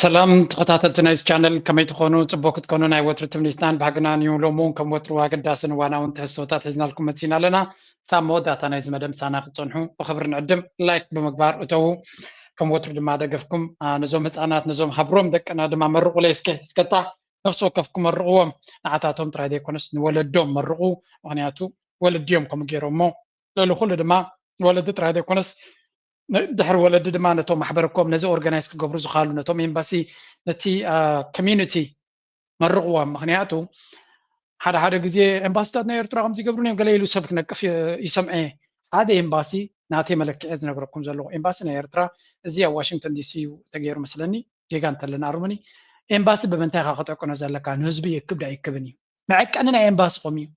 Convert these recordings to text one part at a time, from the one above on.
ሰላም ተኸታተልቲ ናይዚ ቻነል፣ ከመይ ትኾኑ? ጽቡቅ ክትኮኑ ናይ ወትሩ ትምኒትናን ባህግናን እዩ። ሎሚ እውን ከም ወትሩ ኣገዳስን እዋናውን ትሕዝቶታት ሒዝናልኩም መጺና ኣለና። ሳብ መወዳእታ ናይዚ መደብ ምሳና ክትጸንሑ ብኽብሪ ንዕድም። ላይክ ብምግባር እተዉ። ከም ወትሩ ድማ ደገፍኩም፣ አ፣ ነዞም ህጻናት፣ ነዞም ሃብሮም ደቅና ድማ መርቑለይ እስከ፣ እስከታ ነፍሲ ወከፍኩም መርቕዎም። ንዓታቶም ጥራይ ዘይኮነስ ንወለዶም መርቑ። ምኽንያቱ ወለዲ እዮም ከምኡ ገይሮሞ። ልዕሊ ኩሉ ድማ ወለዲ ጥራይ ዘይኮነስ ን-፣ ድሕሪ ወለዲ ድማ ነቶም ማሕበረኮም ነዚ ኦርጋናይዝ ክገብሩ ዝኽኣሉ ነቶም ኤምባሲ፣ ነቲ፣ አ፣ ኮሚዩኒቲ መርቕዎም። ምኽንያቱ ሓደ ሓደ ግዜ ኤምባሲታት ናይ ኤርትራ ከምዚ ይገብሩን እዮም ገለ ኢሉ ሰብ ክነቅፍ ይ-፣ ይሰምዐ። ሓደ ኤምባሲ፣ ናተይ መለክዒ ዝነግረኩም ዘለኹ ኤምባሲ ናይ ኤርትራ እዚ ኣብ ዋሽንግተን ዲሲ እዩ ተገይሩ መስለኒ፣ ጌጋ እንተለና ኣርሙኒ። ኤምባሲ ብምንታይ ኢኻ ክጠቅኖ ዘለካ? ንህዝቢ ይእክብ ዶ ኣይእክብን እዩ። መዐቀኒ ናይ ኤምባሲ ከምኡ እዩ።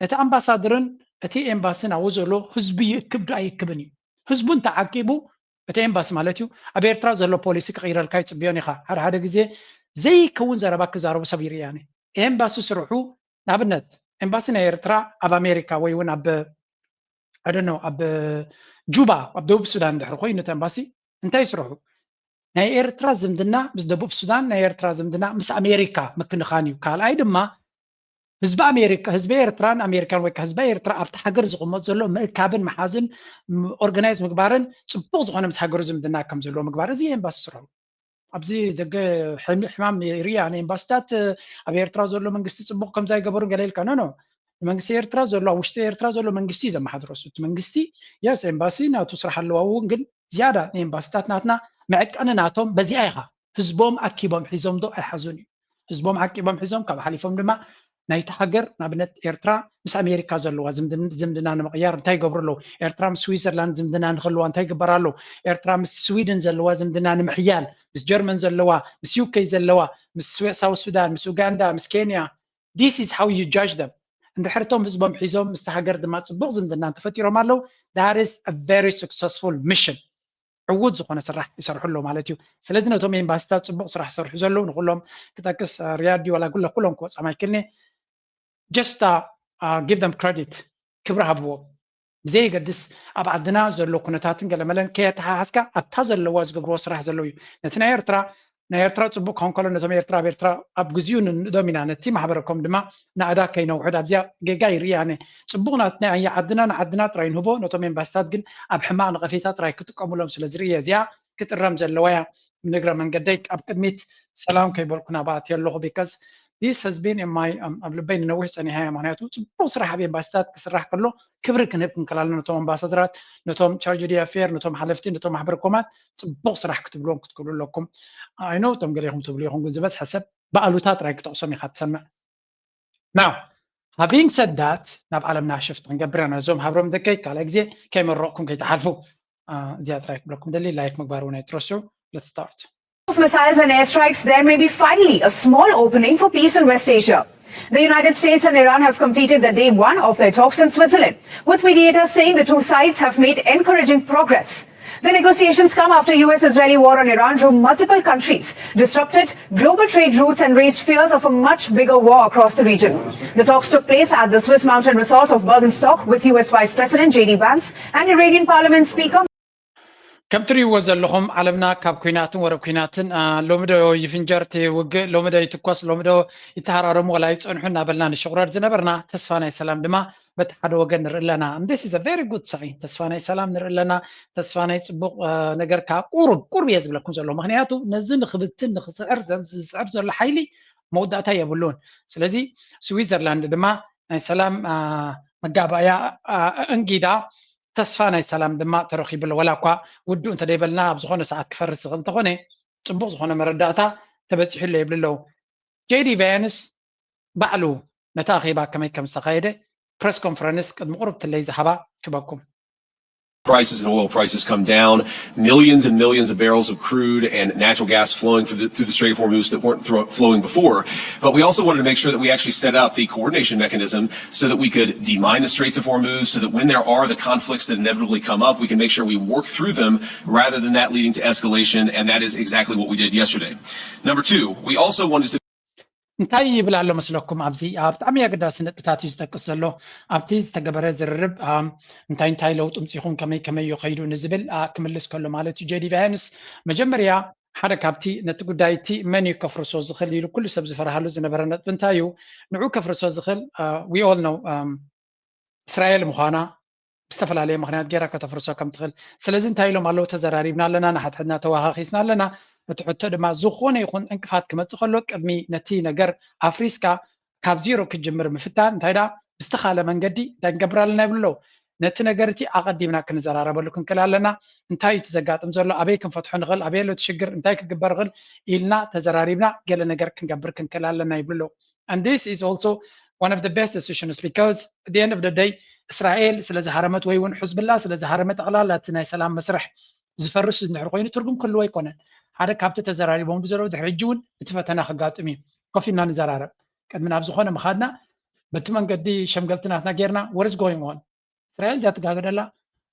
እቲ ኣምባሳደርን እቲ ኤምባስን ኣብኡ ዘሎ ህዝቢ ይእክብ ዶ ኣይእክብን እዩ። ህዝቡ እንተዓቂቡ እቲ ኤምባሲ ማለት እዩ ኣብ ኤርትራ ዘሎ ፖሊሲ ክቕይረልካ ይጽብዮን ኢኻ። ሓደ ሓደ ግዜ ዘይከውን ዘረባ ክዛረቡ ሰብ ይርእያኒ። ኤምባሲ ስርሑ ንኣብነት ኤምባሲ ናይ ኤርትራ ኣብ ኣሜሪካ ወይ እውን ኣብ፣ I don't know፣ ኣብ ጁባ ኣብ ደቡብ ሱዳን ድሕሪ ኮይኑ እቲ ኤምባሲ እንታይ ስርሑ? ናይ ኤርትራ ዝምድና ምስ ደቡብ ሱዳን፣ ናይ ኤርትራ ዝምድና ምስ ኣሜሪካ ምክንኻን እዩ። ካልኣይ ድማ ህዝቢ ኣሜሪካ፣ ህዝቢ ኤርትራን ኣሜሪካን ወይ ከዓ ህዝቢ ኤርትራ ኣብቲ ሃገር ዝቕመጥ ዘሎ ምእካብን ምሓዝን ም-፣ ኦርጋናይዝ ምግባርን ጽቡቕ ዝኾነ ምስ ሃገሩ ዝምድና ከም ዘለዎ ምግባር፣ እዚ ኤምባሲ ስርሑ። ኣብዚ ደገ ሕም-፣ ሕማም ይርኢ ኣነ ኤምባሲታት ኣብ ኤርትራ ዘሎ መንግስቲ ጽቡቕ ከም ዘይገበሩ ገለ ኢልካ፣ ኖ፣ ኖ። መንግስቲ ኤርትራ ዘሎ፣ ኣብ ውሽጢ ኤርትራ ዘሎ መንግስቲ እዩ ዘመሓድሮ። እሱ እቲ መንግስቲ፣ የስ፣ ኤምባሲ ናቱ ስራሕ ኣለዋ፣ እውን ግን ዝያዳ ንኤምባሲታት ናትና መዕቀኒ ናቶም በዚኣ ኢኻ። ህዝቦም ኣኪቦም ሒዞም ዶ ኣይሓዙን እዩ። ህዝቦም ዓቂቦም ሒዞም ካብ ሓሊፎም ድማ ናይቲ ሃገር፣ ንኣብነት ኤርትራ ምስ ኣሜሪካ ዘለዋ ዝምድን-፣ ዝምድና ንምቕያር እንታይ ይገብሩ ኣለዉ? ኤርትራ ምስ ስዊዘርላንድ ዝምድና ንክህልዋ እንታይ ይግበር ኣሎ? ኤርትራ ምስ ስዊድን ዘለዋ ዝምድና ንምሕያል፣ ምስ ጀርመን ዘለዋ፣ ምስ ዩ ኬ ዘለዋ፣ ምስ ስዊ-፣ ሳውት ሱዳን፣ ምስ ኡጋንዳ፣ ምስ ኬንያ፣ this is how you judge them። እንድሕር እቶም ህዝቦም ሒዞም ምስቲ ሃገር ድማ ጽቡቕ ዝምድና እንተፈጢሮም ኣለዉ፣ that is a very successful mission። ዕዉት ዝኾነ ስራሕ ይሰርሑ ኣለዉ ማለት እዩ። ስለዚ ነቶም ኤምባሲታት ጽቡቕ ስራሕ ይሰርሑ ዘለዉ ንኩሎም ክጠቅስ፣ አ፣ ሪያድ ድዩ ዋላ ጉለ ኩሎም ክወጻም ኣይክልኒ። Just, አ፣ አ፣ give them credit፣ ክብሪ ሃብዎም። ብዘየገድስ ኣብ ዓድና ዘሎ ኩነታትን ገለመለን ከየተሓሓዝካ ኣብታ ዘለዋ ዝገብርዎ ስራሕ ዘለዉ እዩ። ነቲ ናይ ኤርትራ፣ ናይ ኤርትራ ጽቡቕ ክኸውን ከሎ ነቶም ኤርትራ ኣብ ኤርትራ ኣብ ግዜኡ ንንእዶም ኢና። ነቲ ማሕበረኮም ድማ ናእዳ ከይነውሕድ ኣብዚኣ ጌጋ ይርኢ ኣነ። ጽቡቕ ናት ናይ ዓድና ንዓድና ጥራይ ንህቦ፣ ነቶም ኤምባሲታት ግን ኣብ ሕማቕ ነቐፌታ ጥራይ ክጥቀሙሎም ስለ ዝርኢ እየ። እዚኣ ክጥረም ዘለዋ እያ። ንግረ መንገደይ ኣብ ቅድሚት ሰላም ከይበልኩ ናብኣ ኣትየ ኣለኹ፣ because this has been in my፣ ኣብ ልበይ ንነዊሕ ጸኒሓ እያ። ምኽንያቱ ጽቡቕ ስራሕ ኣብ ኤምባሲታት ክስራሕ ከሎ ክብሪ ክንህብ ክንክእል ኣለና። ነቶም ኣምባሳደራት፣ ነቶም ቻርጅ ዲ ኣፌር፣ ነቶም ሓለፍቲ፣ ነቶም ማሕበረ ኮማት ጽቡቕ ስራሕ ክትብልዎም ክትክእሉ ኣለኩም። I know እቶም ገሌኹም ትብሉ ኢኹም፣ ግን ዝበዝሐ ሰብ ብኣሉታ ጥራይ ክጠቕሶም ኢኻ ትሰምዕ። Now, having said that፣ ናብ ዓለምና ሽፍት ክንገብር ኢና። ነዞም ሃብሮም ደቀይ ካልኣይ ግዜ ከይመረቕኩም ከይትሓልፉ፣ አ፣ እዚኣ ጥራይ ክብለኩም ደሊ፣ ላይክ ምግባር እውን ኣይትረስዑ። Let's start. Of missiles and airstrikes, there may be finally a small opening for peace in West Asia. The United States and Iran have completed the day one of their talks in Switzerland, with mediators saying the two sides have made encouraging progress. The negotiations come after U S Israeli war on Iran drew multiple countries, disrupted global trade routes, and raised fears of a much bigger war across the region. The talks took place at the Swiss mountain resort of Bergenstock, with U S Vice President J D Vance and Iranian Parliament Speaker ከም ትርእይዎ ዘለኹም ዓለምና ካብ ኲናትን ወረ ኲናትን፣ አ፣ ሎሚ ዶ ይፍንጀር እቲ ውግእ፣ ሎሚ ዶ ይትኮስ፣ ሎሚ ዶ ይተሃራረሙ ወላ ይጸንሑ እናበልና ንሽቑረር ዝነበርና፣ ተስፋ ናይ ሰላም ድማ በቲ ሓደ ወገን ንርኢ ኣለና። And this is a very good sign። ተስፋ ናይ ሰላም ንርኢ ኣለና። ተስፋ ናይ ጽቡቕ፣ አ፣ ነገር ከኣ ቁሩብ፣ ቁሩብ እየ ዝብለኩም ዘለኹ። ምኽንያቱ ነዚ ንኽብትን ንኽስዕር ዘ-፣ ዝስዕር ዘሎ ሓይሊ መወዳእታ የብሉን። ስለዚ ስዊዘርላንድ ድማ ናይ ሰላም፣ አ፣ መጋባእያ፣ አ፣ እንጊዳ ተስፋ ናይ ሰላም ድማ ተረኺቡ ኣሎ። ዋላ እኳ ውዱእ እንተደይበልና ኣብ ዝኾነ ሰዓት ክፈርስ ዝኽእል እንተኾነ፣ ጽቡቕ ዝኾነ መረዳእታ ተበጺሑ ኣሎ ይብሉ ኣለዉ። ጄ ዲ ቫንስ ባዕሉ ነታ ኣኼባ ከመይ ከም ዝተኻየደ ፕረስ ኮንፈረንስ ቅድሚ ቁሩብ ትለይ ዝሃባ ክበኩም። Prices and oil prices come down, millions and millions of barrels of crude and natural gas flowing through the, through the Strait of Hormuz that weren't thro- flowing before. But we also wanted to make sure that we actually set up the coordination mechanism so that we could demine the Straits of Hormuz, so that when there are the conflicts that inevitably come up, we can make sure we work through them rather than that leading to escalation. And that is exactly what we did yesterday. Number two, we also wanted to እንታይ ይብል ኣሎ መስለኩም? ኣብዚ ኣብ ብጣዕሚ ኣገዳሲ ነጥብታት እዩ ዝጠቅስ ዘሎ። ኣብቲ ዝተገበረ ዝርርብ፣ ኣም፣ እንታይ እንታይ ለውጢ ምፂኹም፣ ከመይ ከመይ እዩ ከይዱ ንዝብል፣ ኣ፣ ክምልስ ከሎ ማለት እዩ። ጄ ዲ ቫንስ መጀመርያ ሓደ ካብቲ ነቲ ጉዳይ እቲ መን እዩ ከፍርሶ ዝኽእል ኢሉ ኩሉ ሰብ ዝፈርሃሉ ዝነበረ ነጥቢ እንታይ እዩ? ንዑ ከፍርሶ ዝኽእል we all know እስራኤል ምዃና ብዝተፈላለየ ምኽንያት ገይራ ከተፍርሶ ከም ትኽእል። ስለዚ እንታይ ኢሎም ኣለዉ? ተዘራሪብና ኣለና፣ ንሓድሕድና ተወሃኺስና ኣለና። እቲ ሕቶ ድማ ዝኾነ ይኹን ዕንቅፋት ክመጽእ ከሎ ቅድሚ ነቲ ነገር ኣፍሪስካ ካብ ዜሮ ክትጅምር ምፍታን እንታይ ደኣ ብዝተኻለ መንገዲ እንታይ ክንገብር ኣለና ይብሉ ኣለዉ። ነቲ ነገር እቲ ኣቐዲምና ክንዘራረበሉ ክንክእል ኣለና። እንታይ እዩ እቲ ዘጋጥም ዘሎ? ኣበይ ክንፈትሖ ንኽእል? ኣበይ ኣሎ እቲ ሽግር? እንታይ ክግበር ይኽእል? ኢልና ተዘራሪብና ገለ ነገር ክንገብር ክንክእል ኣለና ይብሉ ኣለዉ። And this is also one of the best decisions because at the end of the day እስራኤል ስለ ዝሃረመት ወይ እውን ሕዝብላ ስለ ዝሃረመ ጠቕላላ እቲ ናይ ሰላም መስርሕ ዝፈርስ እንድሕር ኮይኑ ትርጉም ክህልዎ ኣይኮነን። ሓደ ካብቲ ተዘራሪቦም ብዘለዉ ድሕሪ ሕጂ እውን እቲ ፈተና ክጋጥም እዩ። ኮፍ ኢልና ንዘራረብ። ቅድሚ ናብ ዝኾነ ምኻድና በቲ መንገዲ ሸምገልቲ ናትና ጌርና what is going on? እስራኤል ድያ ትጋገደላ?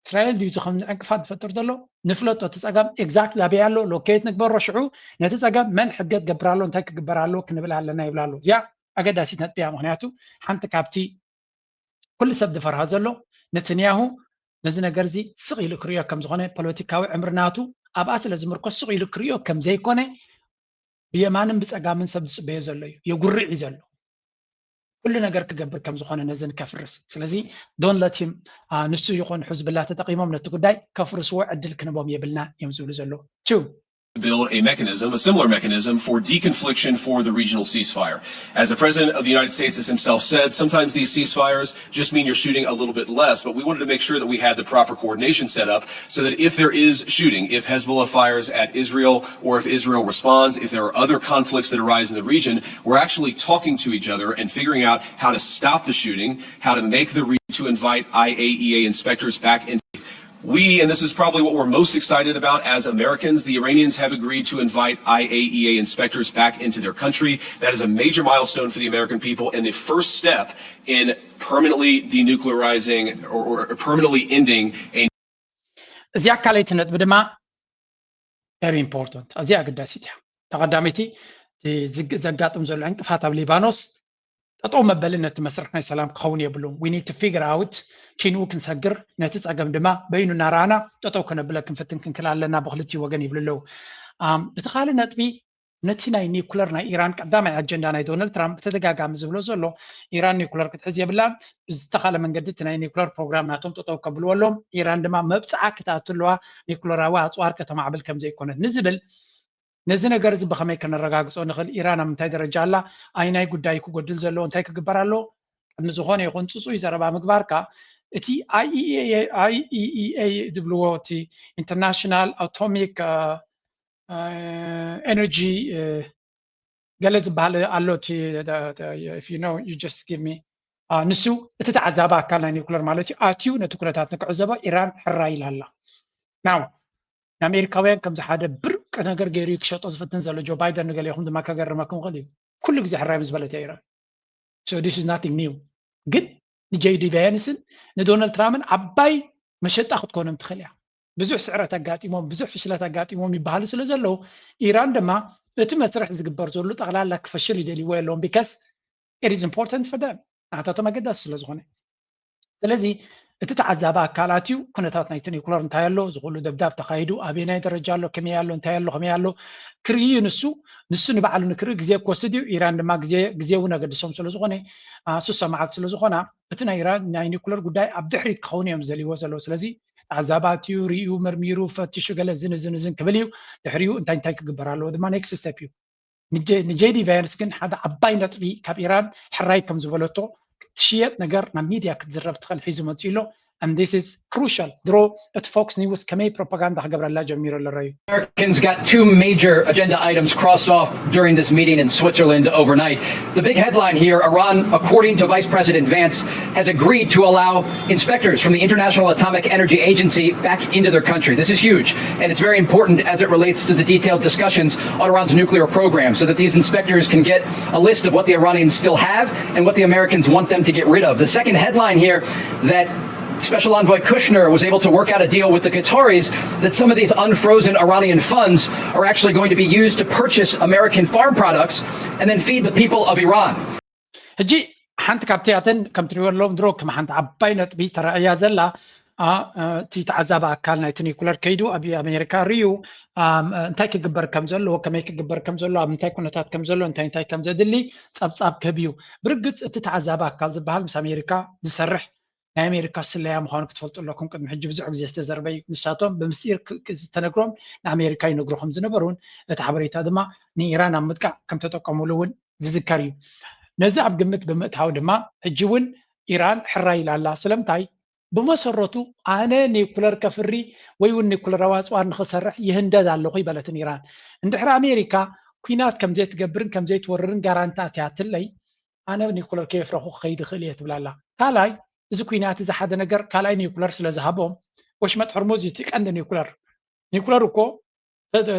እስራኤል ድዩ እዚ ከም ዕንቅፋት ዝፈጥር ዘሎ? ንፍለጦ እቲ ጸገም exactly ኣበይ ኣሎ? Locate ንግበሮ። ሽዑ ነቲ ጸገም መን ሕገ ትገብር ኣሎ? እንታይ ክግበር ኣሎ? ክንብል ኣለና ይብላ ኣሎ። እዚኣ ኣገዳሲት ነጥቢ እያ። ምኽንያቱ ሓንቲ ካብቲ ኩሉ ሰብ ዝፈርሃ ዘሎ ነትንያሁ ነዚ ነገር እዚ ስቕ ኢሉ ክርእዮ ከም ዝኾነ ፖለቲካዊ ዕምሪ ናቱ ኣብኣ ስለ ዝምርኮስ ስቕ ኢሉ ክርእዮ ከም ዘይኮነ ብየማንን ብጸጋምን ሰብ ዝጽበዮ ዘሎ እዩ። የጉርዕ እዩ ዘሎ። ኩሉ ነገር ክገብር ከም ዝኾነ ነዚ ንከፍርስ። ስለዚ don't let him ንሱ ይኹን ሕዝብላ ተጠቒሞም ነቲ ጉዳይ ከፍርስዎ ዕድል ክንቦም የብልና እዮም ዝብሉ ዘለዉ። Two. Build a mechanism, a similar mechanism for deconfliction for the regional ceasefire. As the President of the United States has himself said, sometimes these ceasefires just mean you're shooting a little bit less, but we wanted to make sure that we had the proper coordination set up so that if there is shooting, if Hezbollah fires at Israel, or if Israel responds, if there are other conflicts that arise in the region, we're actually talking to each other and figuring out how to stop the shooting, how to make the re- to invite I A E A inspectors back in. We, and this is probably what we're most excited about as Americans, the Iranians have agreed to invite I A E A inspectors back into their country. That is a major milestone for the American people and the first step in permanently denuclearizing or, or permanently ending a እዚኣ ካልኣይቲ ነጥቢ ድማ very important፣ ኣዝያ ኣገዳሲት እያ። ተቐዳመይቲ ዘጋጥም ዘሎ ዕንቅፋት ኣብ ሊባኖስ ጠጠው መበሊ ነቲ መስርሕ ናይ ሰላም ክኸውን የብሉን። We need to figure out ኪንኡ ክንሰግር ነቲ ጸገም ድማ በይኑ እናረኣና ጠጠው ከነብለ ክንፍትን ክንክእል ኣለና ብክልቲኡ ወገን ይብሉ ኣለዉ። ብቲ ካልእ ነጥቢ ነቲ ናይ ኒኩለር ናይ ኢራን ቀዳማይ ኣጀንዳ ናይ ዶናልድ ትራምፕ ብተደጋጋሚ ዝብሎ ዘሎ ኢራን ኒኩለር ክትሕዝ የብላን፣ ብዝተኻለ መንገዲ እቲ ናይ ኒኩለር ፕሮግራም ናቶም ጠጠው ከብልዎ ኣሎም፣ ኢራን ድማ መብፅዓ ክትኣቱ ኣለዋ፣ ኒኩለራዊ ኣፅዋር ከተማዕብል ከም ዘይኮነት ንዝብል ነዚ ነገር እዚ ብኸመይ ከነረጋግፆ ንኽእል? ኢራን ኣብ ምንታይ ደረጃ ኣላ? ኣይናይ ጉዳይ ክጎድል ዘለዎ እንታይ ክግበር ኣለዎ? ቅድሚ ዝኾነ ይኹን ፅፁይ ዘረባ ምግባርካ እቲ I E E A ዝብልዎ እቲ ኢንተርናሽናል ኣቶሚክ ኤነርጂ ገለ ዝበሃል ኣሎ እቲ if you know you just give me ንሱ እቲ ተዓዛቢ ኣካል ናይ ኒኩለር ማለት እዩ ኣትዩ ነቲ ኩነታት ንክዕዘቦ ኢራን ሕራይ ኢላ ኣላ። ናው ንኣሜሪካውያን ከምዚ ሓደ ብርቂ ነገር ገይሩ ክሸጦ ዝፍትን ዘሎ ጆ ባይደን ንገሌኹም ድማ ከገርመኩም ይኽእል እዩ። ኩሉ ግዜ ሕራይ ምስ በለት እያ ኢራን። So this is nothing new። ግን ንጄዲ ቫንስን ንዶናልድ ትራምፕን ዓባይ መሸጣ ክትኮኖም ትኽእል እያ። ብዙሕ ስዕረት ኣጋጢሞም ብዙሕ ፍሽለት ኣጋጢሞም ይበሃሉ ስለ ዘለዉ ኢራን ድማ እቲ መስርሕ ዝግበር ዘሎ ጠቕላላ ክፈሽል ይደልይዎ የለዎም because it is important for them ናታቶም ኣገዳሲ ስለ ዝኾነ። ስለዚ እቲ ተዓዛቢ ኣካላት እዩ ኩነታት ናይቲ ኒኩለር እንታይ ኣሎ፣ እዚ ኩሉ ደብዳብ ተኻይዱ ኣበየናይ ደረጃ ኣሎ፣ ከመይ ኣሎ፣ እንታይ ኣሎ፣ ከመይ ኣሎ ክርኢ እዩ ንሱ። ንሱ ንባዕሉ ንክርኢ ግዜ ክወስድ እዩ። ኢራን ድማ ግዜ ግዜ እውን ኣገድሶም ስለ ዝኾነ ስሳ መዓልቲ ስለ ዝኾና እቲ ናይ ኢራን ናይ ኒኩለር ጉዳይ ኣብ ድሕሪት ክኸውን እዮም ዝደልይዎ ዘለዉ። ስለዚ ተዓዛቢ ኣትዩ ርእዩ መርሚሩ ፈቲሹ ገለ እዝን እዝን እዝን ክብል እዩ። ድሕሪኡ እንታይ እንታይ ክግበር ኣለዎ ድማ next step እዩ። ንጄዲ ቫንስ ግን ሓደ ዓባይ ነጥቢ ካብ ኢራን ሕራይ ከም ዝበለቶ ትሽየጥ ነገር ናብ ሚድያ ክትዝረብ ትኽእል ሒዙ መፂኡ ኣሎ። And this is crucial። ድሮ እቲ ፎክስ ኒውስ ከመይ ፕሮፓጋንዳ ክገብረላ ጀሚሩ ኣሎ ረዩ። Americans got two major agenda items crossed off during this meeting in Switzerland overnight. The big headline here, Iran, according to Vice President Vance, has agreed to allow inspectors from the International Atomic Energy Agency back into their country. This is huge, and it's very important as it relates to the detailed discussions on Iran's nuclear program so that these inspectors can get a list of what the Iranians still have and what the Americans want them to get rid of. The second headline here, that Special Envoy Kushner was able to work out a deal with the Qataris that some of these unfrozen Iranian funds are actually going to be used to purchase American farm products and then feed the people of Iran. ሕጂ ሓንቲ ካብቲኣተን ከም ትሪእዎ ኣለዎም ድሮ ከም ሓንቲ ዓባይ ነጥቢ ተራእያ ዘላ እቲ ተዓዛቢ ኣካል ናይቲ ኒኩለር ከይዱ ኣብ ኣሜሪካ ርዩ እንታይ ክግበር ከም ዘለዎ፣ ከመይ ክግበር ከም ዘለዎ፣ ኣብ እንታይ ኩነታት ከም ዘሎ፣ እንታይ እንታይ ከም ዘድሊ ጸብጻብ ክህብ እዩ። ብርግጽ እቲ ተዓዛቢ ኣካል ዝበሃል ምስ ኣሜሪካ ዝሰርሕ ናይ ኣሜሪካ ስለያ ምዃኑ ክትፈልጡ ኣለኩም። ቅድሚ ሕጂ ብዙሕ ግዜ ዝተዘርበ እዩ። ንሳቶም ብምስጢር ዝተነግሮም ንኣሜሪካ ይነግሩ ከም ዝነበሩን እቲ ሓበሬታ ድማ ንኢራን ኣብ ምጥቃዕ ከም ተጠቀሙሉ እውን ዝዝከር እዩ። ነዚ ኣብ ግምት ብምእታው ድማ ሕጂ እውን ኢራን ሕራይ ኢላ ኣላ። ስለምንታይ? ብመሰረቱ ኣነ ኒኩለር ከፍሪ ወይ እውን ኒኩለራዊ ኣፅዋር ንክሰርሕ ይህንደድ ኣለኹ ይበለትን ኢራን። እንድሕር ኣሜሪካ ኩናት ከም ዘይትገብርን ከም ዘይትወርርን ጋራንቲ ኣትያትለይ ኣነ ኒኩለር ከየፍረኹ ክኸይድ ይኽእል እየ ትብል ኣላ። ካልኣይ እዚ ኩናት እዚ ሓደ ነገር ካልኣይ ኒኩለር ስለ ዝሃቦም ወሽመጥ ሕርሙዝ እዩ እቲ ቀንዲ ኒኩለር። ኒኩለር እኮ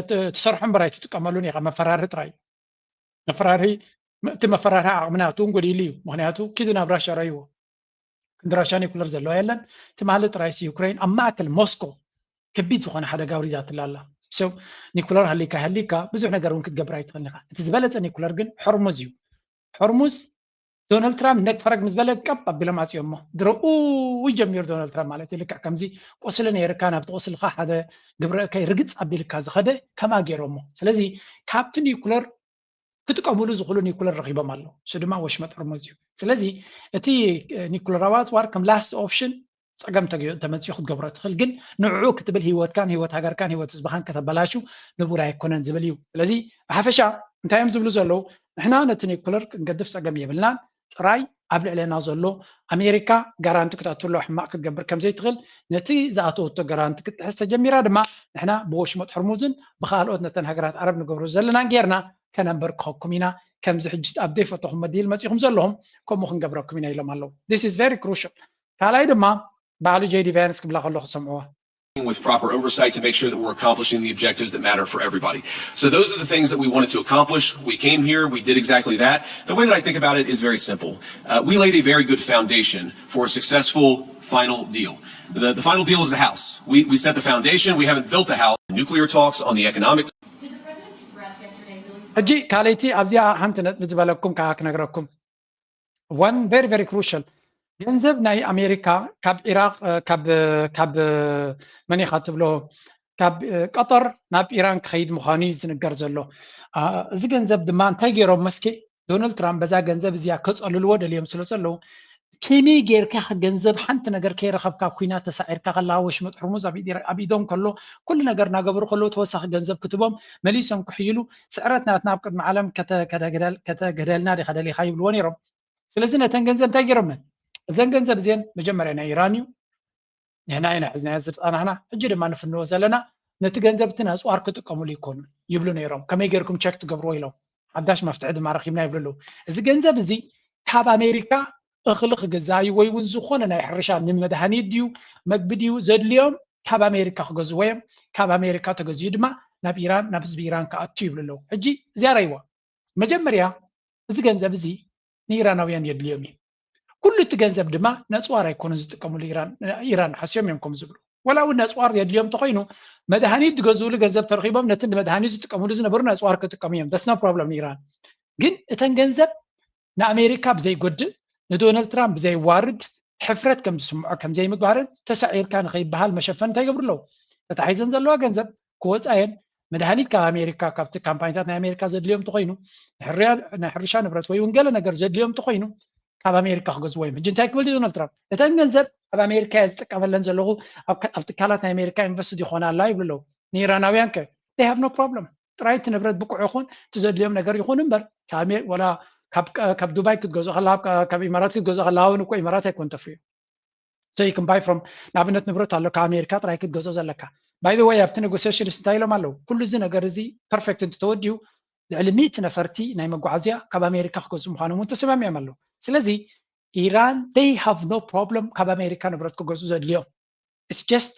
ትሰርሖ እምበር ኣይትጥቀመሉን ኢኻ። መፈራርሂ ጥራይ መፈራርሂ እቲ መፈራርሂ ዓቕሚ ናቱ እውን ጎዲሉ እዩ። ምክንያቱ ኪዱ ናብ ራሻ ረይዎ ክንዲ ራሻ ኒኩለር ዘለዋ የለን። ትማሊ ጥራይስ ዩክሬን ኣብ ማእከል ሞስኮ ከቢድ ዝኾነ ሓደጋ ኣውሪዳትላ ኣላ። ኒኩለር ሃሊካ ሃሊካ ብዙሕ ነገር እውን ክትገብር ኣይትኽእልን ኢኻ። እቲ ዝበለፀ ኒኩለር ግን ሕርሙዝ እዩ። ሕርሙዝ ዶናልድ ትራምፕ ነግ ፈረግ ምስ በለ ቀብ ኣቢሎም ኣፅዮሞ። ድረኡ ጀሚሩ ዶናልድ ትራምፕ ማለት እዩ። ልክዕ ከምዚ ቁስሊ ነይርካ ናብቲ ቁስልካ ሓደ ግብረ እከይ ርግፅ ኣቢልካ ዝኸደ ከማ ገይሮሞ። ስለዚ ካብቲ ኒኩለር ክጥቀሙሉ ዝኽእሉ ኒኩለር ረኺቦም ኣለዉ። እሱ ድማ ወሽመጥ ሕርሙዝ እዩ። ስለዚ እቲ ኒኩለራዊ ኣፅዋር ከም ላስት ኦፕሽን ፀገም ተመፅኡ ክትገብሮ ትኽእል፣ ግን ንዕኡ ክትብል ህይወትካን ህይወት ሃገርካን ህይወት ህዝብኻን ከተበላሹ ንቡር ኣይኮነን ዝብል እዩ። ስለዚ ብሓፈሻ እንታይ እዮም ዝብሉ ዘለዉ? ንሕና ነቲ ኒኩለር ክንገድፍ ፀገም የብልናን፣ ጥራይ ኣብ ልዕለና ዘሎ ኣሜሪካ ጋራንቲ ክትኣትሎ ሕማቕ ክትገብር ከም ዘይትኽእል፣ ነቲ ዝኣተወቶ ጋራንቲ ክትጥሕስ ተጀሚራ ድማ ንሕና ብወሽመጥ ሕርሙዝን ብካልኦት ነተን ሃገራት ዓረብ ንገብሮ ዘለናን ጌርና ከነንበርክኸኩም ኢና። ከምዚ ሕጂ ኣብ ዘይፈተኹም መዲል መፂኹም ዘለኹም ከምኡ ክንገብረኩም ኢና ኢሎም ኣለዉ። This is very crucial። ካልኣይ ድማ ባዕሉ ጄዲ ቫንስ ክብላ ከሎ ክሰምዕዋ። With proper oversight to make sure that we're accomplishing the objectives that matter for everybody. So those are the things that we wanted to accomplish. We came here, we did exactly that. The way that I think about it is very simple. Uh, we laid a very good foundation for a successful final deal. The, the final deal is the house. We, we set the foundation. We haven't built the house. Nuclear talks on the economic ሕጂ ካልኣይቲ ኣብዚኣ ሓንቲ ነጥቢ ዝበለኩም ከዓ ክነግረኩም። One very very crucial ገንዘብ ናይ ኣሜሪካ ካብ ኢራቅ ካብ መን ኢኻ ትብሎ ካብ ቀጠር ናብ ኢራን ክኸይድ ምዃኑ እዩ ዝንገር ዘሎ። እዚ ገንዘብ ድማ እንታይ ገይሮም መስኪ ዶናልድ ትራምፕ በዛ ገንዘብ እዚኣ ከፀልልዎ ደልዮም ስለ ዘለዉ ከመይ ጌርካ ገንዘብ ሓንቲ ነገር ከይረኸብካ ኩናት ተሳዒርካ ከለካ ወሽመጥ ሕርሙዝ ኣብ ኢዶም ከሎ ኩሉ ነገር እናገበሩ ከለዉ ተወሳኺ ገንዘብ ክትቦም መሊሶም ክሕይሉ ስዕረት ናትና ኣብ ቅድሚ ዓለም ከተገደልና ዲኻ ደሊኻ ይብልዎ ነይሮም። ስለዚ ነተን ገንዘብ እንታይ ገይሮመን? እዘን ገንዘብ እዚአን መጀመርያ ናይ ኢራን እዩ። ንሕና ኢና ሒዝናዮ ዝፀናሕና፣ ሕጂ ድማ ንፍንዎ ዘለና ነቲ ገንዘብ እቲ ንኣፅዋር ክጥቀሙሉ ይኮኑ ይብሉ ነይሮም። ከመይ ገይርኩም ቸክ ትገብርዎ ኢሎም ሓዳሽ መፍትሒ ድማ ረኪብና ይብሉ ኣለዉ። እዚ ገንዘብ እዚ ካብ ኣሜሪካ እኽሊ ክግዛእ እዩ ወይ እውን ዝኾነ ናይ ሕርሻ ንመድሃኒት ድዩ መግቢ ድዩ ዘድልዮም ካብ ኣሜሪካ ክገዝዎ እዮም። ካብ ኣሜሪካ ተገዚኡ ድማ ናብ ኢራን ናብ ህዝቢ ኢራን ክኣቱ ይብሉ ኣለዉ። ሕጂ እዚኣ ረይዋ መጀመርያ እዚ ገንዘብ እዚ ንኢራናውያን የድልዮም እዩ። ኩሉ እቲ ገንዘብ ድማ ነፅዋር ኣይኮኑን ዝጥቀምሉ ኢራን ሓስዮም እዮም ከም ዝብሉ ወላ እውን ነፅዋር የድልዮም ተኮይኑ መድሃኒት ዝገዝእሉ ገንዘብ ተረኪቦም ነቲ ንመድሃኒት ዝጥቀምሉ ዝነበሩ ነፅዋር ክጥቀሙ እዮም። That's no problem ንኢራን። ግን እተን ገንዘብ ንኣሜሪካ ብዘይጎድእ ንዶናልድ ትራምፕ ብዘይዋርድ ሕፍረት ከም ዝስምዖ ከም ዘይምግባርን ተሳዒርካ ንከይበሃል መሸፈኒ እንታይ ይገብሩ ኣለዉ? ተታሒዘን ዘለዋ ገንዘብ ክወፃ እየን። መድሃኒት ካብ ኣሜሪካ ካብቲ ካምፓኒታት ናይ ኣሜሪካ ዘድልዮም እንተኮይኑ ናይ ሕርሻ ንብረት ወይ እውን ገለ ነገር ዘድልዮም እንተኮይኑ ካብ ኣሜሪካ ክገዝዎ እዮም። ሕጂ እንታይ ክብል ዶናልድ ትራምፕ እተን ገንዘብ ኣብ ኣሜሪካ እየ ዝጥቀመለን ዘለኹ ኣብ ትካላት ናይ ኣሜሪካ ኢንቨስት ይኾና ኣላ ይብሉ ኣለዉ። ንኢራናውያን ከ they have no problem ጥራይ እቲ ንብረት ብቁዕ ይኹን እቲ ዘድልዮም ነገር ይኹን እምበር ወላ ካብ ዱባይ ክትገዝኦ ከለካ ካብ ኢማራት ክትገዝኦ ከለካ እውን እኮ ኢማራት ኣይኮን ተፍርዮ። So you can buy from ንኣብነት ንብረት ኣሎ ካብ ኣሜሪካ ጥራይ ክትገዝኦ ዘለካ። By the way ኣብቲ negotiations እንታይ ኢሎም ኣለዉ? ኩሉ እዚ ነገር እዚ perfect እንተተወዲኡ ልዕሊ ሚእቲ ነፈርቲ ናይ መጓዓዝያ ካብ ኣሜሪካ ክገዝኡ ምዃኖም እውን ተሰማሚዖም ኣለዉ። ስለዚ ኢራን they have no problem ካብ ኣሜሪካ ንብረት ክገዝኡ ዘድልዮም። It's just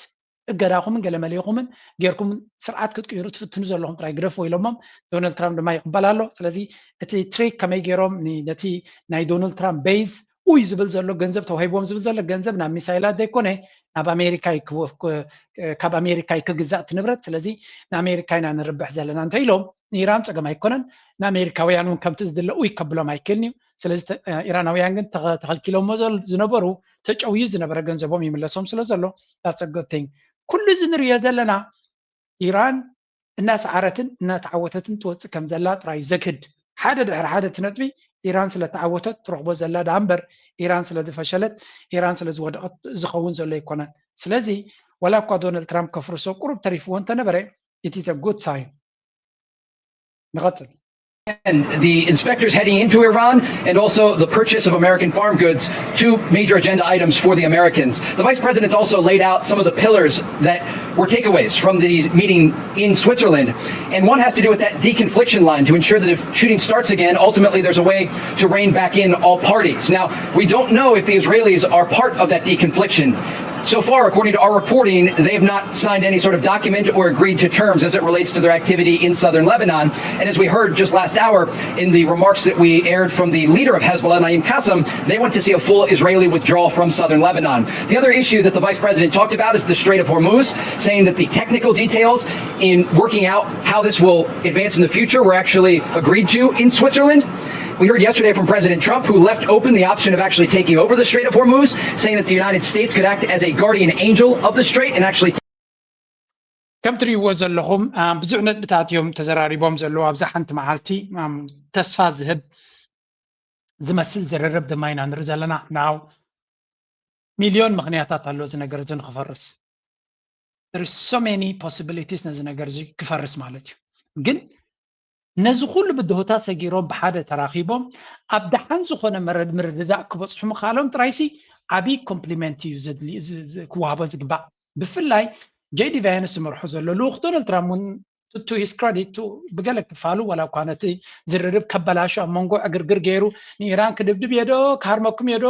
እገዳኹምን ገለመሌኹምን ጌርኩም ስርዓት ክትቅይሩ ትፍትኑ ዘለኹም ጥራይ ግደፍዎ ኢሎሞም። ዶናልድ ትራምፕ ድማ ይቕበል ኣሎ። ስለዚ እቲ ትሪክ ከመይ ገይሮም ነቲ ናይ ዶናልድ ትራምፕ ቤዝ ኡይ ዝብል ዘሎ ገንዘብ ተዋሂብዎም ዝብል ዘሎ ገንዘብ ናብ ሚሳይላት ዘይኮነ ናብ ኣሜሪካ ካብ ኣሜሪካ ክግዛእ እቲ ንብረት። ስለዚ ንኣሜሪካ ኢና ንርብሕ ዘለና እንተ ኢሎም ንኢራን ፀገም ኣይኮነን። ንኣሜሪካውያን እውን ከምቲ ዝድለ ኡይ ከብሎም ኣይክእልን እዩ። ስለዚ ኢራናውያን ግን ተኸልኪሎሞ ዝነበሩ ተጨውዩ ዝነበረ ገንዘቦም ይምለሶም ስለ ዘሎ that's a good thing። ኩሉ እዚ ንሪኦ ዘለና ኢራን እናሰዓረትን እናተዓወተትን ትወፅእ ከም ዘላ ጥራይ ዘግህድ ሓደ ድሕሪ ሓደ እቲ ነጥቢ ኢራን ስለተዓወተት ትረኽቦ ዘላ ደኣ እምበር ኢራን ስለዝፈሸለት ኢራን ስለዝወደቐት ዝኸውን ዘሎ ኣይኮነን። ስለዚ ዋላ እኳ ዶናልድ ትራምፕ ከፍርሶ ቁሩብ ተሪፍዎ እንተነበረ it is a good sign። ንቐፅል። And the inspectors heading into Iran and also the purchase of American farm goods, two major agenda items for the Americans. The vice president also laid out some of the pillars that were takeaways from the meeting in Switzerland. And one has to do with that deconfliction line to ensure that if shooting starts again, ultimately there's a way to rein back in all parties. Now, we don't know if the Israelis are part of that deconfliction. So far, according to our reporting, they have not signed any sort of document or agreed to terms as it relates to their activity in southern Lebanon. And as we heard just last hour in the remarks that we aired from the leader of Hezbollah, Naim Qassem, they want to see a full Israeli withdrawal from southern Lebanon. The other issue that the vice president talked about is the Strait of Hormuz, saying that the technical details in working out how this will advance in the future were actually agreed to in Switzerland. We heard yesterday from President Trump, who left open the option of actually taking over the Strait of Hormuz, saying that the United States could act as a guardian angel of the strait and actually ከም ትሪእዎ ዘለኹም ብዙሕ ነጥብታት እዮም ተዘራሪቦም ዘለዉ። ኣብዛ ሓንቲ መዓልቲ ተስፋ ዝህብ ዝመስል ዝርርብ ድማ ኢና ንርኢ ዘለና። ናው ሚልዮን ምኽንያታት ኣሎ እዚ ነገር እዚ ንክፈርስ። There is so many possibilities ነዚ ነገር እዚ ክፈርስ ማለት እዩ። ግን ነዚ ኩሉ ብድሆታት ሰጊሮም ብሓደ ተራኺቦም ኣብ ደሓን ዝኾነ ምርድዳእ ክበፅሑ ምኽኣሎም ጥራይሲ ዓብዪ ኮምፕሊመንት እዩ ክወሃቦ ዝግባእ። ብፍላይ ጄዲ ቫንስ ዝመርሖ ዘሎ ልኡኽ ዶናልድ ትራምፕ እውን to his credit ብገለ ክፋሉ ዋላ እኳ ነቲ ዝርርብ ከበላሹ ኣብ መንጎ ዕግርግር ገይሩ ንኢራን ክድብድብ የዶ ክሃርመኩም የዶ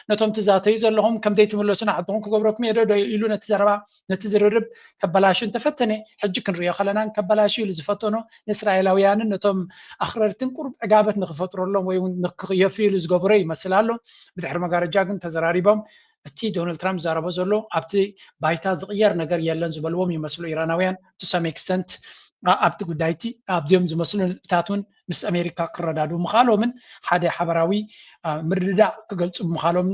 ነቶም ትዛተዩ ዘለኹም ከም ዘይትምለሱ ንዓድኹም ክገብረኩም የዶ ኢሉ ነቲ ዘረባ ነቲ ዝርርብ ከበላሹ እንተፈተነ ሕጂ ክንሪኦ ከለና ከበላሹ ኢሉ ዝፈተኖ ንእስራኤላውያንን ነቶም ኣኽረርትን ቁሩብ ዕጋበት ንክፈጥረሎም ወይ እውን ንክኽየፉ ኢሉ ዝገበሮ ይመስል ኣሎ። ብድሕሪ መጋረጃ ግን ተዘራሪቦም እቲ ዶናልድ ትራምፕ ዝዛረቦ ዘሎ ኣብቲ ባይታ ዝቕየር ነገር የለን ዝበልዎም ይመስሉ ኢራናውያን to some extent ኣብቲ ጉዳይ እቲ ኣብዚኦም ዝመስሉ ነጥብታት እውን ምስ ኣሜሪካ ክረዳድኡ ምኽኣሎምን ሓደ ሓበራዊ ምርድዳእ ክገልፁ ብምኻሎም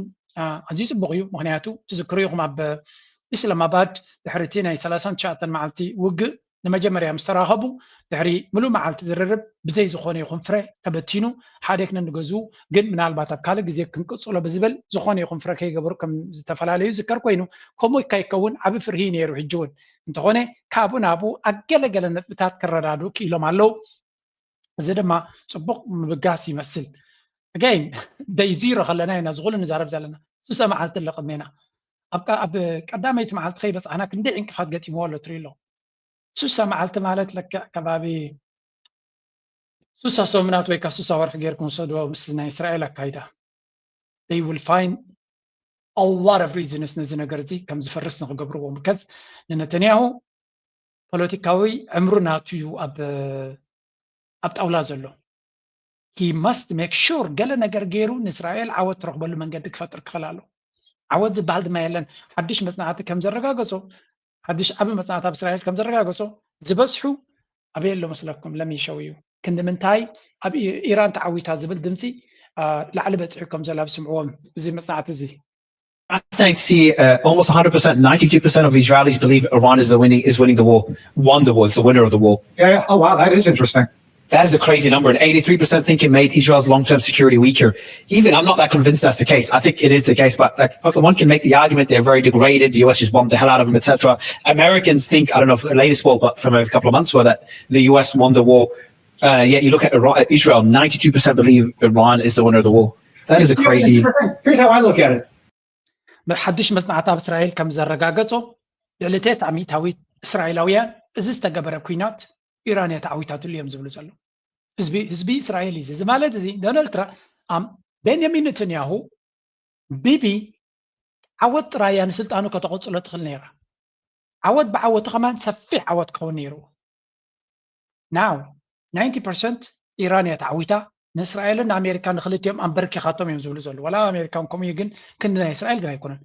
ኣዝዩ ፅቡቕ እዩ። ምክንያቱ ትዝክሩ ኢኹም ኣብ ኢስላማባድ ድሕሪ እቲ ናይ ሰላሳን ትሽዓተን መዓልቲ ውግእ ንመጀመርያ ምስ ተራኸቡ ድሕሪ ምሉእ መዓልቲ ዝርርብ ብዘይ ዝኾነ ይኹን ፍረ ተበቲኑ ሓደ ክነንገዝኡ ግን ምናልባት ኣብ ካልእ ግዜ ክንቅፅሎ ብዝብል ዝኾነ ይኹን ፍረ ከይገበሩ ከም ዝተፈላለዩ ዝከር ኮይኑ ከምኡ ከይከውን ዓቢ ፍርሂ ነይሩ። ሕጂ እውን እንተኾነ ካብኡ ናብኡ ኣገለገለ ነጥብታት ክረዳድኡ ክኢሎም ኣለዉ። እዚ ድማ ፅቡቕ ምብጋስ ይመስል። Again day zero ከለና ኢና ዝኹሉ ንዛረብ ዘለና። ሱሰ መዓልቲ ኣሎ ቅድሜና። ኣብ ቀዳመይቲ መዓልቲ ከይበፃሕና ክንደይ ዕንቅፋት ገጢምዎ ኣሎ ትርኢ ኣሎ። ሱሰ መዓልቲ ማለት ለክዕ ከባቢ ሱሳ ሰሙናት ወይ ከዓ ሱሳ ወርሒ ጌርኩም ውሰድዎ ምስ ናይ እስራኤል ኣካይዳ they will find a lot of reasons ነዚ ነገር እዚ ከም ዝፈርስ ንክገብርዎ ምከዝ ንነተንያሁ ፖለቲካዊ ዕምሩ ናቱ እዩ ኣብ ኣብ ጣውላ ዘሎ he must make sure ገለ ነገር ገይሩ ንእስራኤል ዓወት ትረኽበሉ መንገዲ ክፈጥር ክኽእል ኣሎ። ዓወት ዝበሃል ድማ የለን። ሓድሽ መፅናዕቲ ከም ዘረጋገፆ ሓድሽ ዓቢ መፅናዕቲ ኣብ እስራኤል ከም ዘረጋገፆ ዝበዝሑ ኣበይ ኣሎ መስለኩም? ለሚሸው እዩ ክንዲ ምንታይ ኣብ ኢራን ተዓዊታ ዝብል ድምፂ ላዕሊ በፂሑ ከም ዘሎ ኣብ ስምዕዎም እዚ መፅናዕቲ እዚ Fascinating to see uh, almost one hundred percent, ninety-two percent of Israelis believe Iran is the winning is winning the war, won the war, is the winner of the war. Yeah, yeah. Oh wow, that is interesting. That is a crazy number. And eighty-three percent think it made Israel's long-term security weaker. Even I'm not that convinced that's the case. I think it is the case, but like, okay, one can make the argument they're very degraded. The U S just bombed the hell out of them, et cetera. Americans think, I don't know if the latest poll, but from a couple of months ago, that the U S won the war. Uh, yet you look at Iran, Israel, ninety-two percent believe Iran is the winner of the war. That is a crazy. Here's how I look at it. ሓድሽ መፅናዕቲ ኣብ እስራኤል ከም ዘረጋገፆ ልዕሊ ቴስዓ ሚእታዊት እስራኤላውያን እዚ ዝተገበረ ኩናት ኢራን እያ ተዓዊታትሉ እዮም ዝብሉ ዘለዉ። ህዝቢ እስራኤል እዩ እዚ ማለት እዚ ዶናልድ ትራምፕ ቤንያሚን ነተንያሁ ቢቢ ዓወት ጥራይ እያ ንስልጣኑ ከተቐፅሎ ትኽእል ነይራ። ዓወት ብዓወቱ ከማን ሰፊሕ ዓወት ክኸውን ነይርዎ። Now ninety percent ኢራን እያ ተዓዊታ ንእስራኤልን ንኣሜሪካ ንክልቲኦም ኣንበርኪኻቶም እዮም ዝብሉ ዘለዉ። ዋላ ኣሜሪካ እውን ከምኡ እዩ ግን ክንዲ ናይ እስራኤል ግን ኣይኮነን።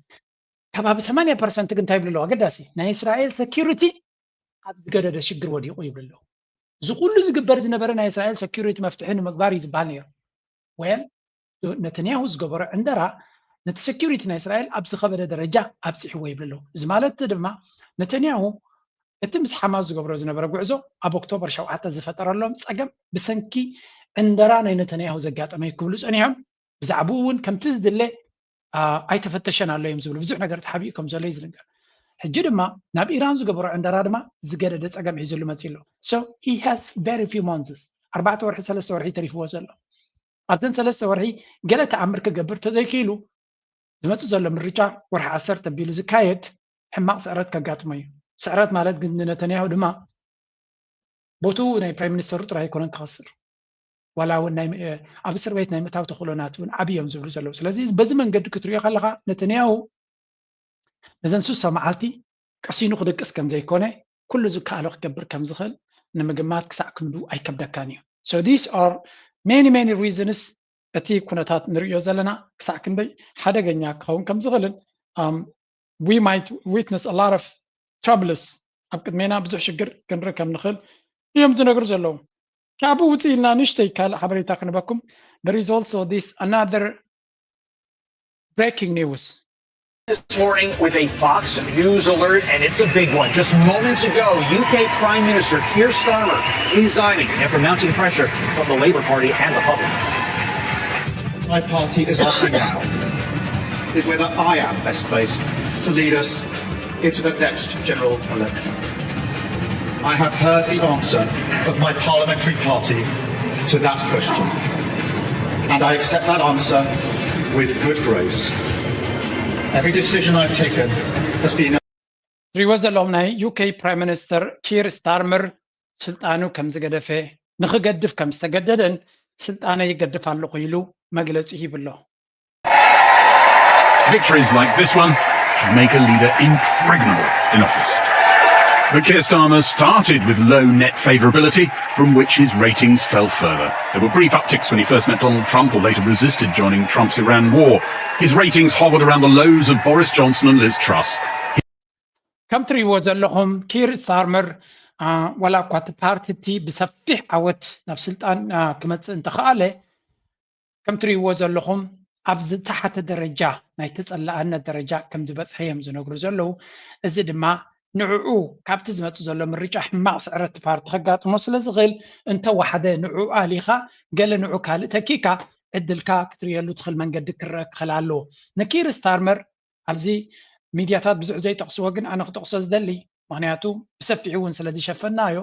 ከባቢ ሰማንያ ፐርሰንት ግን እንታይ ይብሉ ኣለዉ? ኣገዳሲ ናይ እስራኤል security ኣብ ዝገደደ ሽግር ወዲቑ ይብሉ ኣለዉ። እዚ ኩሉ ዝግበር ዝነበረ ናይ እስራኤል security መፍትሒ ንምግባር እዩ ዝበሃል ነይሩ። Well ነተንያሁ ዝገበሮ ዕንደራ ነቲ ሴኩሪቲ ናይ እስራኤል ኣብ ዝኸበደ ደረጃ ኣብፂሕዎ ይብሉ ኣለዉ። እዚ ማለት ድማ ነተንያሁ እቲ ምስ ሓማስ ዝገብሮ ዝነበረ ጉዕዞ ኣብ ኦክቶበር ሸውዓተ ዝፈጠረሎም ፀገም ብሰንኪ ዕንደራ ናይ ነተንያሁ ዘጋጠመ እዩ ክብሉ ፀኒሖም። ብዛዕባኡ እውን ከምቲ ዝድለ ኣይተፈተሸን ኣሎ እዮም ዝብሉ። ብዙሕ ነገር ተሓቢኡ ከም ዘሎ እዩ ዝንገር። ሕጂ ድማ ናብ ኢራን ዝገበሮ ዕንደራ ድማ ዝገደደ ፀገም ሒዝሉ መፂ ኣሎ። So he has very few months፣ ኣርባዕተ ወርሒ ሰለስተ ወርሒ ተሪፍዎ ዘሎ። ኣብተን ሰለስተ ወርሒ ገለ ተኣምር ክገብር ተዘይክኢሉ ዝመፅእ ዘሎ ምርጫ ወርሒ ዓሰርተ ኣቢሉ ዝካየድ ሕማቕ ስዕረት ከጋጥሞ እዩ። ስዕረት ማለት ግን ንነተንያሁ ድማ ቦትኡ ናይ ፕራይም ሚኒስተሩ ጥራይ ኣይኮነን ክኸስር፣ ዋላ እውን ኣብ እስር ቤት ናይ ምእታው ተኽእሎ ናቱ እውን ዓብዪ እዮም ዝብሉ ዘለዉ። ስለዚ በዚ መንገዲ ክትሪኦ ከለኻ ነተንያሁ ነዘን ሱሳ መዓልቲ ቀሲኑ ክድቅስ ከም ዘይኮነ ኩሉ ዝከኣሎ ክገብር ከም ዝኽእል ንምግማት ክሳዕ ክንዱ ኣይከብደካን እዩ። So these are many many reasons እቲ ኩነታት ንርእዮ ዘለና ክሳዕ ክንደይ ሓደገኛ ክኸውን ከም ዝኽእልን we might witness a lot of troubles ኣብ ቅድሜና ብዙሕ ሽግር ክንርኢ ከም ንኽእል እዮም ዝነግሩ ዘለዉ። ካብኡ ውፅእ ኢልና ንእሽተይ ካልእ ሓበሬታ ክንበኩም። There is also this another breaking news. This morning with a Fox News alert, and it's a big one. Just moments ago, U K Prime Minister Keir Starmer resigning after mounting pressure from the Labour Party and the public. My party is asking now is whether I am best placed to lead us into the next general election. I have heard the answer of my parliamentary party to that question, and I accept that answer with good grace. Every decision I've taken has been ትሪእዎ ዘለኹም ናይ ዩ ኬ ፕራይም ሚኒስተር ኪር ስታርመር ስልጣኑ ከም ዝገደፈ፣ ንኽገድፍ ከም ዝተገደደን ስልጣነ ይገድፍ ኣለኹ ኢሉ መግለፂ ሂቡ ኣሎ። Victories like this one should make a leader impregnable in office. But Keir Starmer started with low net favourability, from which his ratings fell further. There were brief upticks when he first met Donald Trump or later resisted joining Trump's Iran war. His ratings hovered around the lows of Boris Johnson and Liz Truss. ከም ትሪእዎ ዘለኹም ኪር ስታርመር ዋላ እኳ እቲ ፓርቲ እቲ ብሰፊሕ ዓወት ናብ ስልጣን ክመፅእ እንተኸኣለ ከም ትሪእዎ ዘለኹም ኣብ ዝተሓተ ደረጃ ናይ ተፀላእነት ደረጃ ከም ዝበፅሐ እዮም ዝነግሩ ዘለዉ። እዚ ድማ ንዕኡ ካብቲ ዝመፅእ ዘሎ ምርጫ ሕማቕ ስዕረት ፓርቲ ከጋጥሞ ስለ ዝኽእል እንተወሓደ ንዕኡ ኣሊኻ ገለ ንዑ ካልእ ተኪእካ ዕድልካ ክትርእየሉ ትኽእል መንገዲ ክረአ ክኽእል ኣለዎ። ንኪር ስታርመር ኣብዚ ሚድያታት ብዙሕ ዘይጠቕስዎ ግን ኣነ ክጠቕሶ ዝደሊ ምክንያቱ ብሰፊሑ እውን ስለ ዝሸፈናዮ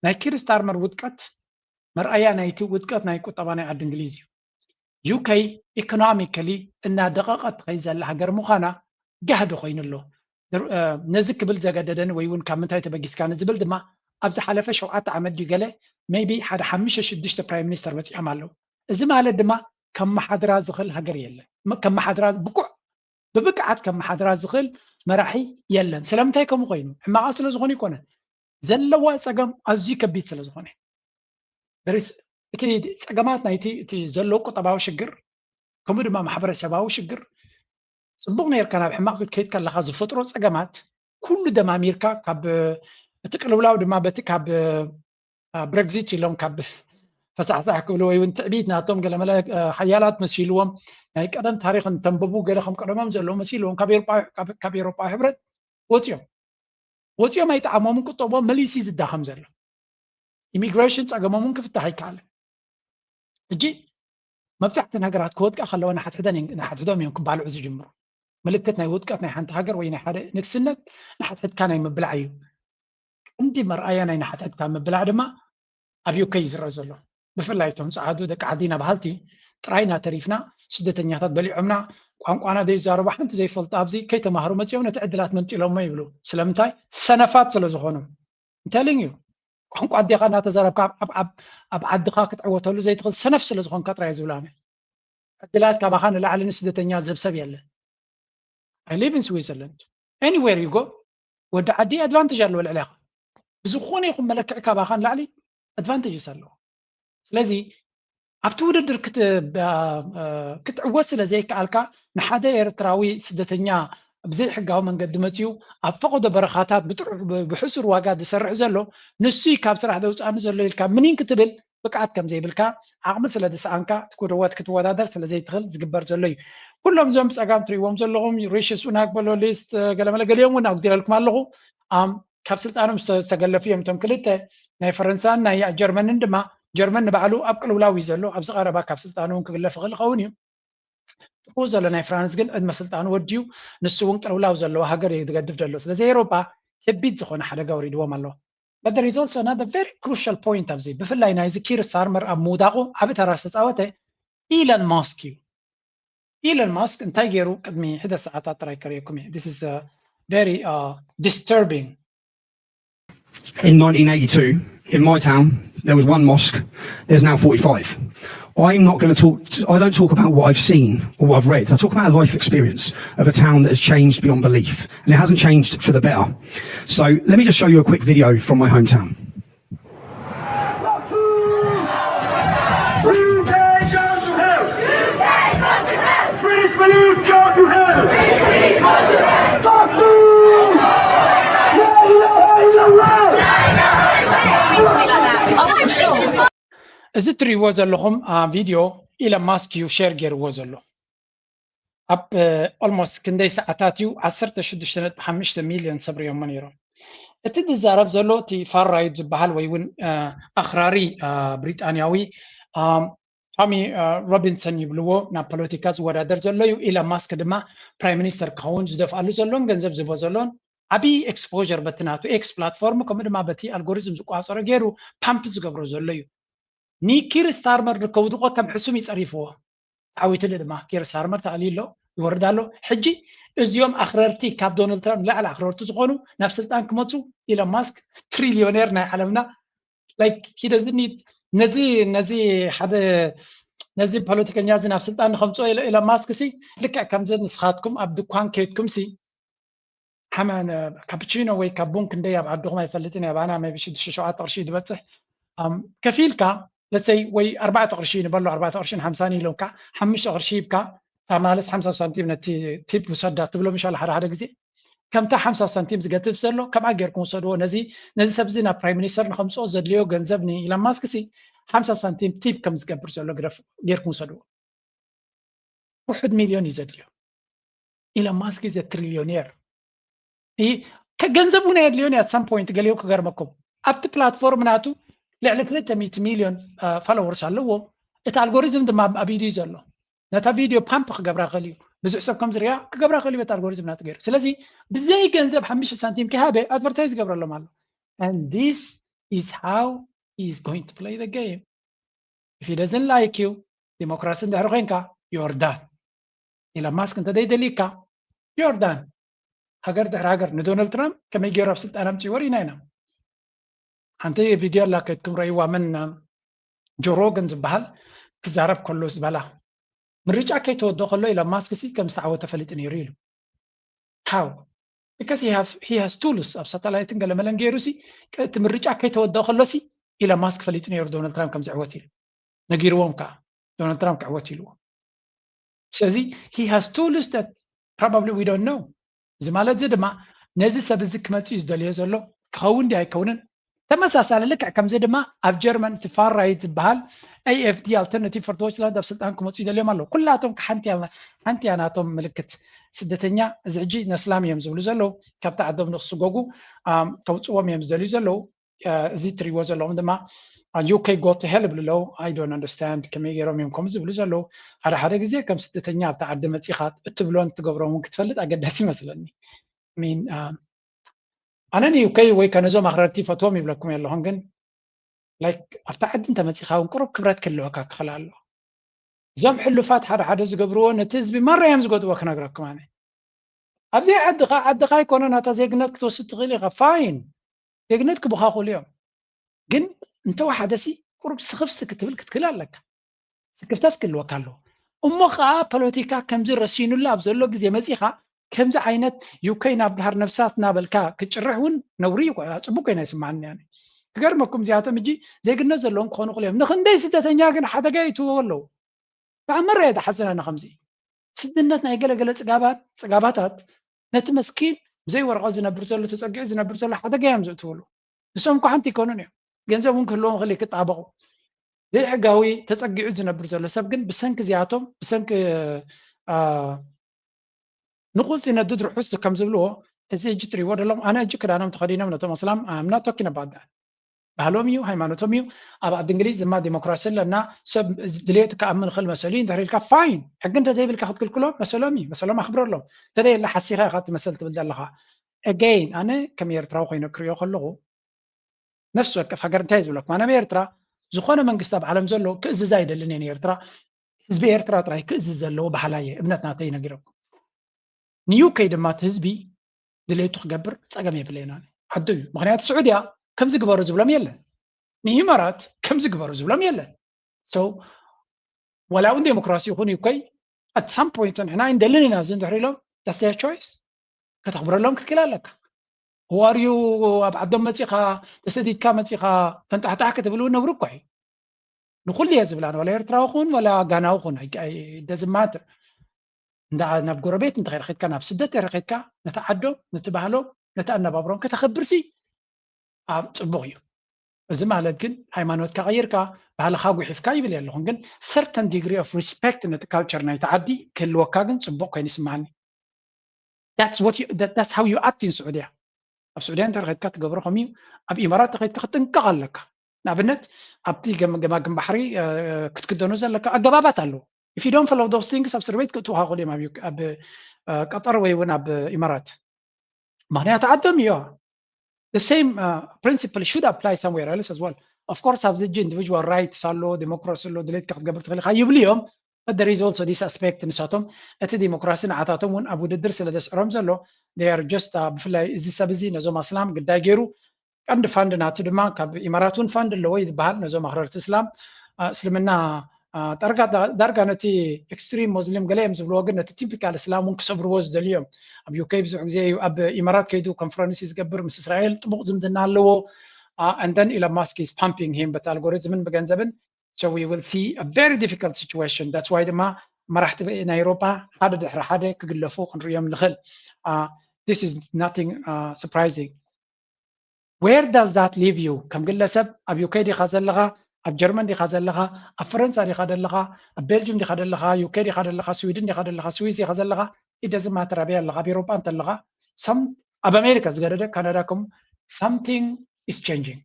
ናይ ኪር ስታርመር ውድቀት መርኣያ ናይቲ ውድቀት ናይ ቁጠባ ናይ ዓዲ እንግሊዝ እዩ። ዩ ኬ ኢኮኖሚካሊ እናደቐቐት ትኸይድ ዘላ ሃገር ምዃና ጋህዲ ኮይኑ ኣሎ። ነዚ ክብል ዘገደደኒ ወይ እውን ካብ ምንታይ ተበጊስካ ንዝብል ድማ ኣብ ዝሓለፈ ሸውዓተ ዓመት ድዩ ገለ ሜይቢ ሓደ ሓሙሽተ ሽዱሽተ ፕራይም ሚኒስተር በፂሖም ኣለዉ። እዚ ማለት ድማ ከመሓድራ ዝኽእል ሃገር የለን። ከመሓድራ ብቁዕ ብብቅዓት ከመሓድራ ዝኽእል መራሒ የለን። ስለምንታይ ከምኡ ኮይኑ? ሕማቓ ስለ ዝኾነ ይኮነ። ዘለዋ ፀገም ኣዝዩ ከቢድ ስለ ዝኾነ። እቲ ፀገማት ናይቲ እቲ ዘሎ ቁጠባዊ ሽግር ከምኡ ድማ ማሕበረሰባዊ ሽግር ፅቡቕ ነርካ ናብ ሕማቕ ክትከይድ ከለኻ ዝፈጥሮ ፀገማት ኩሉ ደማሚርካ ካብ እቲ ቅልውላው ድማ በቲ ካብ ብረግዚት ኢሎም ካብ ፈሳሕሳሕ ክብሉ ወይ እውን ትዕቢት ናቶም ገለመለ ሓያላት መሲልዎም ናይ ቀደም ታሪክ እንተንብቡ ገለ ከም ቀደሞም ዘለዉ መሲልዎም ካብ ኤሮጳ ሕብረት ወፂኦም ወፂኦም ኣይጠዓሞምን ቁጠቦም መሊሲ ዝዳኸም ዘሎ ኢሚግሬሽን ፀገሞምን ክፍታሕ ኣይከኣልን። ሕጂ መብዛሕቲ ነገራት ክወድቃ ከለዋ ንሓድሕደን ንሓድሕዶም እዮም ክባልዑ ዝጅምሩ። ምልክት ናይ ውድቀት ናይ ሓንቲ ሃገር ወይ ናይ ሓደ ንግስነት ንሓድሕድካ ናይ ምብላዕ እዩ። ቀንዲ መርኣያ ናይ ንሓድሕድካ ምብላዕ ድማ ኣብ ዩ ኬ እዩ ዝረአ ዘሎ። ብፍላይ እቶም ፀዓዱ ደቂ ዓዲና በሃልቲ ጥራይና ተሪፍና፣ ስደተኛታት በሊዖምና፣ ቋንቋና ዘይዛረቡ ሓንቲ ዘይፈልጡ ኣብዚ ከይተማሃሩ መፂኦም ነቲ ዕድላት መንጢሎሞ ይብሉ። ስለምንታይ? ሰነፋት ስለ ዝኾኑ። እንተሊን እዩ ቋንቋ ኣዴኻ እናተዛረብካ ኣብ ዓድኻ ክትዕወተሉ ዘይትኽእል ሰነፍ ስለ ዝኾንካ ጥራይ ዝብሉ ኣነ። ዕድላት ካባኻ ንላዕሊ ንስደተኛ ዝህብ ሰብ የለን። I live in Switzerland. Anywhere you go ወዲ ዓዲ ኣድቫንቴጅ ኣለዎ ልዕሌኻ። ብዝኾነ ይኹን መለክዒ ካባኻ ንላዕሊ ኣድቫንቴጅስ ኣለዎ። ስለዚ ኣብቲ ውድድር ክትዕወት ስለ ዘይከኣልካ ንሓደ ኤርትራዊ ስደተኛ ብዘይሕጋዊ መንገዲ መፅኡ ኣብ ፈቐዶ በረኻታት ብጥሩሕ ብሕሱር ዋጋ ዝሰርሕ ዘሎ ንሱ ካብ ስራሕ ዘውፅኣኒ ዘሎ ኢልካ ምኒን ክትብል ብቅዓት ከም ዘይብልካ፣ ዓቕሚ ስለ ዝሰኣንካ፣ ክትወዳደር ስለ ዘይትኽእል ዝግበር ዘሎ እዩ። ኩሎም እዞም ብጸጋም ትርእይዎም ዘለኹም፣ ሪሺ ሱናክ በሎ፣ ሊስት፣ ገለመለ ገሊኦም እውን ኣጉዲለልኩም ኣለኹ። ካብ ስልጣኖም ዝተገለፉ እዮም እቶም ክልተ፣ ናይ ፈረንሳን ናይ ጀርመንን ድማ። ጀርመን ንባዕሉ ኣብ ቅልውላው እዩ ዘሎ። ኣብዚ ቀረባ ካብ ስልጣኑ እውን ክግለፍ ይኽእል ይኸውን እዩ። ጥፉ ዘሎ ናይ ፍራንስ ግን ዕድመ ስልጣኑ ወዲኡ፣ ንሱ እውን ቅልውላው ዘለዎ ሃገር እዩ ዝገድፍ ዘሎ። ስለዚ ኤውሮጳ ከቢድ ዝኾነ ሓደጋ ወሪድዎም ኣሎ። But there is also another very crucial point ኣብዚ፣ ብፍላይ ናይዚ ኪር ስታርመር ኣብ ምውዳቑ ዓቢ ተራ ዝተጻወተ ኢለን ማስክ እዩ። ኢለን ማስክ እንታይ ገይሩ? ቅድሚ ሕደ ሰዓታት ጥራይ ከርእየኩም እየ። This is very disturbing. In nineteen eighty-two, in my town, there was one mosque. There's now forty-five. I'm not going to talk. I don't talk about what I've seen or what I've read. I talk about a life experience of a town that has changed beyond belief, and it hasn't changed for the better. So let me just show you a quick video from my hometown. እዚ እትርእይዎ ዘለኹም ቪድዮ ኢለን ማስክ እዩ ሼር ገይርዎ ዘሎ። ኣብ ኦልሞስት ክንደይ ሰዓታት እዩ ዓሰርተ ሽዱሽተ ነጥቢ ሓሙሽተ ሚልዮን ሰብ ርእዮሞ ነይሮም። እቲ ዝዛረብ ዘሎ እቲ ፋር ራይት ዝበሃል ወይ እውን ኣኽራሪ ብሪጣንያዊ ቶሚ ሮቢንሰን ይብልዎ፣ ናብ ፖለቲካ ዝወዳደር ዘሎ እዩ። ኢለን ማስክ ድማ ፕራይም ሚኒስተር ክኸውን ዝደፍኣሉ ዘሎን ገንዘብ ዝህቦ ዘሎን ዓብዪ ኤክስፖር በቲ ናቱ ኤክስ ፕላትፎርም ከምኡ ድማ በቲ ኣልጎሪዝም ዝቋፀሮ ገይሩ ፓምፕ ዝገብሮ ዘሎ እዩ። ንኪር ስታርመር ንከውድቆ ከም ሕሱም ይፀሪፍዎ። ተዓዊትሉ ድማ ኪር ስታርመር ተኣልዩ ኣሎ፣ ይወርድ ኣሎ። ሕጂ እዚኦም ኣኽረርቲ ካብ ዶናልድ ትራምፕ ንላዕሊ ኣኽረርቲ ዝኾኑ ናብ ስልጣን ክመፁ ኢለን ማስክ ትሪሊዮኔር ናይ ዓለምና like he doesn't need ነዚ ነዚ ሓደ ነዚ ፖለቲከኛ እዚ ናብ ስልጣን ንከምፅኦ ኢለን ማስክ ሲ ልክዕ ከምዚ ንስኻትኩም ኣብ ድኳን ከይድኩም ሲ ካፕቺኖ ወይ ካብ ቡን ክንደይ ኣብ ዓድኹም ኣይፈልጥን፣ ኣባና maybe ሽዱሽተ ሸውዓተ ቅርሺ ዝበፅሕ ከፊልካ ለሰይ ወይ ኣርባዕተ ቅርሺ ንበሎ ኣርባዕተ ቅርሽን ሓምሳን ኢሎምካ ሓሙሽተ ቅርሺ ሂብካ ማለት ሓምሳ ሳንቲም ነቲ ቲፕ ውሰዳ ትብሎ ምሻል ሓደ ሓደ ግዜ ከምታ ሓምሳ ሳንቲም ዝገትፍ ዘሎ ከምኣ ጌርኩም ውሰድዎ። ነዚ ነዚ ሰብ እዚ ናብ ፕራይም ሚኒስተር ንከምፅኦ ዘድልዮ ገንዘብ ንኢለን ማስክ ሲ ሓምሳ ሳንቲም ቲፕ ከም ዝገብር ዘሎ ግደፍ ጌርኩም ውሰድዎ። ውሑድ ሚልዮን እዩ ዘድልዮ። ኢለን ማስክ is a trillionaire። ገንዘብ እውን ኣየድልዮን እዩ። At some point ገሊኡ ክገርመኩም ኣብቲ ፕላትፎርም ናቱ ልዕሊ ክልተ ሚእቲ ሚልዮን ፎሎወርስ ኣለዎ። እቲ ኣልጎሪዝም ድማ ኣብ ኢዱ እዩ ዘሎ። ነታ ቪድዮ ፓምፕ ክገብራ ክእል እዩ። ብዙሕ ሰብ ከም ዝሪኣ ክገብራ ክእል እዩ በቲ ኣልጎሪዝም ናቱ ገይሩ። ስለዚ ብዘይ ገንዘብ ሓሙሽተ ሳንቲም ከይሃበ ኣድቨርታይዝ ይገብረሎም ኣሎ። And this is how he is going to play the game. If he doesn't like you, ዲሞክራሲ እንድሕር ኮይንካ you're done። ኢለን ማስክ እንተዘይደልይካ you're done። ሃገር ድሕሪ ሃገር ንዶናልድ ትራምፕ ከመይ ገይሩ ኣብ ስልጣን ኣምፅዎ ርኢና ኢና። ሓንቲ ቪድዮ ኣላ ከድኩም ረእይዋ፣ መን ጆ ሮገን ዝበሃል ክዛረብ ከሎ ዝበላ ምርጫ ከይተወደ ከሎ ኢለን ማስክ ሲ ከም ዝተዓወተ ፈሊጡ ነይሩ ኢሉ። How? Because he has tools ኣብ ሳተላይትን ገለመለን ገይሩ ሲ እቲ ምርጫ ከይተወደ ከሎ ሲ ኢለን ማስክ ፈሊጡ ነይሩ ዶናልድ ትራምፕ ከም ዝዕወት ኢሉ ነጊርዎም ከዓ ዶናልድ ትራምፕ ክዕወት ኢልዎ። ስለዚ he has tools that probably we don't know። እዚ ማለት እዚ ድማ ነዚ ሰብ እዚ ክመፅእ እዩ ዝደልዮ ዘሎ ክኸውን ድዩ ኣይከውንን። ተመሳሳሊ ልክዕ ከምዚ ድማ ኣብ ጀርመን እቲ ፋር ራይት ዝበሃል AfD Alternative for Deutschland ኣብ ስልጣን ክመፁ ይደልዮም ኣለዉ። ኩላቶም ሓንቲ እያ ናቶም ምልክት። ስደተኛ እዚ ሕጂ ነስላም እዮም ዝብሉ ዘለዉ፣ ካብቲ ዓዶም ንክስጎጉ ከውፅዎም እዮም ዝደልዩ ዘለዉ። እዚ እትሪእዎ ዘለኹም ድማ UK go to hell ይብሉ ኣለዉ። I don't understand ከመይ ገይሮም እዮም ከምኡ ዝብሉ ዘለዉ። ሓደ ሓደ ግዜ ከም ስደተኛ ኣብቲ ዓዲ መፂኻ እትብሎን እትገብሮም እውን ክትፈልጥ ኣገዳሲ ይመስለኒ። ኣነ ን UK ወይ ከነዞም ኣኽረርቲ ፈትዎም ይብለኩም የለኹን፣ ግን like ኣብቲ ዓዲ እንተመፂኻ እውን ቁሩብ ክብረት ክህልወካ ክኽእል ኣሎ። እዞም ሕሉፋት ሓደ ሓደ ዝገብርዎ ነቲ ህዝቢ ማራ እዮም ዝጎድዎ ክነግረኩም ኣነ። ኣብዘይ ዓድኻ ዓድኻ ኣይኮነን ኣታ ዜግነት ክትወስድ ትኽእል ኢኻ፣ ፋይን፣ ዜግነት ክቡኻ ክእሉ እዮም። ግን እንተወሓደሲ ቁሩብ ስኽፍሲ ክትብል ክትክእል ኣለካ። ስክፍታስ ክህልወካ ኣለዎ። እሞ ኸዓ ፖለቲካ ከምዚ ረሲኑላ ኣብ ዘሎ ግዜ መፂኻ ከምዚ ዓይነት UK ናብ ድሃር ነብሳት እናበልካ ክጭርሕ እውን ነውሪ እዩ። ፅቡቅ ኮይና ይስማዓኒ ኣነ። ክገርመኩም እዚኣቶም እጂ ዜግነት ዘለዎም ክኾኑ ክእል እዮም። ንክንደይ ስደተኛ ግን ሓደጋ ይእትዎ ኣለዉ። ብኣመራ እየ ዝሓዝን ኣነ ከምዚ። ስድነት ናይ ገለገለ ፅጋባት ፅጋባታት ነቲ መስኪን ብዘይ ወረቐት ዝነብር ዘሎ ተፀጊዑ ዝነብር ዘሎ ሓደጋ እዮም ዘእትውሉ። ንሶም እኳ ሓንቲ ይኮኑን እዮም። ገንዘብ እውን ክህልዎም ክእል ክጣበቑ። ዘይሕጋዊ ተፀጊዑ ዝነብር ዘሎ ሰብ ግን ብሰንኪ እዚኣቶም ብሰንኪ ንቁፅ ይነድድ ርሑስ ከም ዝብልዎ፣ እዚ ሕጂ ትሪእዎ ዘለኹም ኣነ ሕጂ ክዳኖም ተኸዲኖም ነቶም ኣስላም ኣምና ቶኪን ኣባዳ ባህሎም እዩ፣ ሃይማኖቶም እዩ። ኣብ ዓዲ እንግሊዝ ድማ ዲሞክራሲ ኣለና፣ ሰብ ድሌቱ ክኣምን ክእል መሰሉ እዩ። እንድሕር ኢልካ ፋይን፣ ሕጊ እንተዘይብልካ ክትክልክሎም መሰሎም እዩ፣ መሰሎም ኣኽብረሎም። እንተዘየለ ሓሲኻ ኢኻ ትመሰል ትብል ዘለኻ። ኣገይን ኣነ ከም ኤርትራዊ ኮይነ ክሪኦ ከለኹ ነፍሲ ወከፍ ሃገር እንታይ ዝብለኩም ኣነ ኣብ ኤርትራ ዝኾነ መንግስቲ ኣብ ዓለም ዘሎ ክእዝዝ ኣይደልን እየ ንኤርትራ። ህዝቢ ኤርትራ ጥራይ ክእዝዝ ዘለዎ ባህላ እየ እምነት ናተይ ነጊረኩም። ንዩከይ ድማ እቲ ህዝቢ ድሌቱ ክገብር ፀገም የብለይና። ዓዱ እዩ። ምክንያቱ ስዑድያ ከምዚ ግበሩ ዝብሎም የለን፣ ንኢማራት ከምዚ ግበሩ ዝብሎም የለን። So ዋላ እውን ዴሞክራሲ ይኹን ዩከይ at some point ንሕና ኣይንደልን ኢና እዚ እንድሕር ኢሎም that's their choice። ከተኽብረሎም ክትክእል ኣለካ። ዋርዩ ኣብ ዓዶም መፂኻ ተሰዲድካ መፂኻ ፈንጣሕጣሕ ክትብል እውን ነብሪ እኮ እዩ። ንኩሉ እየ ዝብላ ዋላ ኤርትራዊ ኹን ዋላ ጋናዊ ኹን ደዝማትር እንዳ ናብ ጎረቤት እንተኸይደ ኸድካ ናብ ስደት ተረኸድካ ነቲ ዓዶም ነቲ ባህሎም ነቲ ኣነባብሮም ከተኸብርሲ ኣብ ፅቡቕ እዩ። እዚ ማለት ግን ሃይማኖትካ ቀይርካ ባህልኻ ጉሒፍካ ይብል ኣለኹን ግን certain degree of respect ነቲ culture ናይቲ ዓዲ ክህልወካ ግን ፅቡቕ ኮይኑ ይስማዓኒ። That's what you, that, that's how you act in ስዑድያ። ኣብ ስዑድያ እንተ ከድካ ትገብሮ ከምኡ እዩ። ኣብ ኢማራት ተኸድካ ክትጥንቀቕ ኣለካ። ንኣብነት ኣብቲ ገማግም ባሕሪ ክትክደኖ ዘለካ ኣገባባት ኣለዎ። If you don't follow those things ኣብ እስር ቤት ክእትውካ ክእሉ እዮም ኣብ ቀጠር ወይ እውን ኣብ ኢማራት። ምክንያቱ ዓዶም እዩ። The same principle should apply somewhere else as well. Of course ኣብዚ ሕጂ individual rights ኣሎ፣ ዲሞክራሲ ኣሎ፣ ድሌትካ ክትገብር ትኽእል ኢኻ ይብሉ እዮም። But there is also this aspect ንሳቶም እቲ ዲሞክራሲ ንዓታቶም እውን ኣብ ውድድር ስለ ዘስዕሮም ዘሎ they are just ብፍላይ እዚ ሰብ እዚ ነዞም ኣስላም ግዳይ ገይሩ ቀንዲ ፋንድ ናቱ ድማ ካብ ኢማራት እውን ፋንድ ኣለዎ ዝበሃል ነዞም ኣኽረርቲ እስላም እስልምና ዳርጋ ነቲ extreme Muslim ገለ እዮም ዝብልዎ ግን ነቲ typical እስላም እውን ክሰብርዎ ዝደልዩ እዮም። ኣብ ዩከይ ብዙሕ ግዜ እዩ ኣብ ኢማራት ከይዱ ኮንፈረንስ ዝገብር ምስ እስራኤል ጥቡቕ ዝምድና ኣለዎ። And then Elon Musk is pumping him በቲ ኣልጎሪዝምን ብገንዘብን so we will see a very difficult situation that's why ድማ መራሕቲ ናይ ኤሮጳ ሓደ ድሕሪ ሓደ ክግለፉ ክንርእዮም ንኽእል። This is nothing surprising. Where does that leave you? ከም ግለሰብ ኣብ ዩከይ ዲኻ ዘለኻ፣ ኣብ ጀርመን ዲኻ ዘለኻ፣ ኣብ ፈረንሳ ዲኻ ዘለኻ፣ ኣብ ቤልጅም ዲኻ ዘለኻ፣ ዩከይ ዲኻ ዘለኻ፣ ስዊድን ዲኻ ዘለኻ፣ ስዊስ ዲኻ ዘለኻ፣ it doesn't matter ኣበይ ኣለኻ፣ ኣብ ኤሮጳ እንተለኻ፣ some ኣብ ኣሜሪካ ዝገደደ ካናዳ ከም something is changing።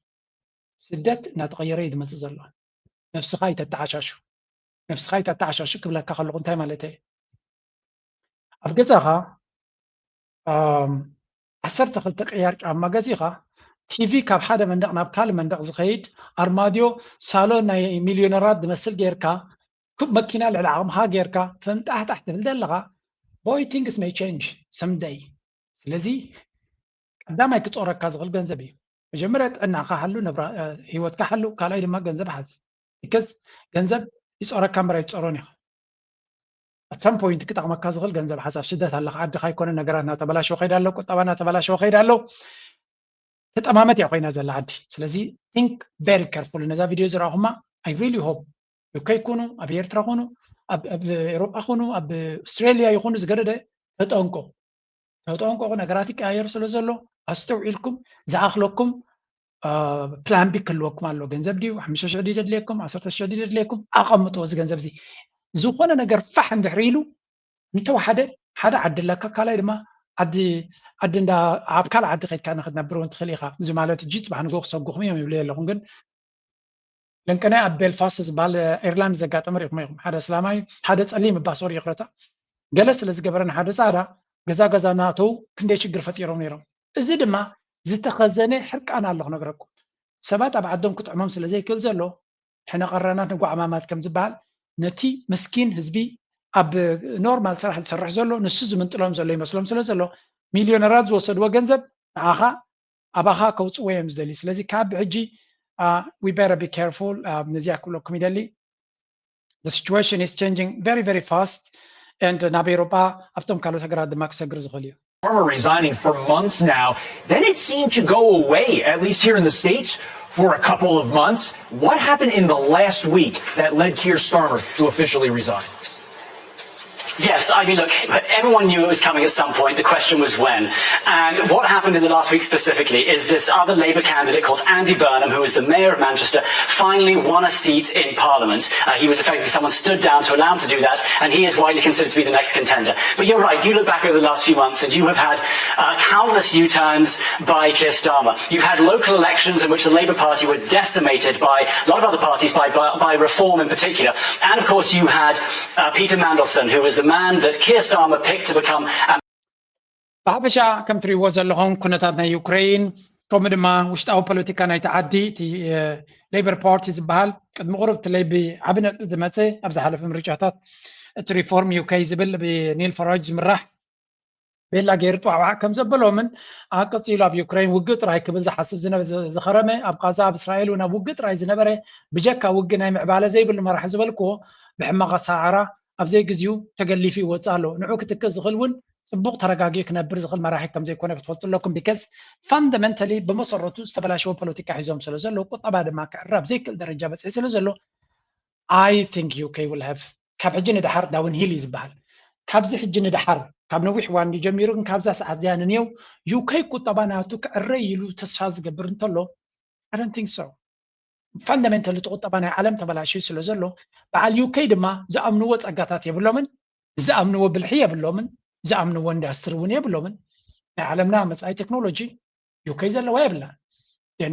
ስደት እናተቐየረ እዩ ዝመፅእ ዘሎ። ነብስኻ ይተተዓሻሹ፣ ነብስኻ ይተተዓሻሹ ክብለካ ከለኹ እንታይ ማለት እየ? ኣብ ገዛኻ ዓሰርተ ክልተ ቅያር ጫማ ገዚኻ ቲቪ ካብ ሓደ መንደቕ ናብ ካልእ መንደቕ ዝኸይድ ኣርማድዮ ሳሎን ናይ ሚልዮነራት ዝመስል ጌርካ ክብ መኪና ልዕሊ ዓቕምኻ ጌርካ ፈንጣሕጣሕ ትብል ዘለኻ boy things may change someday። ስለዚ ቀዳማይ ክፀረካ ዝኽእል ገንዘብ እዩ። መጀመርያ ጥዕናኻ ሓሉ፣ ህይወትካ ሓሉ፣ ካልኣይ ድማ ገንዘብ ሓዝ። Because ገንዘብ ይፀረካ እምበር ኣይትፀሮን ኢኻ። At some point ክጠቕመካ ዝኽእል ገንዘብ ሓዝ። ኣብ ስደት ኣለኻ፣ ዓድኻ ኣይኮነ ነገራት እናተበላሸወ ከይዳ ኣሎ፣ ቁጠባ እናተበላሸወ ከይዳ ኣሎ። ተጠማመት እያ ኮይና ዘላ ዓዲ። ስለዚ think very careful። ነዛ ቪድዮ ዝረኣኹማ I really hope ዩከይ ኩኑ ኣብ ኤርትራ ኩኑ ኣብ ኤሮጳ ኩኑ ኣብ ኣውስትራሊያ ይኹኑ ዝገደደ ተጠንቀቑ። ተጠንቀቑ፣ ነገራት ይቀያየር ስለ ዘሎ ኣስተውዒልኩም ዝኣኽለኩም ፕላን ቢ ክህልወኩም ኣሎ። ገንዘብ ድዩ ሓሙሽተ ሽሕ ድዩ ዘድልየኩም፣ ዓሰርተ ሽሕ ድዩ ዘድልየኩም፣ ኣቐምጥዎ እዚ ገንዘብ እዚ። ዝኾነ ነገር ፋሕ እንድሕር ኢሉ እንተወሓደ ሓደ ዓዲ ኣለካ፣ ካልኣይ ድማ ዓዲ ዓዲ እንዳ ኣብ ካልእ ዓዲ ከድካ ንክትነብር እውን ትኽእል ኢኻ። እዚ ማለት እጂ ፅባሕ ንግሆ ክሰጉኹም እዮም ይብሉ የለኹም፣ ግን ለንቀናይ ኣብ ቤልፋስት ዝበሃል ኤርላንድ ዘጋጠመ ሪኢኹም ኢኹም። ሓደ እስላማይ ሓደ ፀሊም እባ ሶሪ ይቕረታ ገለ ስለ ዝገበረ ንሓደ ፃዕዳ ገዛ ገዛ እናእተው ክንደይ ሽግር ፈጢሮም ነይሮም። እዚ ድማ ዝተኸዘነ ሕርቃን ኣሎ ክነግረኩም። ሰባት ኣብ ዓዶም ክጥዕሞም ስለ ዘይክእል ዘሎ ሕነ ቀራናት ንጓዕማማት ከም ዝበሃል ነቲ መስኪን ህዝቢ ኣብ ኖርማል ስራሕ ዝሰርሕ ዘሎ ንሱ ዝምንጥሎም ዘሎ ይመስሎም ስለ ዘሎ ሚልዮነራት ዝወሰድዎ ገንዘብ ንዓኻ ኣባኻ ከውፅዎ እዮም ዝደልዩ። ስለዚ ካብ ሕጂ we better be careful ነዚኣ ክብለኩም ይደሊ። The situation is changing very very fast and ናብ ኤሮጳ ኣብቶም ካልኦት ሃገራት ድማ ክሰግር ዝኽእል እዩ። Starmer resigning for months now. Then it seemed to go away, at least here in the States, for a couple of months. What happened in the last week that led Keir Starmer to officially resign? Yes, I mean, look, everyone knew it was coming at some point. The question was when. And what happened in the last week specifically is this other Labour candidate called Andy Burnham, who is the mayor of Manchester, finally won a seat in Parliament. Uh, he was effectively someone stood down to allow him to do that, and he is widely considered to be the next contender. But you're right, you look back over the last few months and you have had uh, countless U-turns by Keir Starmer. You've had local elections in which the Labour Party were decimated by a lot of other parties, by, by, by reform in particular. And of course, you had uh, Peter Mandelson, who was the man that Keir Starmer picked to become. ብሓፈሻ ከም ትሪእዎ ዘለኹም ኩነታት ናይ ዩክሬን ከምኡ ድማ ውሽጣዊ ፖለቲካ ናይቲ ዓዲ እቲ ሌበር ፓርቲ ዝበሃል ቅድሚ ቁሩብ እቲ ለይ ብዓቢ ነጥቢ ዝመፀ ኣብ ዝሓለፈ ምርጫታት እቲ ሪፎርም ዩኬ ዝብል ብኒል ፈራጅ ዝምራሕ ቤላ ገይሩ ጥዋዕዋዕ ከም ዘበሎምን ኣቀፂሉ ኣብ ዩክሬን ውግእ ጥራይ ክብል ዝሓስብ ዝኸረመ ኣብ ቃዛ ኣብ እስራኤል እውን ኣብ ውግእ ጥራይ ዝነበረ ብጀካ ውግእ ናይ ምዕባለ ዘይብሉ መራሒ ዝበልክዎ ብሕማቕ ኣሰዓዕራ ኣብ ዘይግዚኡ ተገሊፉ ይወፅእ ኣሎ። ንዑ ክትክእ ዝኽእል እውን ፅቡቕ ተረጋጊኡ ክነብር ዝኽእል መራሒ ከም ዘይኮነ ክትፈልጡ ኣለኩም። ቢከዝ ፋንዳመንታሊ ብመሰረቱ ዝተበላሸወ ፖለቲካ ሒዞም ስለ ዘለዉ ቁጠባ ድማ ክዕረ ኣብ ዘይክእል ደረጃ በፂሑ ስለ ዘሎ I think UK will have ካብ ሕጂ ንደሓር ዳውን ሂል እዩ ዝበሃል። ካብዚ ሕጂ ንደሓር ካብ ነዊሕ እዋን ድዩ ጀሚሩ ግን ካብዛ ሰዓት እዚኣ ንንየው UK ቁጠባ ናቱ ክዕረ ኢሉ ተስፋ ዝገብር እንተሎ I don't think so። ፋንዳሜንታል እቲ ቁጠባ ናይ ዓለም ተበላሽዩ ስለ ዘሎ በዓል ዩኬ ድማ ዝኣምንዎ ፀጋታት የብሎምን ዝኣምንዎ ብልሒ የብሎምን ዝኣምንዎ ኢንዳስትሪ እውን የብሎምን ናይ ዓለምና መፃኢ ቴክኖሎጂ ዩኬ ዘለዋ የብላን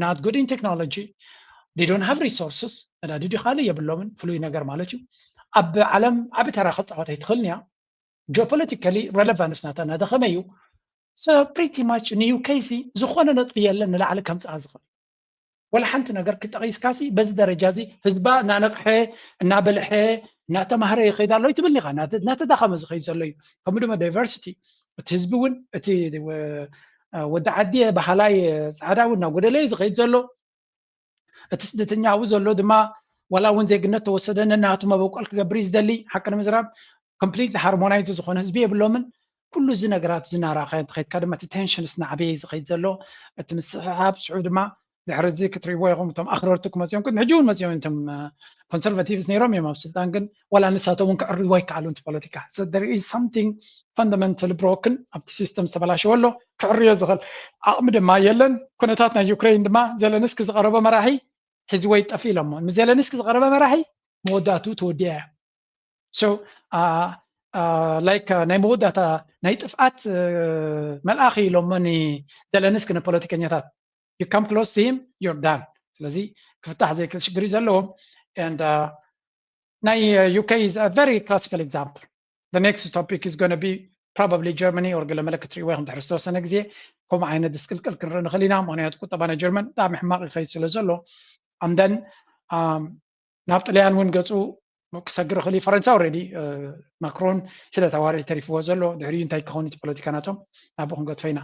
not good in technology they don't have resources ነዳዲ ድዩ ካልእ የብሎምን ፍሉይ ነገር ማለት እዩ ኣብ ዓለም ዓቢ ተራ ክፃወት ኣይትኽእልን እያ ጂኦፖለቲካሊ ረለቫንስ ናታ እናደኸመ እዩ pretty much ንዩኬ ሲ ዝኾነ ነጥቢ የለን ንላዕሊ ከምፅኣ ዝኽእል ወላ ሓንቲ ነገር ክጠቒስካሲ በዚ ደረጃ እዚ ህዝባ እናነቕሐ እናበልሐ እናተማህረ ይኸይድ ኣሎ ይትብል ኢኻ እናተዳኸመ ዝኸይድ ዘሎ እዩ ከምኡ ድማ ዳይቨርሲቲ እቲ ህዝቢ እውን እቲ ወዲ ዓዲ ባህላይ ፃዕዳ እውን እናጎደለ እዩ ዝኸይድ ዘሎ እቲ ስደተኛ ኣብኡ ዘሎ ድማ ዋላ እውን ዜግነት ተወሰደ ነናቱ መበቆል ክገብር እዩ ዝደሊ ሓቂ ንምዝራብ ኮምፕሊትሊ ሃርሞናይዝ ዝኾነ ህዝቢ የብሎምን ኩሉ እዚ ነገራት እዚ እናረኣኻዮ እንተኸይድካ ድማ እቲ ቴንሽንስ እናዓበየ እዩ ዝኸይድ ዘሎ እቲ ምስሕሓብ ስዑ ድማ ድሕሪ እዚ ክትሪእዎ ኢኹም እቶም ኣኽረርቲ ክመፅኦም ቅድሚ ሕጂ እውን መፅኦም እቶም ኮንሰርቫቲቭስ ነይሮም እዮም ኣብ ስልጣን ግን ዋላ ንሳቶም እውን ክዕርይዎ ኣይከኣሉን እቲ ፖለቲካ there is something fundamental broken ኣብቲ ሲስተም ዝተበላሸወ ኣሎ ክዕርዮ ዝኽእል ዓቕሚ ድማ የለን ኩነታት ናይ ዩክሬን ድማ ዘለንስኪ ዝቐረበ መራሒ ሕዚ ወይ ጠፊ ኢሎሞ ምስ ዘለንስኪ ዝቐረበ መራሒ መወዳእቱ ተወዲኣ እያ so like ናይ መወዳእታ ናይ ጥፍኣት መልኣኺ ኢሎሞ ዘለንስኪ ንፖለቲከኛታት you come close to him you're done ስለዚ ክፍታሕ ዘይክእል ሽግር እዩ ዘለዎም and ናይ UK is a very classical example the next topic is going to be probably Germany or ገለ መለ ክትሪእዎ ኢኹም ድሕሪ ዝተወሰነ ግዜ ከምኡ ዓይነት ድስቅልቅል ክንርኢ ንኽእል ኢና ምክንያቱ ቁጠባ ናይ ጀርመን ብጣዕሚ ሕማቕ ይኸይድ ስለ ዘሎ and then ናብ ጥልያን እውን ገፁ ክሰግር ይኽእል እዩ ፈረንሳ already ማክሮን ሽለት ኣዋርሕ ተሪፍዎ ዘሎ ድሕሪኡ እንታይ ክኸውን እቲ ፖለቲካ ናቶም ናብኡ ክንገድፎ ኢና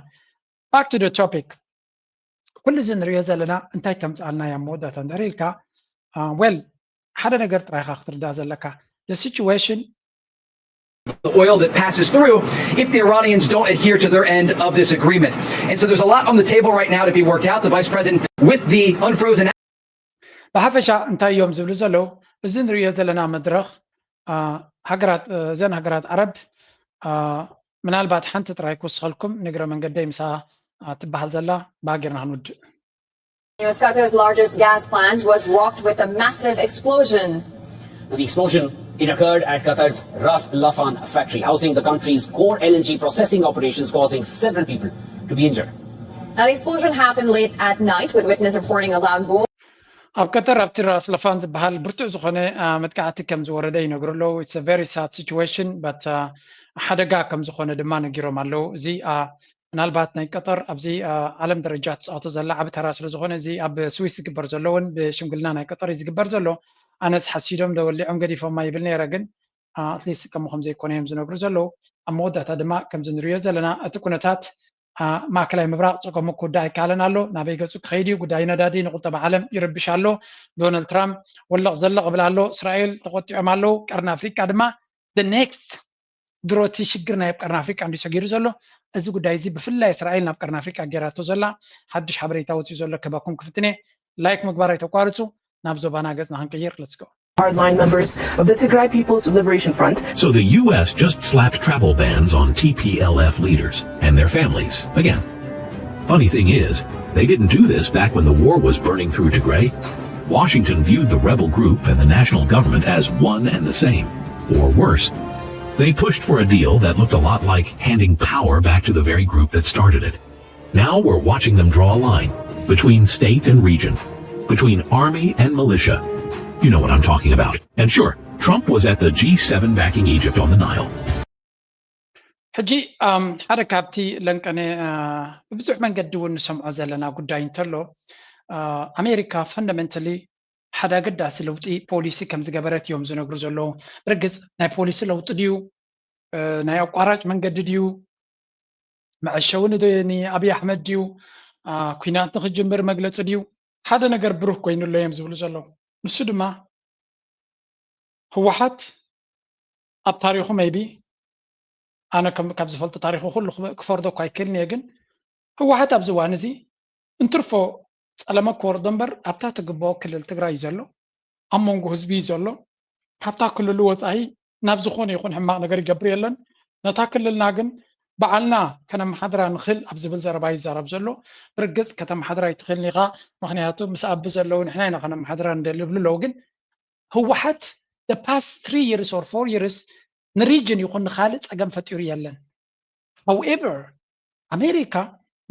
back to the topic ኩሉ እዚ ንሪኦ ዘለና እንታይ ከምፅኣልና እያ መወዳእታ እንድሕር ኢልካ well ሓደ ነገር ጥራይካ ክትርዳእ ዘለካ the situation the oil that passes through if the Iranians don't adhere to their end of this agreement. And so there's a lot on the table right now to be worked out. The vice president with the unfrozen ብሓፈሻ እንታይ እዮም ዝብሉ ዘለዉ እዚ ንሪኦ ዘለና መድረኽ ሃገራት እዘን ሃገራት ዓረብ ምናልባት ሓንቲ ጥራይ ክውስኸልኩም ንግረ መንገደይ ምሳ ትበሃል ዘላ ብሃገርና ክንውድእ News Qatar's largest gas plant was rocked with a massive explosion. The explosion it occurred at Qatar's Ras Laffan factory, housing the country's core L N G processing operations, causing several people to be injured. Now, the explosion happened late at night, with witness reporting a loud boom. ኣብ ቀጠር ኣብቲ ራስ ለፋን ዝበሃል ብርቱዕ ዝኾነ መጥቃዕቲ ከም ዝወረደ ይነግሩ ኣለዉ it's a very sad situation but ሓደጋ ከም ዝኾነ ድማ ነጊሮም ኣለዉ እዚ ምናልባት ናይ ቀጠር ኣብዚ ዓለም ደረጃ ትፃወቶ ዘላ ዓቢ ተራ ስለ ዝኾነ እዚ ኣብ ስዊስ ዝግበር ዘሎ እውን ብሽምግልና ናይ ቀጠር እዩ ዝግበር ዘሎ ኣነስ ሓሲዶም ዶ ወሊዖም ገዲፎማ ይብል ነይረ ግን ኣትሊስት ከምኡ ከም ዘይኮነ እዮም ዝነግሩ ዘለዉ ኣብ መወዳእታ ድማ ከምዚ ንሪኦ ዘለና እቲ ኩነታት ማእከላይ ምብራቕ ጸገሙ ክውዳእ ኣይከኣለን ኣሎ ናበይ ገጹ ክኸይድ እዩ ጉዳይ ነዳዲ ንቁጠባ ዓለም ይርብሽ ኣሎ ዶናልድ ትራምፕ ወለቕ ዘለቕ ብል ኣሎ እስራኤል ተቆጢዖም ኣለዉ ቀርኒ ኣፍሪቃ ድማ the next ድሮ እቲ ሽግር ናይ ኣብ ቀርኒ ኣፍሪቃ እንዲ ሰጊሩ ዘሎ እዚ ጉዳይ እዚ ብፍላይ እስራኤል ናብ ቀርኒ ኣፍሪቃ ገይራቶ ዘላ ሓድሽ ሓበሬታ ወፅኡ ዘሎ ክህበኩም ክፍትነ ላይክ ምግባር ኣይተቋርፁ ናብ ዞባና ገፅና ክንቅይር let's go hardline members of the Tigray People's Liberation Front. So the U S just slapped travel bans on T P L F leaders and their families again. Funny thing is, they didn't do this back when the war was burning through Tigray. Washington viewed the rebel group and the national government as one and the same, or worse. They pushed for a deal that looked a lot like handing power back to the very group that started it. Now we're watching them draw a line between state and region, between army and militia. You know what I'm talking about. And sure, Trump was at the G seven backing Egypt on the Nile. ሕጂ ሓደ ካብቲ ለንቀነ ብብዙሕ መንገዲ እውን ንሰምዖ ዘለና ጉዳይ እንተሎ፣ ኣሜሪካ ፈንዳመንታሊ ሓደ ኣገዳሲ ለውጢ ፖሊሲ ከም ዝገበረት እዮም ዝነግሩ ዘለዉ። ብርግፅ ናይ ፖሊሲ ለውጢ ድዩ፣ ናይ ኣቋራጭ መንገዲ ድዩ፣ መዐሸዊ ንኣብይ ኣሕመድ ድዩ፣ ኩናት ንክጅምር መግለፂ ድዩ፣ ሓደ ነገር ብሩህ ኮይኑ ኣሎ እዮም ዝብሉ ዘለዉ። ንሱ ድማ ህወሓት ኣብ ታሪኹ maybe ኣነ ካብ ዝፈልጦ ታሪኹ ኩሉ ክፈርዶ እኳ ኣይክእልን እየ፣ ግን ህወሓት ኣብዚ እዋን እዚ እንትርፎ ፀለመ ክወርዶ እምበር ኣብታ ትግብኦ ክልል ትግራይ እዩ ዘሎ፣ ኣብ መንጎ ህዝቢ እዩ ዘሎ። ካብታ ክልሉ ወፃኢ ናብ ዝኾነ ይኹን ሕማቕ ነገር ይገብር የለን። ነታ ክልልና ግን ባዕልና ከነመሓድራ ንኽእል ኣብ ዝብል ዘረባ ይዛረብ ዘሎ። ብርግፅ ከተመሓድራ ኣይትኽእልን ኢኻ፣ ምክንያቱ ምስ ኣቢ ዘለዉ ንሕና ኢና ከነመሓድራ እንደሊ ይብሉ ኣለዉ። ግን ህወሓት the past three years or four years ንሪጅን ይኹን ንካልእ ፀገም ፈጢሩ የለን። However ኣሜሪካ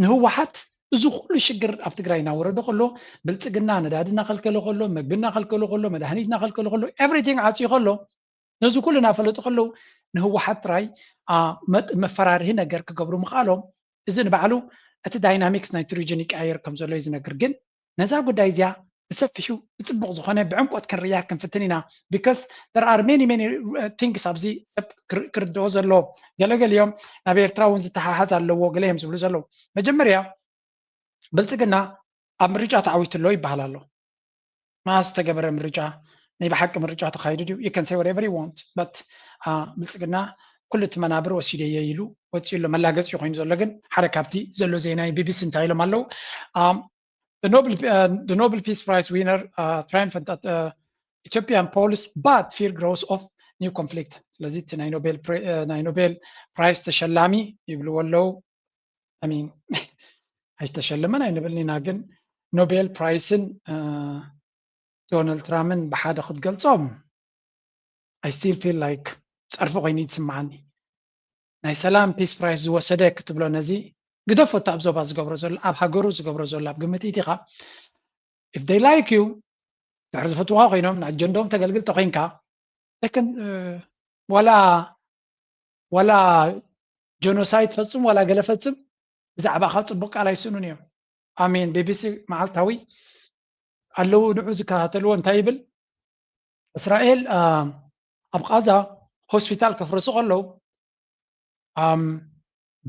ንህወሓት እዚ ኩሉ ሽግር ኣብ ትግራይ እናወረደ ከሎ፣ ብልፅግና ነዳዲ እናኸልከለ ከሎ፣ ምግቢ እናኸልከለ ከሎ፣ መድሃኒት እናኸልከለ ከሎ፣ everything ዓፅዩ ከሎ፣ ነዚ ኩሉ እናፈለጡ ከለዉ ንህወሓት ጥራይ መፈራርሂ ነገር ክገብሩ ምኽኣሎም፣ እዚ ንባዕሉ እቲ ዳይናሚክስ ናይቲ ሪጅን ይቀያየር ከም ዘሎ እዩ ዝነግር። ግን ነዛ ጉዳይ እዚኣ ብሰፊሑ ብፅቡቕ ዝኾነ ብዕምቆት ክንርእያ ክንፍትን ኢና። Because there are many many things ኣብዚ ሰብ ክርድኦ ዘለዎ። ገለገሊኦም ናብ ኤርትራ እውን ዝተሓሓዝ ኣለዎ ገለ እዮም ዝብሉ ዘለዉ። መጀመርያ ብልፅግና ኣብ ምርጫ ተዓዊቱ ኣሎ ይበሃል ኣሎ። መዓስ ዝተገበረ ምርጫ? ናይ ብሓቂ ምርጫ ተኻይዱ ድዩ? You can say whatever you want, but ብልፅግና ኩሉ እቲ መናብር ወሲደዮ ኢሉ ወፂኡ ኣሎ። መላገፂ ኮይኑ ዘሎ ግን ሓደ ካብቲ ዘሎ ዜና እዩ። ቢቢሲ እንታይ ኢሎም ኣለዉ? The Nobel Peace Prize winner triumphant at Ethiopian polls but fear growth of new conflict። ስለዚ እቲ ናይ ኖቤል ፕራይስ ተሸላሚ ይብልዎ ኣለዉ። I mean ኣይተሸልመን ኣይንብልን ኢና፣ ግን ኖቤል ፕራይስን ዶናልድ ትራምፕን ብሓደ ክትገልፆም I still feel like ፀርፊ ኮይኑ እዩ ዝስምዓኒ። ናይ ሰላም ፒስ ፕራይስ ዝወሰደ ክትብሎ ነዚ ግደፎ፣ እቲ ኣብ ዞባ ዝገብሮ ዘሎ፣ ኣብ ሃገሩ ዝገብሮ ዘሎ ኣብ ግምት ኢቲኻ። If they like you፣ ድሕሪ ዝፈትዋ ኮይኖም ንኣጀንዳኦም ተገልግል ተኮይንካ፣ ዋላ ዋላ ጀኖሳይድ ፈፅም ዋላ ገለ ፈፅም ብዛዕባኻ ፅቡቅ ቃል ኣይስእኑን እዮም። ኣሜን። ቢቢሲ መዓልታዊ ኣለዉ ንዑ ዝከታተልዎ እንታይ ይብል? እስራኤል ኣብ ቃዛ ሆስፒታል ከፍርሱ ከለዉ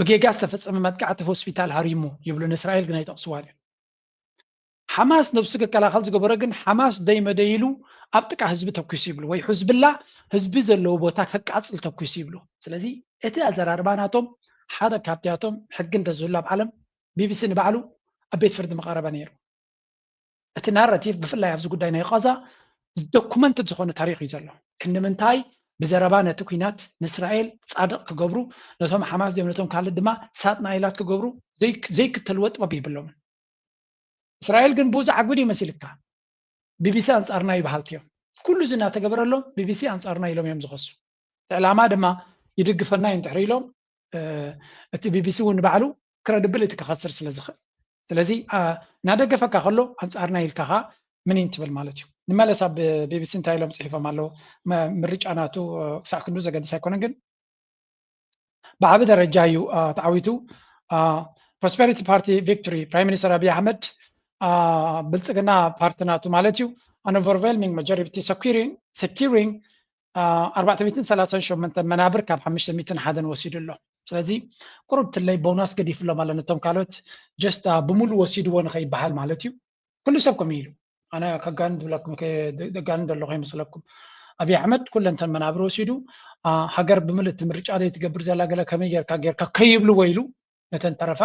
ብጌጋ ዝተፈፀመ መጥቃዕቲ ሆስፒታል ሃሪሙ ይብሉ። ንእስራኤል ግን ኣይጠቕስዋን እዮም። ሓማስ ነብሱ ክከላኸል ዝገበረ ግን ሓማስ ደይ መደይ ኢሉ ኣብ ጥቃ ህዝቢ ተኩሱ ይብሉ፣ ወይ ሕዝብላ ህዝቢ ዘለዎ ቦታ ከቃፅል ተኩሱ ይብሉ። ስለዚ እቲ ኣዘራርባ ናቶም ሓደ ካብቲኣቶም ሕጊ እንተዝህሉ ኣብ ዓለም ቢቢሲ ንባዕሉ ኣብ ቤት ፍርዲ ምቐረበ ነይሩ። እቲ ናራቲቭ ብፍላይ ኣብዚ ጉዳይ ናይ ቃዛ ዶኩመንትድ ዝኾነ ታሪክ እዩ ዘሎ። ክንዲ ምንታይ ብዘረባ ነቲ ኩናት ንእስራኤል ፃድቕ ክገብሩ፣ ነቶም ሓማስ ዲዮም ነቶም ካልእ ድማ ሳጥናኤላት ክገብሩ ዘይክተልዎ ጥበብ የብሎምን። እስራኤል ግን ብኡ ዝዓግብ ድዩ መሲልካ? ቢቢሲ ኣንፃርና እዩ በሃልቲ እዮም። ኩሉ እዚ እናተገበረሎም ቢቢሲ ኣንፃርና ኢሎም እዮም ዝኸሱ። እቲ ዕላማ ድማ ይድግፈና እዩ እንድሕር ኢሎም እቲ ቢቢሲ እውን ንባዕሉ ክረድብልቲ ክኸስር ስለ ዝኽእል። ስለዚ እናደገፈካ ከሎ ኣንፃርና ኢልካ ከዓ ምኒን ትብል ማለት እዩ። ንመለስ ኣብ ቢቢሲ እንታይ ኢሎም ፅሒፎም ኣለዉ? ምርጫ ናቱ ክሳዕ ክንዱ ዘገድስ ኣይኮነን፣ ግን ብዓቢ ደረጃ እዩ ተዓዊቱ። ፕሮስፐሪቲ ፓርቲ ቪክቶሪ፣ ፕራይም ሚኒስተር ኣብይ ኣሕመድ ብልፅግና ፓርቲ ናቱ ማለት እዩ፣ an overwhelming majority securing ኣርባዕተ ሚእትን ሰላሳን ሸሞንተን መናብር ካብ ሓሙሽተ ሚእትን ሓደን ወሲዱ ኣሎ። ስለዚ ቁሩብ ትለይ ቦናስ ገዲፍሎም ኣሎ ነቶም ካልኦት፣ ጀስት ብሙሉ ወሲድዎ ንኸይበሃል ማለት እዩ። ኩሉ ሰብ ከምኡ ኢሉ፣ ኣነ ከጋንድ ዝብለኩም ደጋንድ ኣለኹ ይመስለኩም። ኣብይ ኣሕመድ ኩለንተን መናብር ወሲዱ፣ ሃገር ብምልእቲ ምርጫ ዘይትገብር ዘላ ገለ ከመይ ጌርካ ጌርካ ከይብልዎ ኢሉ ነተን ተረፋ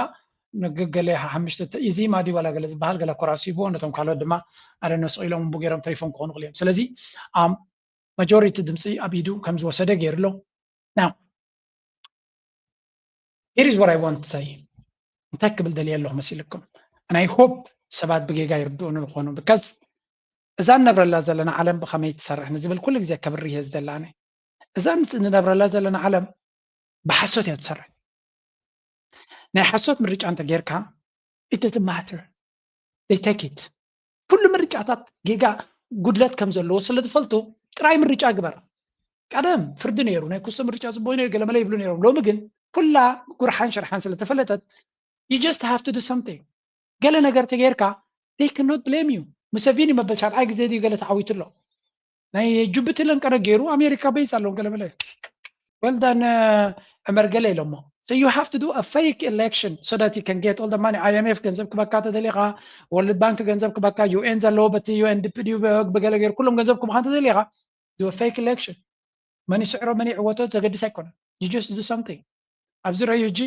ገለ ሓምሽተ ኢዚማ ድዩ ዋላ ገለ ዝበሃል ገለ ኮራሲቦ ነቶም ካልኦት ድማ ኣደ ነስቕ ኢሎም እምቡ ገይሮም ተሪፎም ክኾኑ ክልዮም። ስለዚ ኣም ማጆሪቲ ድምፂ ኣብ ኢዱ ከም ዝወሰደ ገይሩ ኣሎ። Now here is what I want to say። እንታይ ክብል ደልየ ኣለኹ መሲልኩም? And I hope ሰባት ብጌጋ ይርድኡኒ ይኾኑ። Because እዛ ንነብረላ ዘለና ዓለም ብኸመይ ትሰርሕ ንዝብል ኩሉ ግዜ ከብርህ እየ ዝደሊ ኣነ። እዛ ንነብረላ ዘለና ዓለም ብሓሶት እያ ትሰርሕ። ናይ ሓሶት ምርጫ እንተ ጌርካ it doesn't matter, they take it። ኩሉ ምርጫታት ጌጋ ጉድለት ከም ዘለዎ ስለ ዝፈልጡ ጥራይ ምርጫ ግበር። ቀደም ፍርዲ ነይሩ፣ ናይ ኩስቶ ምርጫ ጽቡቕ ነይሩ፣ ገለመለ ይብሉ ነይሮም። ሎሚ ግን ኩላ ጉርሓን ሽርሓን ስለ ተፈለጠት you just have to do something። ገለ ነገር ተጌርካ they cannot blame you። ሙሰቪኒ መበል ሻብዓይ ግዜ ድዩ ገለ ተዓዊቱ ኣሎ። ናይ ጁፒተር ለንቀነ ገይሩ ኣሜሪካ ቤዝ ኣለዎም ገለመለ። Well done ዕመር ገለ ኢሎሞ። So you have to do a fake election so that you can get all the money. I M F ገንዘብ ክበካ ተደሊኻ፣ ወርልድ ባንክ ገንዘብ ክበካ፣ ዩ ኤን ዘለዎ በቲ ዩ ኤን ዲ ፒ ድዩ ብገለ ገይሩ ኩሎም ገንዘብ ክበካ ተደሊኻ do a fake election። መን ይስዕሮ መን ይዕወቶ ዘገድስ ኣይኮነን። You just do something። ኣብዚ ረዩ ሕጂ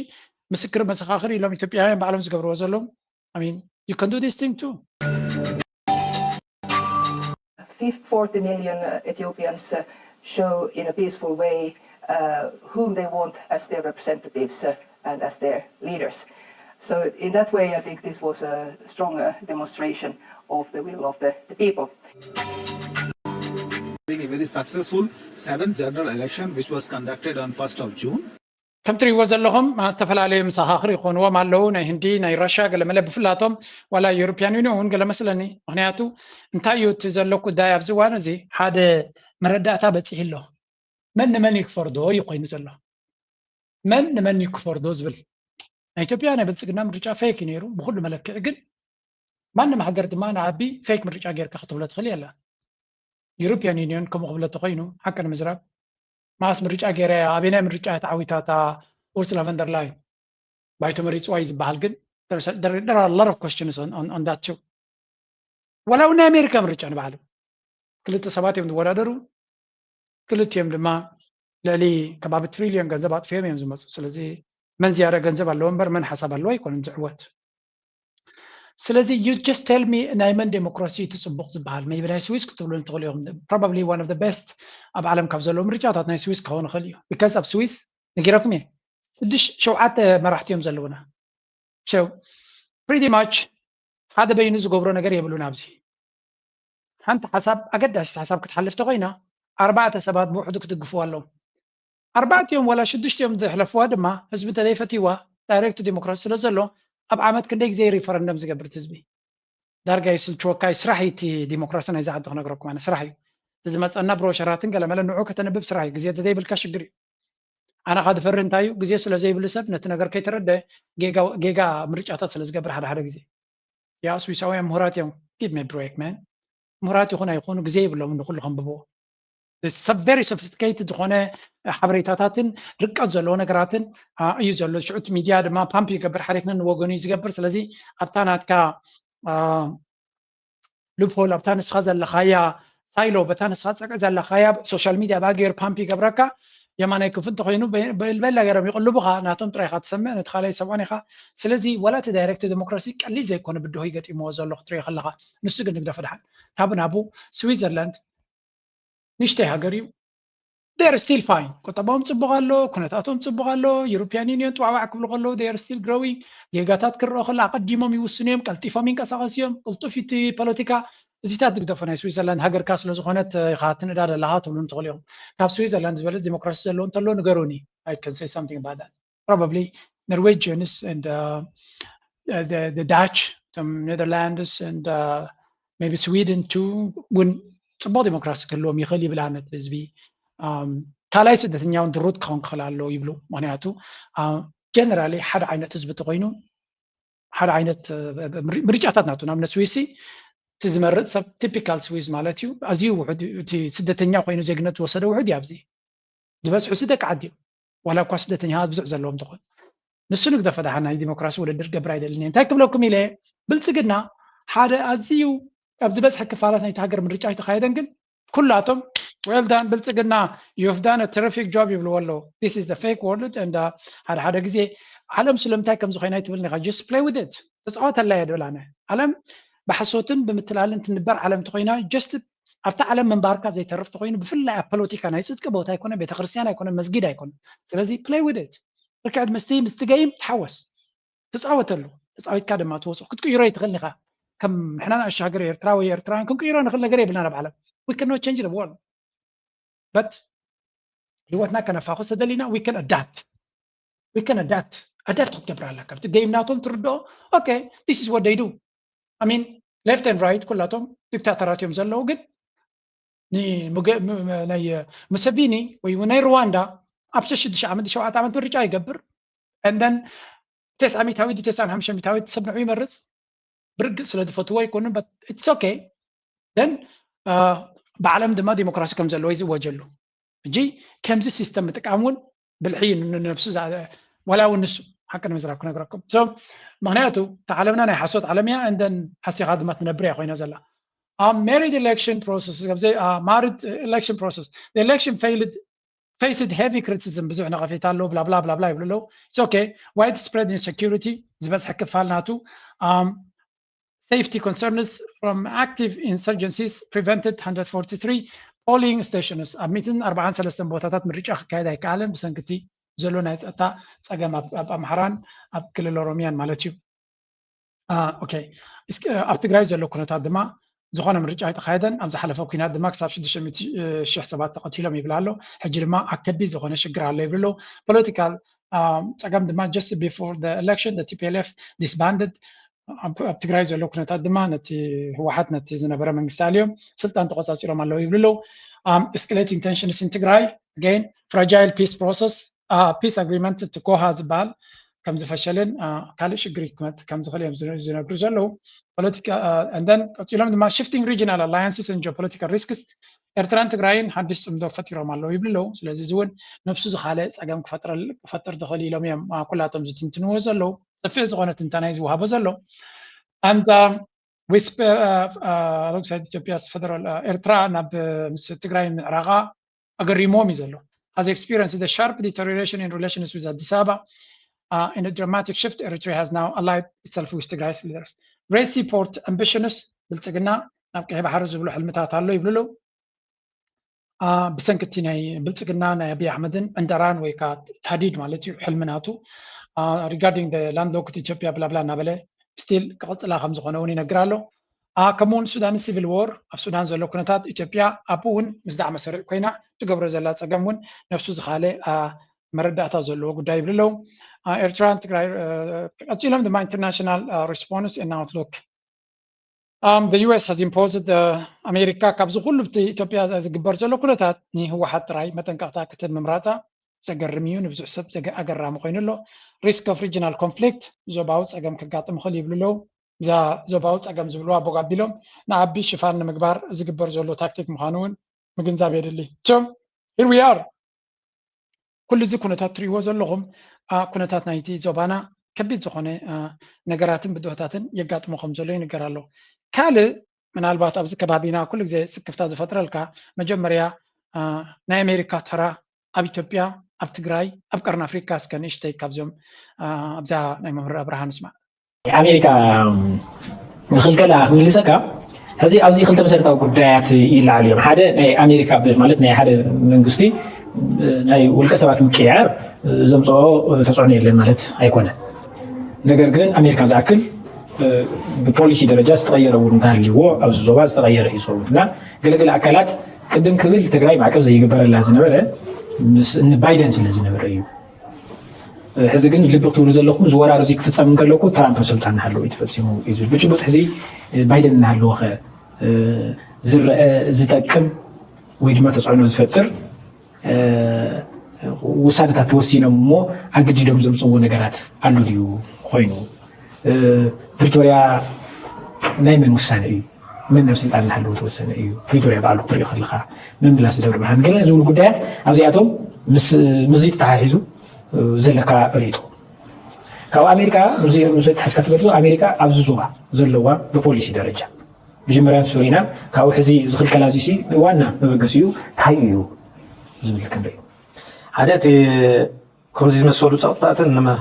ምስክር መሰኻኽር ኢሎም ኢትዮጵያውያን ባዕሎም ዝገብርዎ ዘለዉ። I mean you can do this thing too። Fif- forty million uh, Ethiopians uh, show in a peaceful way uh, whom they want as their representatives uh, and as their leaders. So in that way, I think this was a strong uh, demonstration of the will of the, the people. Being a very successful seventh general election which was conducted on first of June. ከም ትሪእዎ ዘለኹም ማ- ዝተፈላለዩ መሰኻኽር ይኾንዎም ኣለዉ። ናይ ህንዲ ናይ ራሽያ ገለመለ ብፍላቶም ዋላ ዩሮፒያን ዩኒዮን እውን ገለ መስለኒ። ምክንያቱ እንታይ እዩ እቲ ዘሎ ጉዳይ ኣብዚ እዋን እዚ ሓደ መረዳእታ በፂሑ ኣሎ። መን ንመን እዩ ክፈርዶ እዩ ኮይኑ ዘሎ። መን ንመን እዩ ክፈርዶ ዝብል ናይ ኢትዮጵያ ናይ ብልፅግና ምርጫ ፌክ እዩ ነይሩ ብኩሉ መለክዒ። ግን ማንም ሃገር ድማ ንኣቢ ፌክ ምርጫ ጌርካ ክትብሎ ትኽእል የላ። ዩሮፒያን ዩኒዮን ከምኡ ክብሎ ተኮይኑ ሓቂ ንምዝራብ ማስ ምርጫ ገይረ ኣበናይ ምርጫ እያ ተዓዊታ እታ ኡርሱላ ቨንደርላይን ባይቶ መሪፅዋ እዩ ዝበሃል። ግን there are a lot of questions on, on, on that too። ወላ እውን ናይ ኣሜሪካ ምርጫ ንባዕሉ ክልተ ሰባት እዮም ዝወዳደሩ። ክልቲኦም ድማ ልዕሊ ከባቢ ትሪልዮን ገንዘብ ኣጥፊኦም እዮም ዝመፁ። ስለዚ መን ዝያዳ ገንዘብ ኣለዎ እምበር መን ሓሳብ ኣለዎ ኣይኮነን ዝዕወት። ስለዚ you just tell me ናይ መን ዴሞክራሲ እዩ እቲ ፅቡቕ ዝበሃል? Maybe ናይ ስዊስ ክትብሉ ትኽእሉ ኢኹም። Probably one of the best ኣብ ዓለም ካብ ዘለዉ ምርጫታት ናይ ስዊስ ክኸውን ይኽእል እዩ። Because ኣብ ስዊስ ነጊረኩም እየ ሽዱሽተ ሸውዓተ መራሕቲ እዮም ዘለዉና። So pretty much ሓደ በይኑ ዝገብሮ ነገር የብሉን። ኣብዚ ሓንቲ ሓሳብ ኣገዳሲት ሓሳብ ክትሓልፍ ተኮይና ኣርባዕተ ሰባት ብውሕዱ ክድግፍዋ ኣለዎም። ኣርባዕቲኦም ዋላ ሽዱሽቲኦም ዝሕለፍዋ ድማ ህዝቢ እንተዘይፈትይዋ ዳይሬክት ዲሞክራሲ ስለ ዘሎ ኣብ ዓመት ክንደይ ግዜ ሪፈረንደም ዝገብር እቲ ህዝቢ? ዳርጋ ይስልችወካ እዩ። ስራሕ እዩ እቲ ዲሞክራሲ ናይዚ ዓዲ ክነግረኩም ኣነ ስራሕ እዩ። እቲ ዝመፀና ብሮሸራትን ገለመለ ንዑ ከተንብብ ስራሕ እዩ። ግዜ ተዘይብልካ ሽግር እዩ። ኣነ ካ ዝፈሪ እንታይ እዩ ግዜ ስለ ዘይብሉ ሰብ ነቲ ነገር ከይተረደ ጌጋ ምርጫታት ስለ ዝገብር ሓደ ሓደ ግዜ ያ ስዊሳውያን ምሁራት እዮም። Give me break man። ምሁራት ይኹን ኣይኹኑ ግዜ ይብሎም ንኩሉ ከንብብዎ። ሰብ very sophisticated ዝኾነ ሓበሬታታትን ርቀት ዘለዎ ነገራትን እዩ ዘሎ። ሽዑ እቲ ሚድያ ድማ ፓምፕ ይገብር ሓሪክኒ ንወገኑ እዩ ዝገብር። ስለዚ ኣብታ ናትካ ሉፕሆል ኣብታ ንስኻ ዘለኻያ ሳይሎ በታ ንስኻ ፀቅዕ ዘለኻያ ሶሻል ሚድያ ብኣ ገይሩ ፓምፕ ይገብረካ። የማናይ ክፉ እንተኮይኑ በላ ገይሮም ይቅልቡኻ ናቶም ጥራይ ኢኻ ትሰምዕ ነቲ ካልኣይ ሰብዖን ኢኻ። ስለዚ ዋላ እቲ ዳይሬክት ዲሞክራሲ ቀሊል ዘይኮነ ብድሆ ይገጢምዎ ዘሎ ክትሪኦ ከለኻ ንሱ ግን ንግደፎ ድሓን ካብ ናቡ ስዊዘርላንድ ንእሽተይ ሃገር እዩ። They're still fine። ቁጠባኦም ፅቡቕ ኣሎ፣ ኩነታቶም ፅቡቕ ኣሎ። ዩሮፒያን ዩኒዮን ጥዋዕዋዕ ክብሉ ከለዉ they're still growing። ጌጋታት ክረኦ ከሎ ኣቐዲሞም ይውስኑ እዮም፣ ቀልጢፎም ይንቀሳቐሱ እዮም። ቅልጡፍ እቲ ፖለቲካ እዚታት ንግደፎ ናይ ስዊዘርላንድ ሃገርካ ስለ ዝኾነት ኢኻ ትንእዳ ዘለኻ ትብሉ እንትኽእሉ እዮም። ካብ ስዊዘርላንድ ዝበለፅ ዲሞክራሲ ዘለዎ እንተሎ ንገሩኒ። I can say something about that። Probably Norwegians and uh, the, the Dutch, the Netherlands and uh, maybe Sweden too እውን ፅቡቅ ዲሞክራሲ ክህልዎም ይኽእል ይብል ኣነት ህዝቢ ካልኣይ ስደተኛ እውን ድሩት ክኸውን ክኽእል ኣለዎ ይብሉ። ምክንያቱ ጀነራሊ ሓደ ዓይነት ህዝቢ ተኮይኑ ሓደ ዓይነት ምርጫታት ናቱ ንኣብነት ስዊሲ እቲ ዝመርፅ ሰብ ቲፒካል ስዊዝ ማለት እዩ። ኣዝዩ ውሑድ እቲ ስደተኛ ኮይኑ ዜግነት ዝወሰደ ውሑድ እዩ። ኣብዚ ዝበዝሑ ሲ ደቂ ዓዲ እዮም። ዋላ እኳ ስደተኛታት ብዙሕ ዘለዎም ተኾን ንሱ ንግደፈ ደሓን ናይ ዲሞክራሲ ውድድር ገብር ኣይደልን እየ። እንታይ ክብለኩም ኢለ ብልፅግና ሓደ ኣዝዩ ኣብ ዝበዝሐ ክፋላት ናይቲ ሃገር ምርጫ ኣይተኻየደን ግን ኩላቶም well done ብልፅግና, you have done a terrific job ይብልዎ ኣለዉ። This is the fake world and ሓደ ሓደ ግዜ ዓለም ስለምንታይ ከም ዝኾይና ኣይትብልን ኢኻ፣ just play with it፣ ተፃወተላ እየ ድብል ኣነ። ዓለም ብሓሶትን ብምትላልን ትንበር ዓለም እንተኾይና just ኣብታ ዓለም ምንባርካ ዘይተርፍ ተኾይኑ፣ ብፍላይ ኣብ ፖለቲካ ናይ ፅድቂ ቦታ ኣይኮነ፣ ቤተክርስትያን ኣይኮነ፣ መስጊድ ኣይኮነ። ስለዚ play with it፣ ልክዕ ምስቲ ምስቲ game ተሓወስ፣ ተፃወተሉ። ተፃዊትካ ድማ ትወፅኦ ክትቅይሮ ይትኽእል ኢኻ። ከም ንሕና ንኣሽቱ ሃገር ኤርትራ ወይ ኤርትራውያን ክንቅይሮ ንኽእል ነገር የብልና ናብ ዓለም። We cannot change the world, but ህይወትና ከነፋኹስ ተደሊና we can adapt, we can adapt. Adapt ክትገብር ኣለካ። ኣብቲ game ናቶም ትርድኦ፣ okay, this is what they do. I mean, left and right ኩላቶም ዲክታተራት እዮም ዘለዉ፣ ግን ናይ ሙሰቪኒ ወይ ናይ ሩዋንዳ ኣብ ሽዱሽተ ዓመት ሸውዓተ ዓመት ምርጫ ይገብር፣ and then ተስዓ ሚእታዊት ተስዓን ሓሙሽተ ሚእታዊት ሰብ ንዑ ይመርፅ። ብርግፅ ስለ ዝፈትዎ ኣይኮኑን፣ but it's okay። Then ብዓለም ድማ ዲሞክራሲ ከም ዘለዎ ይዝወጀሉ። እጂ ከምዚ ሲስተም ምጥቃም እውን ብልሒ እዩ ንነብሱ፣ ዋላ እውን ንሱ ሓቂ ንምዝራብ ክነግረኩም። So ምክንያቱ እታ ዓለምና ናይ ሓሶት ዓለም እያ፣ and then ሓሲኻ ድማ ትነብር እያ ኮይና ዘላ። ኣብ married election process፣ married election process, the election failed, faced heavy criticism፣ ብዙሕ ነቐፌታ ኣሎ፣ ብላብላ ብላብላ ይብሉ ኣለዉ። It's okay. Widespread insecurity፣ ዝበዝሐ ክፋል ናቱ safety concerns from active insurgencies prevented one hundred forty-three polling stations፣ ኣብ ሚእትን ኣርባዓን ሰለስተን ቦታታት ምርጫ ክካየድ ኣይከኣለን ብሰንክቲ ዘሎ ናይ ፀጥታ ፀገም ኣብ ኣምሓራን ኣብ ክልል ኦሮሚያን ማለት እዩ። ኣብ ትግራይ ዘሎ ኩነታት ድማ ዝኾነ ምርጫ ኣይተኻየደን። ኣብ ዝሓለፈ ኩናት ድማ ክሳብ ሽዱሽተ ሚእቲ ሺሕ ሰባት ተቐቲሎም ይብል ኣሎ። ሕጂ ድማ ኣብ ከቢድ ዝኾነ ሽግር ኣሎ ይብል ኣሎ። ፖለቲካል ፀገም ድማ just before the election the T P L F disbanded። ኣብ ትግራይ ዘሎ ኩነታት ድማ ነቲ ህወሓት ነቲ ዝነበረ መንግስቲ ኣልዮም ስልጣን ተቆፃፂሮም ኣለዉ ይብሉ ኣለዉ። Escalating tensions in ትግራይ፣ again fragile peace process፣ peace agreement እቲ ኮሃ ዝበሃል ከም ዝፈሸልን ካልእ ሽግር ክመፅእ ከም ዝኽእል እዮም ዝነግሩ ዘለዉ። ፖለቲካ and then ቀፂሎም ድማ shifting regional alliances and geopolitical risks ኤርትራን ትግራይን ሓድሽ ፅምዶ ፈጢሮም ኣለዉ ይብሉ ኣለዉ። ስለዚ እዚ እውን ነብሱ ዝኻለ ፀገም ክፈጥር ዝኽእል ኢሎም እዮም ኩላቶም ዝትንትንዎ ዘለዉ። ሰፊሕ ዝኾነ ትንተና እዩ ዝወሃቦ ዘሎ። And with alongside ኢትዮጵያ ፌደራል ኤርትራ ናብ ምስ ትግራይ ምዕራቓ ኣገሪምዎም እዩ ዘሎ። Has experienced a sharp deterioration in relations with Addis Ababa. In a dramatic shift, Eritrea has now allied itself with Tigray's leaders. Raise seaport ambitions፣ ብልፅግና ናብ ቀይሕ ባሕሪ ዝብሉ ሕልምታት ኣሎ ይብሉ ኣለዉ። ብሰንኪ እቲ ናይ ብልፅግና ናይ ኣብይ ኣሕመድን ዕንደራን ወይ ከዓ ታህዲድ ማለት እዩ ሕልሚ ናቱ፣ regarding the landlocked ኢትዮጵያ ብላብላ እናበለ still ክቕፅላ ከም ዝኾነ እውን ይነግር ኣሎ። ከምኡ እውን ሱዳን civil war፣ ኣብ ሱዳን ዘሎ ኩነታት ኢትዮጵያ ኣብኡ እውን ምስ ዳዕመ ሰሪዕ ኮይና ትገብሮ ዘላ ፀገም እውን ነብሱ ዝኻለ መረዳእታ ዘለዎ ጉዳይ ይብሉ ኣለዉ። ኤርትራን ትግራይ ቀፂሎም ድማ international response and outlook። The U S has imposed ኣሜሪካ ካብዚ ኩሉ ብቲ ኢትዮጵያ ዝግበር ዘሎ ኩነታት ንህወሓት ጥራይ መጠንቀቕታ ክትህብ ምምራፃ ዘገርም እዩ። ንብዙሕ ሰብ ኣገራሚ ኮይኑ ኣሎ። Risk of regional conflict፣ ዞባዊ ፀገም ከጋጥም ይኽእል ይብሉ ኣለዉ። እዛ ዞባዊ ፀገም ዝብልዋ ቦግ ኣቢሎም ንኣቢ ሽፋን ንምግባር ዝግበር ዘሎ ታክቲክ ምዃኑ እውን ምግንዛብ የድሊ። So here we are። ኩሉ እዚ ኩነታት ትሪእዎ ዘለኹም ኩነታት ናይቲ ዞባና ከቢድ ዝኾነ ነገራትን ብድሆታትን የጋጥሞ ከም ዘሎ ይንገር ኣሎ። ካልእ ምናልባት ኣብዚ ከባቢና ኩሉ ግዜ ስክፍታ ዝፈጥረልካ መጀመርያ ናይ ኣሜሪካ ተራ ኣብ ኢትዮጵያ፣ ኣብ ትግራይ፣ ኣብ ቀርኒ ኣፍሪካ እስከ ንእሽተይ ካብዞም ኣብዛ ናይ መምህር ኣብርሃ ንስማዕ። ኣሜሪካ ንክልከላ ክምልሰካ ሕዚ ኣብዚ ክልተ መሰረታዊ ጉዳያት ይለዓሉ እዮም። ሓደ ናይ ኣሜሪካ ማለት ናይ ሓደ መንግስቲ ናይ ውልቀ ሰባት ምቅያር ዘምፅኦ ተፅዕኖ የለን ማለት ኣይኮነን። ነገር ግን ኣሜሪካ ዝኣክል ብፖሊሲ ደረጃ ዝተቐየረ እውን እንተሃልይዎ ኣብዚ ዞባ ዝተቐየረ እዩ ዝኸውን እና ገለገለ ኣካላት ቅድም ክብል ትግራይ ማዕቀብ ዘይግበረላ ዝነበረ ምስ እኒ ባይደን ስለ ዝነበረ እዩ። ሕዚ ግን ልቢ ክትብሉ ዘለኩም እዚ ወራር እዚ ክፍፀም እንከለኩ ትራምፕ ኣብ ስልጣን እናሃለወ እዩ ተፈፂሙ እዩ ዝብል ብጭቡጥ ሕዚ ባይደን እናሃለወ ከ ዝረአ ዝጠቅም ወይ ድማ ተፅዕኖ ዝፈጥር ውሳነታት ተወሲኖም እሞ ኣገዲዶም ዘምፅዎ ነገራት ኣሎ ድዩ ኮይኑ ፕሪቶሪያ ናይ መን ውሳነ እዩ መን ናብ ስልጣን እናሃለወ ተወሰነ እዩ ፕሪቶሪያ በዓሉ ክትሪኦ ከለካ ምምላስ ደብረ ብርሃን ገለ ዝብሉ ጉዳያት ኣብዚኣቶም ምስዚ ተተሓሒዙ ዘለካ ርእይቶ ካብ ኣሜሪካ ምስዚ ተሓዝካ ትገልፆ ኣሜሪካ ኣብዚ ዞባ ዘለዋ ብፖሊሲ ደረጃ መጀመርያ ንሱ ርኢና፣ ካብኡ ሕዚ ዝኽልከላ እዚሲ ዋና መበገሲኡ እንታይ እዩ ዝብል ክንርኢ። ሓደ እቲ ከምዚ ዝመሰሉ ጸቕጥታትን ንመ-፣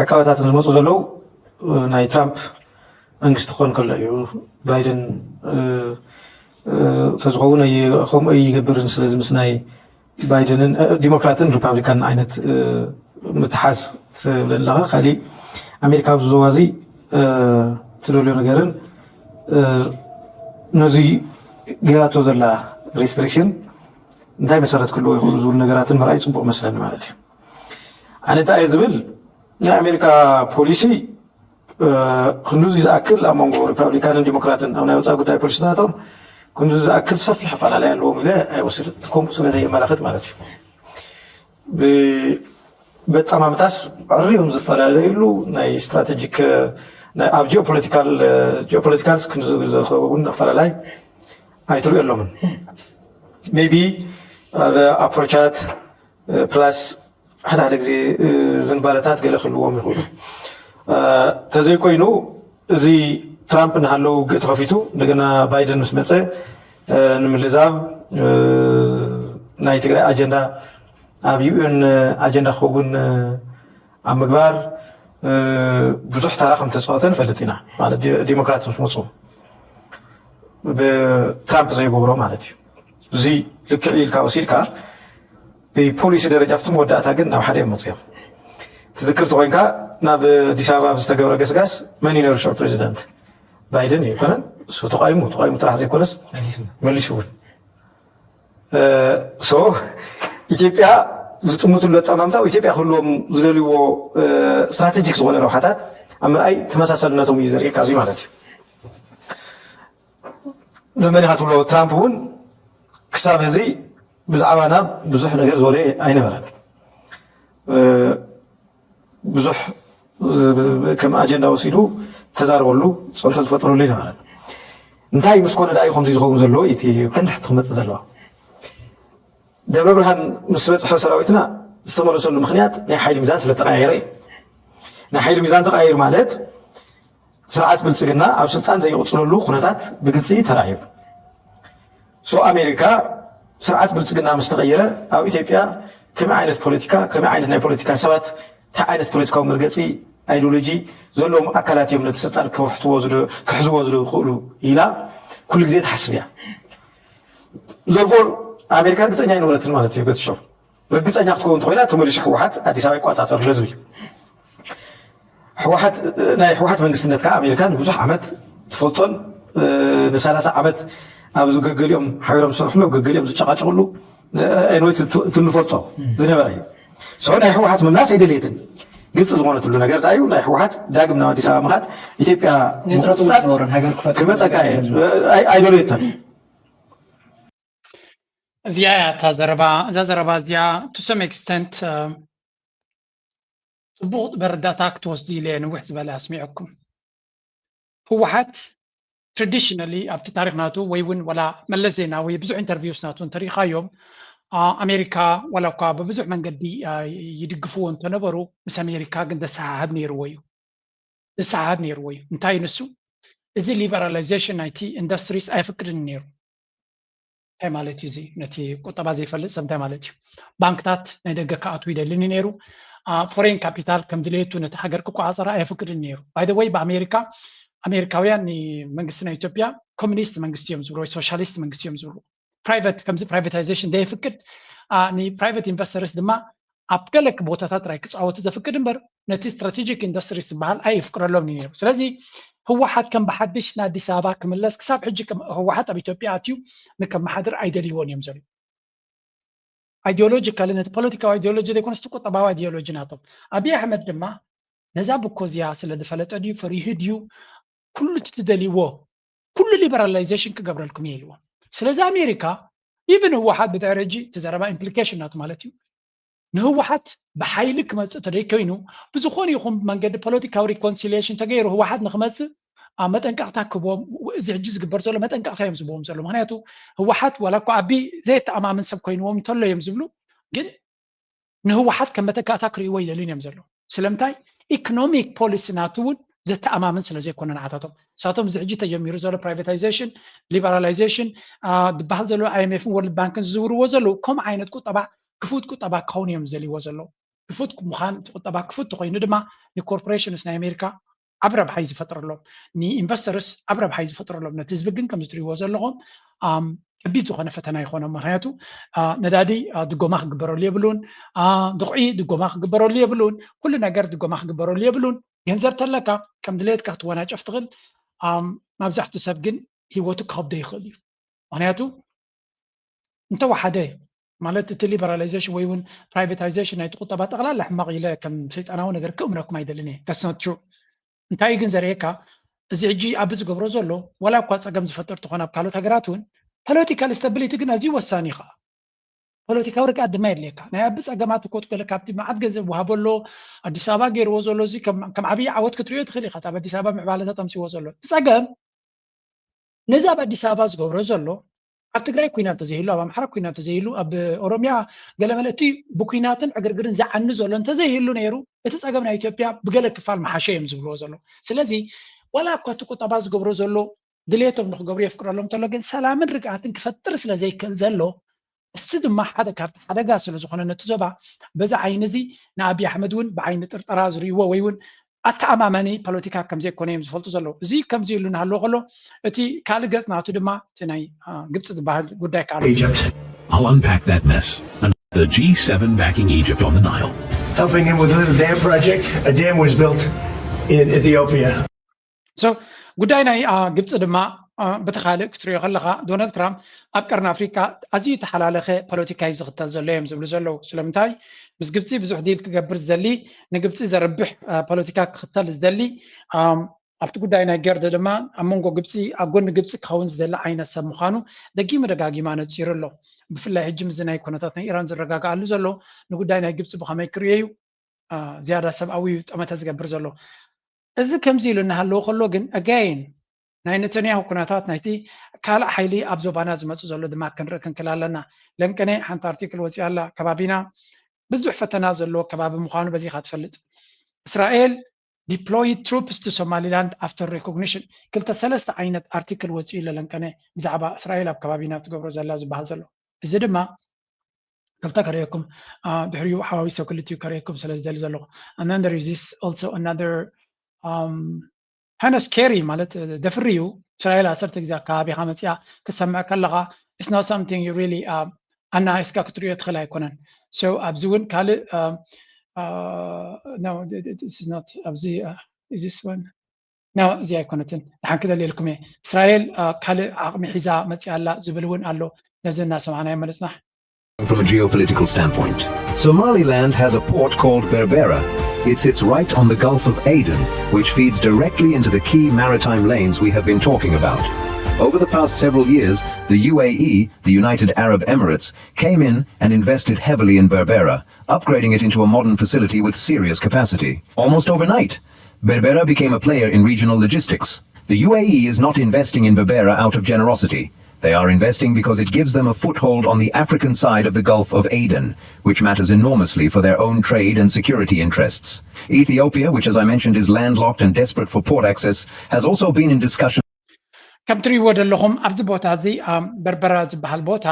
ዕቃበታትን ዝመፁ ዘለዉ ናይ ትራምፕ መንግስቲ ክኾን ከሎ እዩ። ባይደን፣ እ፣ እ፣ ተዝኸውን ኣይ-፣ ከምኡ ኣይገብርን። ስለዚ ምስ ናይ ባይደንን፣ እ፣ ዲሞክራትን ሪፓብሊካን ዓይነት፣ እ፣ ምትሓዝ ትብለለኻ። ካሊእ ኣሜሪካ ኣብዚ ዞባ እዚ፣ እ፣ ትደልዮ ነገርን፣ እ፣ ነዚ ገይራቶ ዘላ ሪስትሪክሽን እንታይ መሰረት ክህልዎ ይኽእሉ ዝብሉ ነገራትን ምርኣይ ጽቡቕ መስለኒ ማለት እዩ። ኣነ እንታይ እየ ዝብል፣ ናይ ኣሜሪካ ፖሊሲ፣ እ፣ ክንዱዚ ዝኣክል ኣብ መንጎ ሪፓብሊካንን ዲሞክራትን ኣብ ናይ ወጻኢ ጉዳይ ፖሊሲታቶም ክንዱዚ ዝኣክል ሰፊሕ ኣፈላለይ ኣለዎም ኢለ ኣይወስድን። ከምኡ ስለ ዘየመላኽት ማለት እዩ። ብ-፣ በጣም ኣመታስ ዕርዮም ዝፈላለዩሉ ናይ ስትራቴጂክ፣ ናይ ኣብ ጂኦፖለቲካል፣ ጂኦፖለቲካልስ ክንዲ ዝኸውን ኣፈላላይ ኣይትሪኦ ኣሎምን። ሜቢ ኣብ ኣፕሮቻት ፕላስ ሓደ ሓደ ግዜ ዝንባለታት ገለ ክህልዎም ይኽእሉ። ተዘይኮይኑ እዚ ትራምፕ እናሃለዉ ውግእ ተኸፊቱ፣ እንደገና ባይደን ምስ መፀ ንምልዛብ ናይ ትግራይ ኣጀንዳ ኣብ ዩ ኤን ኣጀንዳ ክኸውን ኣብ ምግባር ብዙሕ ተራ ከም ተፃወተ ንፈልጥ ኢና። ማለት ዲ-፣ ዲሞክራት ምስ መፁ ብትራምፕ ዘይገብሮ ማለት እዩ። እዚ ልክዕ ኢልካ ወሲድካ ብፖሊሲ ደረጃ ኣብቲ መወዳእታ ግን ናብ ሓደ እዮም መፅኦም። ትዝክር ተኮይንካ ናብ ኣዲስ ኣበባ ኣብ ዝተገብረ ገስጋስ መን እዩ ነይሩ ሽዑ ፕሬዚዳንት? ባይደን እዩ ኣይኮነን? እሱ ተቃይሙ፣ ተቃይሙ ጥራሕ ዘይኮነስ መሊሱ እውን። እ፣ ሶ ኢትዮጵያ ዝጥምትሉ ኣጠማምታ ኢትዮጵያ ክህልዎም ዝደልይዎ፣ እ፣ ስትራቴጂክ ዝኾነ ረብሓታት ኣብ ምርኣይ ተመሳሳልነቶም እዩ ዘርእየካ እዚ ማለት እዩ። ዘመኒኻ ትብሎ ትራምፕ እውን ክሳብ ሕዚ ብዛዕባና ብዙሕ ነገር ዝወረ ኣይነበረን። እ፣ ብዙሕ፣ እ፣ ከም ኣጀንዳ ወሲዱ ተዛርበሉ፣ ፅዕንቶ ዝፈጥረሉ ኣይነበረን። እንታይ ምስ ኮነ ደኣ እዩ ከምዚ ዝኸውን ዘለዎ? እቲ ቀንዲ ሕቶ ክመፅእ ዘለዋ። ደብረ ብርሃን ምስ በፅሐ ሰራዊትና ዝተመለሰሉ ምኽንያት ናይ ሓይሊ ሚዛን ስለ ተቀያየረ እዩ። ናይ ሓይሊ ሚዛን ተቀያይሩ ማለት ስርዓት ብልፅግና ኣብ ስልጣን ዘይቕፅለሉ ኩነታት ብግልፂ ተራእዩ። ሶ ኣሜሪካ ስርዓት ብልፅግና ምስ ተቐየረ ኣብ ኢትዮጵያ ከመይ ዓይነት ፖለቲካ፣ ከመይ ዓይነት ናይ ፖለቲካ ሰባት፣ እንታይ ዓይነት ፖለቲካዊ መርገፂ፣ ኣይዲዮሎጂ ዘለዎም ኣካላት እዮም ነቲ ስልጣን ክውሕትዎ ዝደ-፣ ክሕዝዎ ዝኽእሉ ኢላ ኩሉ ግዜ ትሓስብ እያ። ዘርፎ ኣሜሪካ ርግፀኛ ኣይነበረትን ማለት እዩ። በትሾ ርግፀኛ ክትከውን እንተኮይና ተመሊሱ ህወሓት ኣዲስ ኣበባ ይቆፃፀር ህዝቢ። ህወሓት፣ ናይ ህወሓት መንግስትነት ከዓ ኣሜሪካ ንብዙሕ ዓመት ትፈልጦን፣ እ፣ ንሰላሳ ዓመት ኣብ ገገሊኦም ሓቢሮም ዝሰርሕሉ፣ ገገሊኦም ዝጨቃጨቅሉ፣ እ፣ ኤንወይ ት-፣ ት-፣ ትንፈልጦ ዝነበረ እዩ። ሶ ናይ ህወሓት ምምላስ ኣይደልየትን። ግልፂ ዝኾነትሉ ነገር እንታይ እዩ? ናይ ህወሓት ዳግም ናብ ኣዲስ ኣበባ ምኻድ ኢትዮጵያ ናይ ስርዓት ምቁፅፃር ዝነበረን ሃገር ክፈጥር ክመፀካ እየ። ዝነበረን። ኣይ-፣ ኣይደልየትን። እዚኣ እያ እታ ዘረባ፣ እዛ ዘረባ እዚኣ to some extent፣ እ፣ ጽቡቕ መረዳእታ ክትወስዱ ኢለ እየ ንውሕ ዝበለ ኣስሚዐኩም። ህወሓት traditionally ኣብቲ ታሪኽ ናቱ ወይ እውን ዋላ መለስ ዜናዊ ብዙሕ ኢንተርቪውስ ናቱ እንተሪኢኻዮም፣ ኣ-፣ ኣሜሪካ ዋላ እኳ ብብዙሕ መንገዲ፣ ኣ፣ ይድግፍዎ እንተነበሩ፣ ምስ ኣሜሪካ ግን ዘሰሓሕብ ነይርዎ እዩ። ዘሰሓሕብ ነይርዎ እዩ። እንታይ ንሱ? እዚ ሊበራላይዜሽን ናይቲ ኢንዱስትሪስ ኣየፍቅድን ነይሩ። እንታይ ማለት እዩ እዚ? ነቲ ቁጠባ ዘይፈልጥ ሰብ እንታይ ማለት እዩ? ባንክታት ናይ ደገ ክኣትዉ ይደልን እዩ ነይሩ። ኣ፣ ፎሬን ካፒታል ከም ድሌቱ ነቲ ሃገር ክቆፃፀራ ኣየፍቅድን ነይሩ። By the way፣ ብኣሜሪካ፣ ኣሜሪካውያን ንመንግስቲ ናይ ኢትዮጵያ ኮሚኒስት መንግስቲ እዮም ዝብሉ ወይ ሶሻሊስት መንግስቲ እዮም ዝብሉ። ፕራይቨት፣ ከምዚ ፕራይቬታይዜሽን ዘየፍቅድ፣ ኣ፣ ንፕራይቨት ኢንቨስተርስ ድማ ኣብ ገለ ቦታታት ጥራይ ክፃወቱ ዘፍቅድ እምበር፣ ነቲ ስትራቴጂክ ኢንዱስትሪስ ዝበሃል ኣየፍቅረሎምን እዩ ነይሩ። ስለዚ ህወሓት ከም ብሓድሽ ንኣዲስ ኣበባ ክምለስ፣ ክሳብ ሕጂ ከም ህወሓት ኣብ ኢትዮጵያ ኣትዩ ንከመሓድር ኣይደልይዎን እዮም ዘለዉ። ኣይዲዮሎጂካሊ፣ ነቲ ፖለቲካዊ ኣይዲዮሎጂ ዘይኮነስ እቲ ቁጠባዊ ኣይዲዮሎጂ ናቶም። ኣብይ ኣሕመድ ድማ ነዛ ብኮ እዚኣ ስለ ዝፈለጠ ድዩ ፈሪሁ ድዩ ኩሉ እቲ ትደልይዎ ኩሉ ሊበራላይዜሽን ክገብረልኩም እየ ኢልዎም። ስለዚ ኣሜሪካ ኢቭን ህወሓት ብድሕሪ ሕጂ እቲ ዘረባ ኢምፕሊኬሽን ናቱ ማለት እዩ ንህወሓት ብሓይሊ ክመፅእ ተደይኮይኑ ብዝኾነ ይኹን መንገዲ ፖለቲካዊ ሪኮንሲሊየሽን ተገይሩ ህወሓት ንክመፅእ ኣብ መጠንቀቕታ ክህቦም፣ እዚ ሕጂ ዝግበር ዘሎ መጠንቀቕታ እዮም ዝህብዎም ዘሎ። ምክንያቱ ህወሓት ዋላ እኳ ኣቢ ዘየተኣማምን ሰብ ኮይንዎም እንተሎ እዮም ዝብሉ፣ ግን ንህወሓት ከም መተካእታ ክርእይዎ ይደልዩን እዮም ዘለዉ። ስለምንታይ? ኢኮኖሚክ ፖሊሲ ናቱ እውን ዘተኣማምን ስለ ዘይኮነ ንዓታቶም። ንሳቶም እዚ ሕጂ ተጀሚሩ ዘሎ privatization፣ liberalization፣ አ፣ ዝበሃል ዘሎ ኣይ ኤም ኤፍን ወርልድ ባንክን ዝዝውርዎ ዘለዉ ከምኡ ዓይነት ቁጠባ ክፉት ቁጠባ ክኸውን እዮም ዝደልይዎ ዘለዉ። ክፉት ምዃን፣ እቲ ቁጠባ ክፉት ተኾይኑ ድማ ንኮርፖሬሽንስ ናይ ኣሜሪካ ዓብ ረብሓ እዩ ዝፈጥረሎም፣ ንኢንቨስተርስ ዓብ ረብሓ እዩ ዝፈጥረሎም። ነቲ ህዝቢ ግን ከምዚ ትሪእዎ ዘለኹም፣ ኣም፣ ከቢድ ዝኾነ ፈተና ይኾኖም። ምኽንያቱ፣ አ፣ ነዳዲ፣ አ፣ ድጎማ ክግበረሉ የብሉን፣ አ፣ ድኹዒ ድጎማ ክግበረሉ የብሉን፣ ኩሉ ነገር ድጎማ ክግበረሉ የብሉን። ገንዘብ ተለካ ከም ድሌትካ ክትወናጨፍ ትኽእል። ኣም፣ መብዛሕትኡ ሰብ ግን ህይወቱ ክኸብዶ ይኽእል እዩ። ምኽንያቱ እንተወሓደ ማለት እቲ ሊበራላይዜሽን ወይ እውን ፕራይቬታይዜሽን ናይቲ ቁጠባ ጠቕላላ ሕማቕ ኢለ ከም ሰይጣናዊ ነገር ክእምረኩም ኣይደልን እየ። That's not true። እንታይ ግን ዘርእየካ፣ እዚ ሕጂ ኣብ ዝገብሮ ዘሎ ዋላ እኳ ጸገም ዝፈጥር ተኾነ ኣብ ካልኦት ሃገራት እውን ፖለቲካል ስታቢሊቲ ግን ኣዝዩ ወሳኒ እዩ። ከዓ ፖለቲካዊ ርግኣት ድማ የድልየካ። ናይ ኣብ ጸገማት እኮ ትገለ ካብቲ መዓት ገንዘብ ወሃቦ ኣሎ፣ ኣዲስ ኣበባ ገይርዎ ዘሎ እዚ ከም ከም ዓብዪ ዓወት ክትሪኦ ትኽእል ኢኻ። ኣብ ኣዲስ ኣበባ ምዕባለታት ኣምፅዎ ዘሎ እቲ ጸገም ነዚ ኣብ ኣዲስ ኣበባ ዝገብሮ ዘሎ ኣብ ትግራይ ኩናት ተዘይህሉ፣ ኣብ ኣምሓራ ኩናት ተዘይህሉ፣ ኣብ ኦሮሚያ ገለመለ እቲ ብኩናትን ዕግርግርን ዝዓኒ ዘሎ እንተዘይህሉ ነይሩ እቲ ጸገም ናይ ኢትዮጵያ ብገለ ክፋል መሓሸ እዮም ዝብልዎ ዘሎ። ስለዚ ዋላ እኳ እቲ ቁጠባ ዝገብሮ ዘሎ ድሌቶም ንክገብሩ የፍቅረሎም እንተሎ ግን ሰላምን ርግኣትን ክፈጥር ስለ ዘይክእል ዘሎ፣ እዚ ድማ ሓደ ካብቲ ሓደጋ ስለ ዝኾነ ነቲ ዞባ በዚ ዓይኒ እዚ ንኣብይ ኣሕመድ እውን ብዓይኒ ጥርጠራ ዝርእይዎ ወይ እውን ኣተኣማማኒ ፖለቲካ ከም ዘይኮነ እዮም ዝፈልጡ ዘለዉ። እዚ ከምዚ ኢሉ እናሃለዎ ከሎ እቲ ካልእ ገጽ ናቱ ድማ እቲ ናይ አ፣ ግብፂ ዝበሃል ጉዳይ ከዓ ኣሎ። Egypt. I'll unpack that mess. And the G seven backing Egypt on the Nile. Helping him with a little dam project. A dam was built in Ethiopia. So ጉዳይ ናይ አ፣ ግብፂ ድማ አ፣ በቲ ካልእ ክትሪኦ ከለኻ ዶናልድ ትራምፕ ኣብ ቀርኒ ኣፍሪካ ኣዝዩ ተሓላለኸ ፖለቲካ እዩ ዝኽተል ዘሎ እዮም ዝብሉ ዘለዉ። ስለምንታይ ምስ ግብፂ ብዙሕ ዲል ክገብር ዝደሊ ንግብፂ ዘርብሕ አ፣ ፖለቲካ ክኽተል ዝደሊ ኣም፣ ኣብቲ ጉዳይ ናይ ገርድ ድማ ኣብ መንጎ ግብፂ ኣብ ጎኒ ግብፂ ክኸውን ዝደሊ ዓይነት ሰብ ምዃኑ ደጊሙ ደጋጊማ ነፂሩ ኣሎ። ብፍላይ ሕጂ ምስዚ ናይ ኩነታት ናይ ኢራን ዝረጋግኣሉ ዘሎ ንጉዳይ ናይ ግብፂ ብኸመይ ክርእዮ እዩ አ፣ ዝያዳ ሰብኣዊ ጠመተ ዝገብር ዘሎ። እዚ ከምዚ ኢሉ እናሃለዎ ከሎ ግን ኣጋይን ናይ ነተንያሁ ኩነታት ናይቲ ካልእ ሓይሊ ኣብ ዞባና ዝመፁ ዘሎ ድማ ክንርኢ ክንክል ኣለና። ለንቀነ ሓንቲ ኣርቲክል ወፂኣ ኣላ። ከባቢና ብዙሕ ፈተና ዘለዎ ከባቢ ምዃኑ በዚኻ ትፈልጥ። እስራኤል deployed troops to Somaliland after recognition ክልተ ሰለስተ ዓይነት ኣርቲክል ወፂኡ ኣሎ ለንቀነ ብዛዕባ እስራኤል ኣብ ከባቢና ትገብሮ ዘላ ዝበሃል ዘሎ። እዚ ድማ ክልተ ከርእየኩም ድሕሪኡ ሓዋዊሰ ክልቲኡ ከርእየኩም ስለ ዝደሊ ዘለኹ። And then there is this also another um, kind of scary ማለት ደፍሪ እዩ። እስራኤል ዓሰርተ ግዜ ኣካባቢኻ መፂኣ ክትሰምዕ ከለኻ it's not something you really ኣናኢስካ ክትሪኦ ትኽእል ኣይኮነን። So ኣብዚ እውን ካልእ no this is not ኣብዚ is this one no እዚ ኣይኮነትን። ንሓን ክደልየልኩም እየ። እስራኤል ካልእ ዓቕሚ ሒዛ መፂኣ ኣላ ዝብል እውን ኣሎ። ነዚ እናሰማዕናዮ ምንፅናሕ። From a geopolitical standpoint, Somaliland has a port called Berbera. It sits right on the Gulf of Aden, which feeds directly into the key maritime lanes we have been talking about. Over the past several years, the U A E, the United Arab Emirates, came in and invested heavily in Berbera, upgrading it into a modern facility with serious capacity. Almost overnight, Berbera became a player in regional logistics. The U A E is not investing in Berbera out of generosity. They are investing because it gives them a foothold on the African side of the Gulf of Aden, which matters enormously for their own trade and security interests. Ethiopia, which, as I mentioned, is landlocked and desperate for port access, has also been in discussion. ከም ትሪእዎ ዘለኹም ኣብዚ ቦታ እዚ በርበራ ዝበሃል ቦታ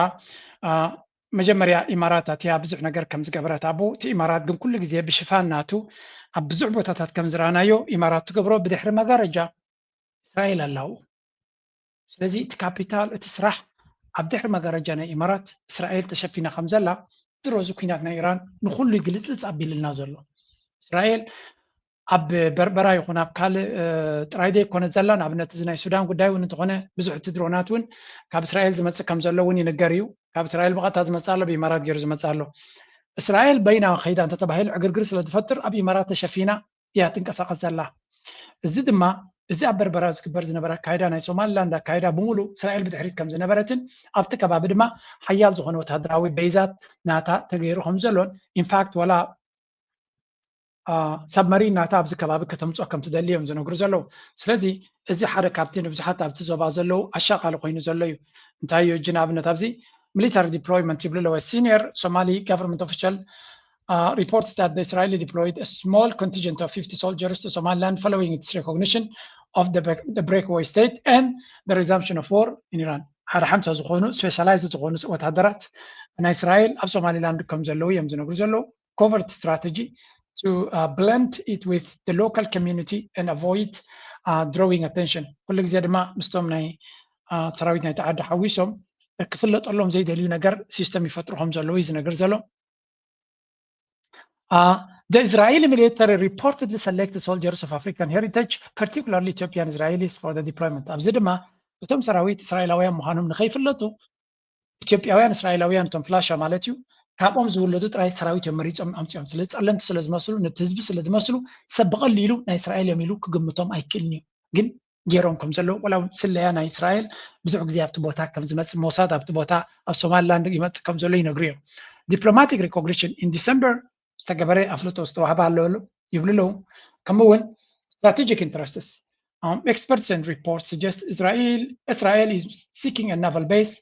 መጀመርያ ኢማራት ኣትያ ብዙሕ ነገር ከም ዝገበረት ኣብኡ እቲ ኢማራት ግን ኩሉ ግዜ ብሽፋን ናቱ ኣብ ብዙሕ ቦታታት ከም ዝረኣናዮ ኢማራት ትገብሮ ብድሕሪ መጋረጃ እስራኤል ኣላው። ስለዚ እቲ ካፒታል እቲ ስራሕ ኣብ ድሕሪ መጋረጃ ናይ ኢማራት እስራኤል ተሸፊና ከም ዘላ ድሮ እዚ ኩናት ናይ ኢራን ንኩሉ ግልፅልፅ ኣቢልልና ዘሎ። እስራኤል ኣብ በርበራ ይኹን ኣብ ካልእ ጥራይ ዘይኮነ ዘላ ንኣብነት እዚ ናይ ሱዳን ጉዳይ እውን እንተኾነ ብዙሕ እቲ ድሮናት እውን ካብ እስራኤል ዝመፅእ ከም ዘሎ እውን ይንገር እዩ። ካብ እስራኤል ብቐጥታ ዝመፅእ ኣሎ፣ ብኢማራት ገይሩ ዝመፅእ ኣሎ። እስራኤል በይና ከይዳ እንተተባሂሉ ዕግርግር ስለ ዝፈጥር ኣብ ኢማራት ተሸፊና እያ ትንቀሳቐስ ዘላ። እዚ ድማ እዚ ኣብ በርበራ ዝግበር ዝነበረ ኣካይዳ ናይ ሶማሊላንድ ኣካይዳ ብምሉእ እስራኤል ብድሕሪት ከም ዝነበረትን ኣብቲ ከባቢ ድማ ሓያል ዝኾነ ወታደራዊ ቤይዛት ናታ ተገይሩ ከም ዘሎን ኢንፋክት ዋላ ሳብመሪን ናታ ኣብዚ ከባቢ ከተምፅኦ ከም ትደሊ እዮም ዝነግሩ ዘለዉ። ስለዚ እዚ ሓደ ካብቲ ንብዙሓት ኣብቲ ዞባ ዘለዉ ኣሻቓሊ ኮይኑ ዘሎ እዩ። እንታይ እዩ እጂ ንኣብነት ኣብዚ ሚሊታሪ ዲፕሎይመንት ይብሉ ኣለዎ ሲኒየር ሶማሊ ጋቨርንመንት ኦፊሻል uh, reports that the Israeli deployed a small contingent of fifty soldiers to Somaliland following its recognition of the, the breakaway state and the resumption of war in Iran. ሓደ ሓምሳ ዝኾኑ ስፔሻላይዝድ ዝኾኑ ወታደራት ናይ እስራኤል ኣብ ሶማሊላንድ ከም ዘለዉ እዮም ዝነግሩ ዘለዉ። Covert strategy to uh, blend it with the local community and avoid uh, drawing attention። ኩሉ ግዜ ድማ ምስቶም ናይ ሰራዊት ናይቲ ዓዲ ሓዊሶም ክፍለጠሎም ዘይደልዩ ነገር ሲስተም ይፈጥሩ ከም ዘለዉ እዩ ዝነግር ዘሎ። Uh, the Israeli military reportedly selected soldiers of African heritage, particularly Ethiopian Israelis, for the deployment. ኣብዚ ድማ እቶም ሰራዊት እስራኤላውያን ምዃኖም ንኸይፍለጡ ኢትዮጵያውያን እስራኤላውያን እቶም ፍላሻ ማለት እዩ ካብኦም ዝውለዱ ጥራይ ሰራዊት እዮም መሪፆም ኣምፅኦም። ስለ ጸለምቲ ስለ ዝመስሉ ነቲ ህዝቢ ስለ ዝመስሉ ሰብ ብቐሊሉ ናይ እስራኤል እዮም ኢሉ ክግምቶም ኣይክእልን እዩ። ግን ገይሮም ከም ዘለዉ ወላ እውን ስለያ ናይ እስራኤል ብዙሕ ግዜ ኣብቲ ቦታ ከም ዝመፅእ ሞሳድ ኣብቲ ቦታ ኣብ ሶማሊላንድ ይመፅእ ከም ዘሎ ይነግሩ እዮም። Diplomatic recognition in December ዝተገበረ ኣፍልጦ ዝተዋህበ ኣሎ ይብሉ ኣለዉ። ከምኡ እውን strategic interests um, experts and reports suggest Israel, Israel is seeking a naval base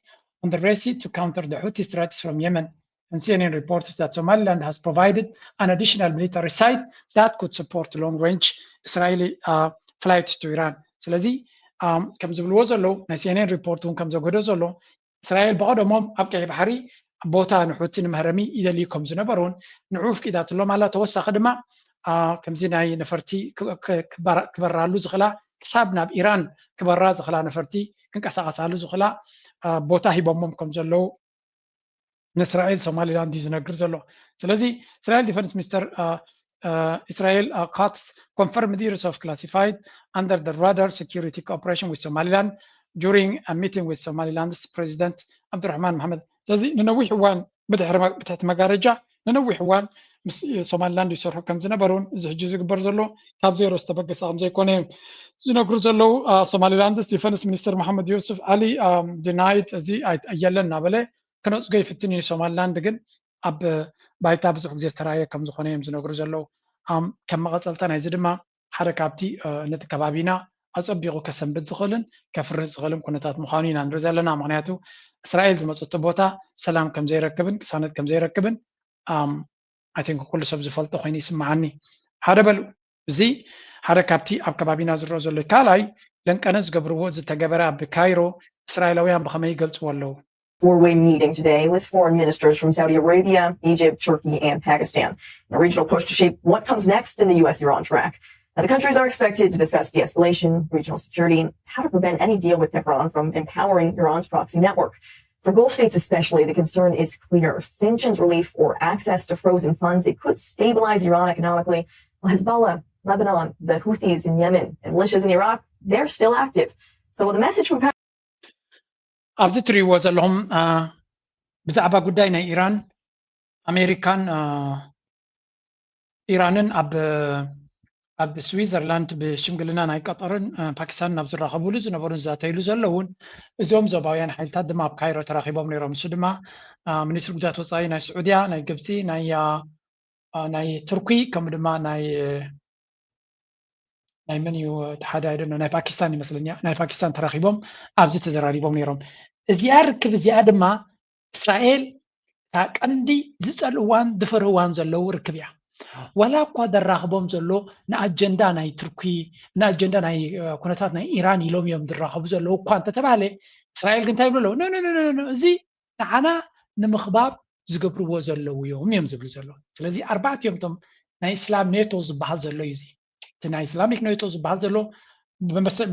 on the Red Sea to counter the Houthi threats from Yemen. And C N N reports that Somaliland has provided an additional military site that could support long-range Israeli uh, flights to Iran. ስለዚ ከም ዝብልዎ ዘለዉ ናይ C N N report እውን ከም ዘገዶ ዘሎ እስራኤል ብቐደሞም ኣብ ቀይሕ ባሕሪ ቦታ ንሑቲ ንመህረሚ ይደልዩ ከም ዝነበሩን ንዑ ፍቂዳትሎም ኣላ። ተወሳኺ ድማ ከምዚ ናይ ነፈርቲ ክበራሉ ዝኽላ ክሳብ ናብ ኢራን ክበራ ዝኽላ ነፈርቲ ክንቀሳቀሳሉ ዝኽላ ቦታ ሂቦሞም ከም ዘለዉ ንእስራኤል ሶማሊላንድ እዩ ዝነግር ዘሎ። ስለዚ እስራኤል ዲፈንስ ሚኒስተር እስራኤል ካትስ confirmed years of classified under the radar security cooperation with Somaliland during a meeting with Somaliland's President Abdurrahman Mohamed. ስለዚ ንነዊሕ እዋን ብድሕሪ ብትሕቲ መጋረጃ ንነዊሕ እዋን ምስ ሶማሊላንድ ይሰርሑ ከም ዝነበሩን እዚ ሕጂ ዝግበር ዘሎ ካብ ዜሮ ዝተበገሰ ከም ዘይኮነ እዮም ዝነግሩ ዘለዉ። ሶማሊላንድስ ዲፈንስ ሚኒስተር መሓመድ ዩሱፍ ዓሊ ዲናይድ እዚ የለን እናበለ ክነፅጎ ይፍትን እዩ። ሶማሊላንድ ግን ኣብ ባይታ ብዙሕ ግዜ ዝተረኣየ ከም ዝኾነ እዮም ዝነግሩ ዘለዉ። ከም መቐፀልታ ናይዚ ድማ ሓደ ካብቲ ነቲ ከባቢና ኣፀቢቑ ከሰንብድ ዝኽእልን ከፍርስ ዝኽእልን ኩነታት ምዃኑ ኢና ንርኢ ዘለና። ምክንያቱ እስራኤል ዝመፀቶ ቦታ ሰላም ከም ዘይረክብን ቅሳነት ከም ዘይረክብን I think ኩሉ ሰብ ዝፈልጦ ኮይኑ ይስምዓኒ። ሓደ በሉ እዚ ሓደ ካብቲ ኣብ ከባቢና ዝረኦ ዘሎ ካልኣይ ለንቀነ ዝገብርዎ ዝተገበረ ኣብ ካይሮ እስራኤላውያን ብኸመይ ይገልፅዎ ኣለዉ? four-way meeting today with foreign ministers from Saudi Arabia, Egypt, Turkey, and Pakistan. A regional push to shape what comes next in the U S Iran track. Now, the countries are expected to discuss de-escalation, regional security, and how to prevent any deal with Tehran from empowering Iran's proxy network. For Gulf states especially, the concern is clear. Sanctions relief or access to frozen funds, it could stabilize Iran economically. Well, Hezbollah, Lebanon, the Houthis in Yemen, and militias in Iraq, they're still active. So will the message from ኣብዚ ትሪእዎ ዘለኹም ብዛዕባ ጉዳይ ናይ ኢራን ኣሜሪካን ኢራንን ኣብ ኣብ ስዊዘርላንድ ብሽምግልና ናይ ቀጠርን ፓኪስታንን ኣብ ዝራኸብሉ ዝነበሩን ዝዛተይሉ ዘለውን እዚኦም ዞባውያን ሓይልታት ድማ ኣብ ካይሮ ተራኺቦም ነይሮም። ንሱ ድማ ሚኒስትሪ ጉዳያት ወፃኢ ናይ ስዑድያ፣ ናይ ግብፂ፣ ናይ ናይ ቱርኪ ከምኡ ድማ ናይ ናይ መን እዩ እቲ ሓደ ኣይደኖ ናይ ፓኪስታን ይመስለኛ ናይ ፓኪስታን ተራኺቦም ኣብዚ ተዘራሪቦም ነይሮም። እዚኣ ርክብ እዚኣ ድማ እስራኤል እታ ቀንዲ ዝፀልእዋን ዝፈርህዋን ዘለዉ ርክብ እያ። ዋላ እኳ ዘራኽቦም ዘሎ ንኣጀንዳ ናይ ቱርኪ ንኣጀንዳ ናይ ኩነታት ናይ ኢራን ኢሎም እዮም ዝራኸቡ ዘለዉ እኳ እንተተባህለ እስራኤል ግን እንታይ ይብሉ ኣለዉ? እዚ ንዓና ንምኽባብ ዝገብርዎ ዘለዉ እዮም እዮም ዝብሉ ዘለዉ። ስለዚ ኣርባዕቲኦም እቶም ናይ እስላም ኔቶ ዝበሃል ዘሎ እዩ እዚ እቲ ናይ እስላሚክ ኔቶ ዝበሃል ዘሎ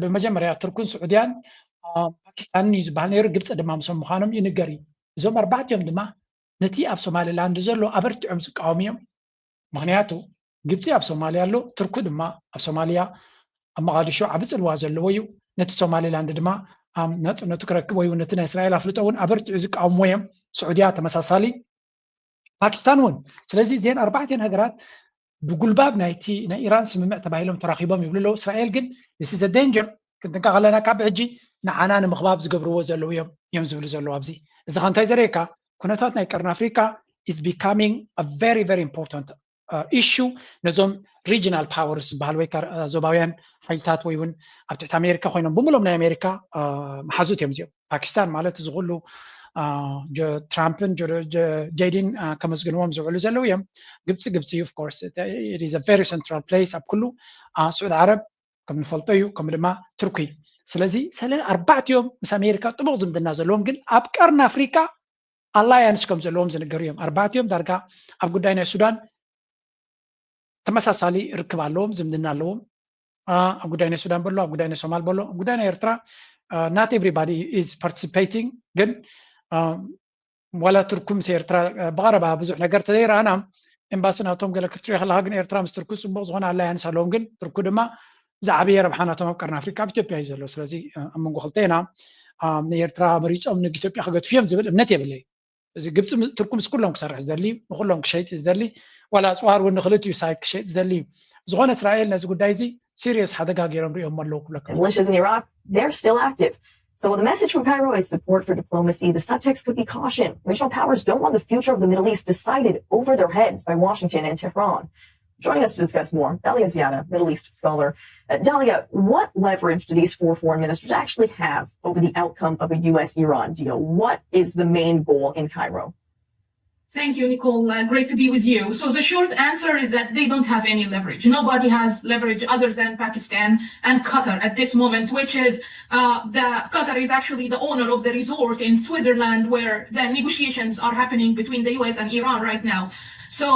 ብመጀመርያ ቱርክን ስዑድያን ፓኪስታንን እዩ ዝበሃል ነይሩ። ግብፂ ድማ ምሶም ምዃኖም ይንገር እዩ። እዞም ኣርባዕቲኦም ድማ ነቲ ኣብ ሶማሊላንድ ዘሎ ኣበርቲዖም ዝቃወሙ እዮም። ምክንያቱ ግብፂ ኣብ ሶማሊያ ኣሎ፣ ቱርኪ ድማ ኣብ ሶማሊያ ኣብ መቓዲሾ ዓቢ ፅልዋ ዘለዎ እዩ። ነቲ ሶማሊላንድ ድማ ናፅነቱ ክረክብ ወይ ነቲ ናይ እስራኤል ኣፍልጦ እውን ኣበርቲዑ ዝቃወምዎ እዮም። ስዑድያ ተመሳሳሊ ፓኪስታን እውን። ስለዚ እዚአን ኣርባዕተን ሃገራት ብጉልባብ ናይቲ ናይ ኢራን ስምምዕ ተባሂሎም ተራኺቦም ይብሉ ኣለዉ። እስራኤል ግን this is a danger፣ ክንጥንቀቕ ኣለና ካብ ሕጂ ንዓና ንምኽባብ ዝገብርዎ ዘለዉ እዮም እዮም ዝብሉ ዘለዉ። ኣብዚ እዚ ከ እንታይ ዘርእየካ ኩነታት ናይ ቀርኒ ኣፍሪካ is becoming a very very important issue ነዞም regional powers ዝበሃል ወይ ዞባውያን ሓይልታት ወይ እውን ኣብ ትሕቲ ኣሜሪካ ኮይኖም ብምሎም ናይ ኣሜሪካ መሓዙት እዮም እዚኦም። ፓኪስታን ማለት እዚ ኩሉ ትራምፕን ጀይዲን ከመስግንዎም ዝውዕሉ ዘለዉ እዮም። ግብፂ ግብፂ እዩ። Of course very central place ኣብ ኩሉ። ስዑድ ዓረብ ከም ንፈልጦ እዩ፣ ከም ድማ ቱርኪ። ስለዚ ስለ ኣርባዕቲኦም ምስ ኣሜሪካ ጥቡቕ ዝምድና ዘለዎም ግን ኣብ ቀርኒ ኣፍሪካ ኣላያንስ ከም ዘለዎም ዝንገሩ እዮም። ኣርባዕቲኦም ዳርጋ ኣብ ጉዳይ ናይ ሱዳን ተመሳሳሊ ርክብ ኣለዎም፣ ዝምድና ኣለዎም። ኣብ ጉዳይ ናይ ሱዳን በሎ፣ ኣብ ጉዳይ ናይ ሶማል በሎ፣ ኣብ ጉዳይ ናይ ኤርትራ not everybody is participating። ግን ዋላ ቱርኩ ምስ ኤርትራ ብቐረባ ብዙሕ ነገር ተዘይረኣና፣ ኤምባሲ ናቶም ገለ ክትሪኦ ከለካ ግን ኤርትራ ምስ ቱርኩ ፅቡቕ ዝኾነ ኣላያንስ ኣለዎም። ግን ቱርኩ ድማ ዝዓበየ ረብሓ ናቶም ኣብ ቀርኒ ኣፍሪካ ኣብ ኢትዮጵያ እዩ ዘሎ። ስለዚ ኣብ መንጎ ክልተና ንኤርትራ መሪፆም ንኢትዮጵያ ክገድፉ እዮም ዝብል እምነት የብለይ። እዚ ግብፂ ቱርኩ ምስ ኩሎም ክሰርሕ ዝደሊ፣ ንኩሎም ክሸይጥ ዝደሊ፣ ዋላ ኣፅዋር እውን ንክልቲኡ ሳይድ ክሸይጥ ዝደሊ እዩ። ዝኾነ እስራኤል ነዚ ጉዳይ እዚ ሲሪየስ ሓደጋ ገይሮም ሪኦም ኣለዉ ክብለካ። Militias in Iraq, they're still active. So while the message from Cairo is support for diplomacy, the subtext could be caution. Regional powers don't want the future of the Middle East decided over their heads by Washington and Tehran. Joining us to discuss more, Dalia Ziada, Middle East scholar. Uh, Dalia, what leverage do these four foreign ministers actually have over the outcome of a U S Iran deal? What is the main goal in Cairo? Thank you, Nicole. Uh, great to be with you. So the short answer is that they don't have any leverage. Nobody has leverage other than Pakistan and Qatar at this moment, which is uh, the Qatar is actually the owner of the resort in Switzerland where the negotiations are happening between the U S and Iran right now. So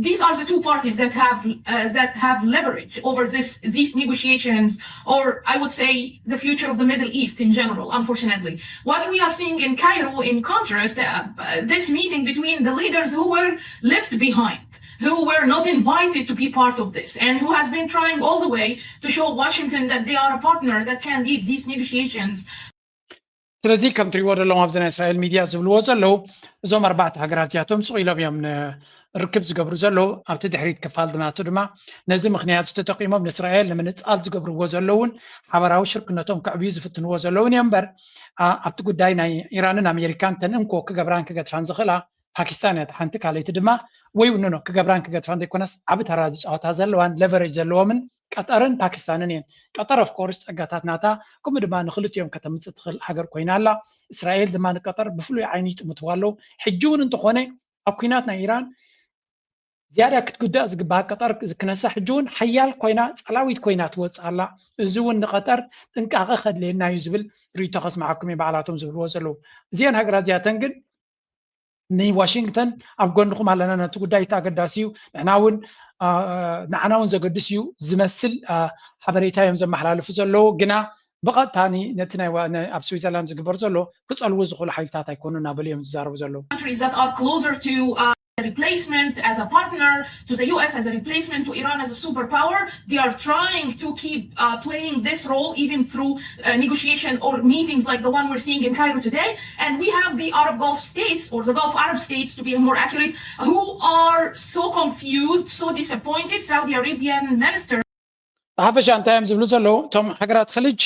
these are the two parties that have uh, that have leverage over this these negotiations, or I would say the future of the Middle East in general. Unfortunately, what we are seeing in Cairo, in contrast, uh, uh, this meeting between the leaders who were left behind, who were not invited to be part of this, and who has been trying all the way to show Washington that they are a partner that can lead these negotiations. ስለዚ ከም ትሪእዎ ዘለኹም ኣብዚ ናይ እስራኤል ሚድያ ዝብልዎ ዘለዉ እዞም ኣርባዕተ ሃገራት እዚኣቶም ስቕ ኢሎም እዮም ርክብ ዝገብሩ ዘለዉ። ኣብቲ ድሕሪት ክፋል ናቱ ድማ ነዚ ምኽንያት ዝተጠቂሞም ንእስራኤል ንምንፃል ዝገብርዎ ዘለዉ እውን ሓበራዊ ሽርክነቶም ከዕብዩ ዝፍትንዎ ዘለዉን እዮም እምበር ኣብቲ ጉዳይ ናይ ኢራንን ኣሜሪካን ተን እንኮ ክገብራን ክገድፋን ዝኽእላ ፓኪስታን እያ ሓንቲ ካልኣይቲ ድማ ወይ ውንኖ ክገብራን ክገድፋን ዘይኮነስ ዓቢ ተራ ዝፃወታ ዘለዋን ለቨሬጅ ዘለዎምን ቀጠርን ፓኪስታንን እየን። ቀጠር ኦፍኮርስ ፀጋታት ናታ ከምኡ ድማ ንክልቲኦም ከተምፅእ ትኽእል ሃገር ኮይና ኣላ። እስራኤል ድማ ንቀጠር ብፍሉይ ዓይኒ ይጥምትዋ ኣለዉ። ሕጂ እውን እንተኾነ ኣብ ኩናት ናይ ኢራን ዝያዳ ክትጉዳእ ዝግባእ ቀጠር ክነሳ ሕጂ እውን ሓያል ኮይና ፀላዊት ኮይና ትወፅእ ኣላ። እዚ እውን ንቀጠር ጥንቃቐ ከድልየና እዩ ዝብል ርእይቶ ከስምዓኩም እዩ ባዕላቶም ዝብልዎ ዘለዉ። እዚአን ሃገራት እዚኣተን ግን ንዋሽንግተን ኣብ ጎንኹም ኣለና፣ ነቲ ጉዳይ እቲ ኣገዳሲ እዩ፣ ንሕና እውን ንዓና እውን ዘገድስ እዩ ዝመስል ሓበሬታ እዮም ዘመሓላልፉ ዘለዉ። ግና ብቐጥታ ነቲ ኣብ ስዊዘርላንድ ዝግበር ዘሎ ክፀልዉ ዝኽእሉ ሓይልታት ኣይኮኑ እናበሉ እዮም ዝዛረቡ ዘለዉ። Replacement as a partner to the U S, as a replacement to Iran as a superpower. They are trying to keep uh, playing this role even through uh, negotiation or meetings like the one we're seeing in Cairo today. And we have the Arab Gulf states, or the Gulf Arab states to be more accurate, who are so confused, so disappointed. Saudi Arabian minister. ብሓፈሻ እንታይ እዮም ዝብሉ ዘለዉ እቶም ሃገራት ኸሊጅ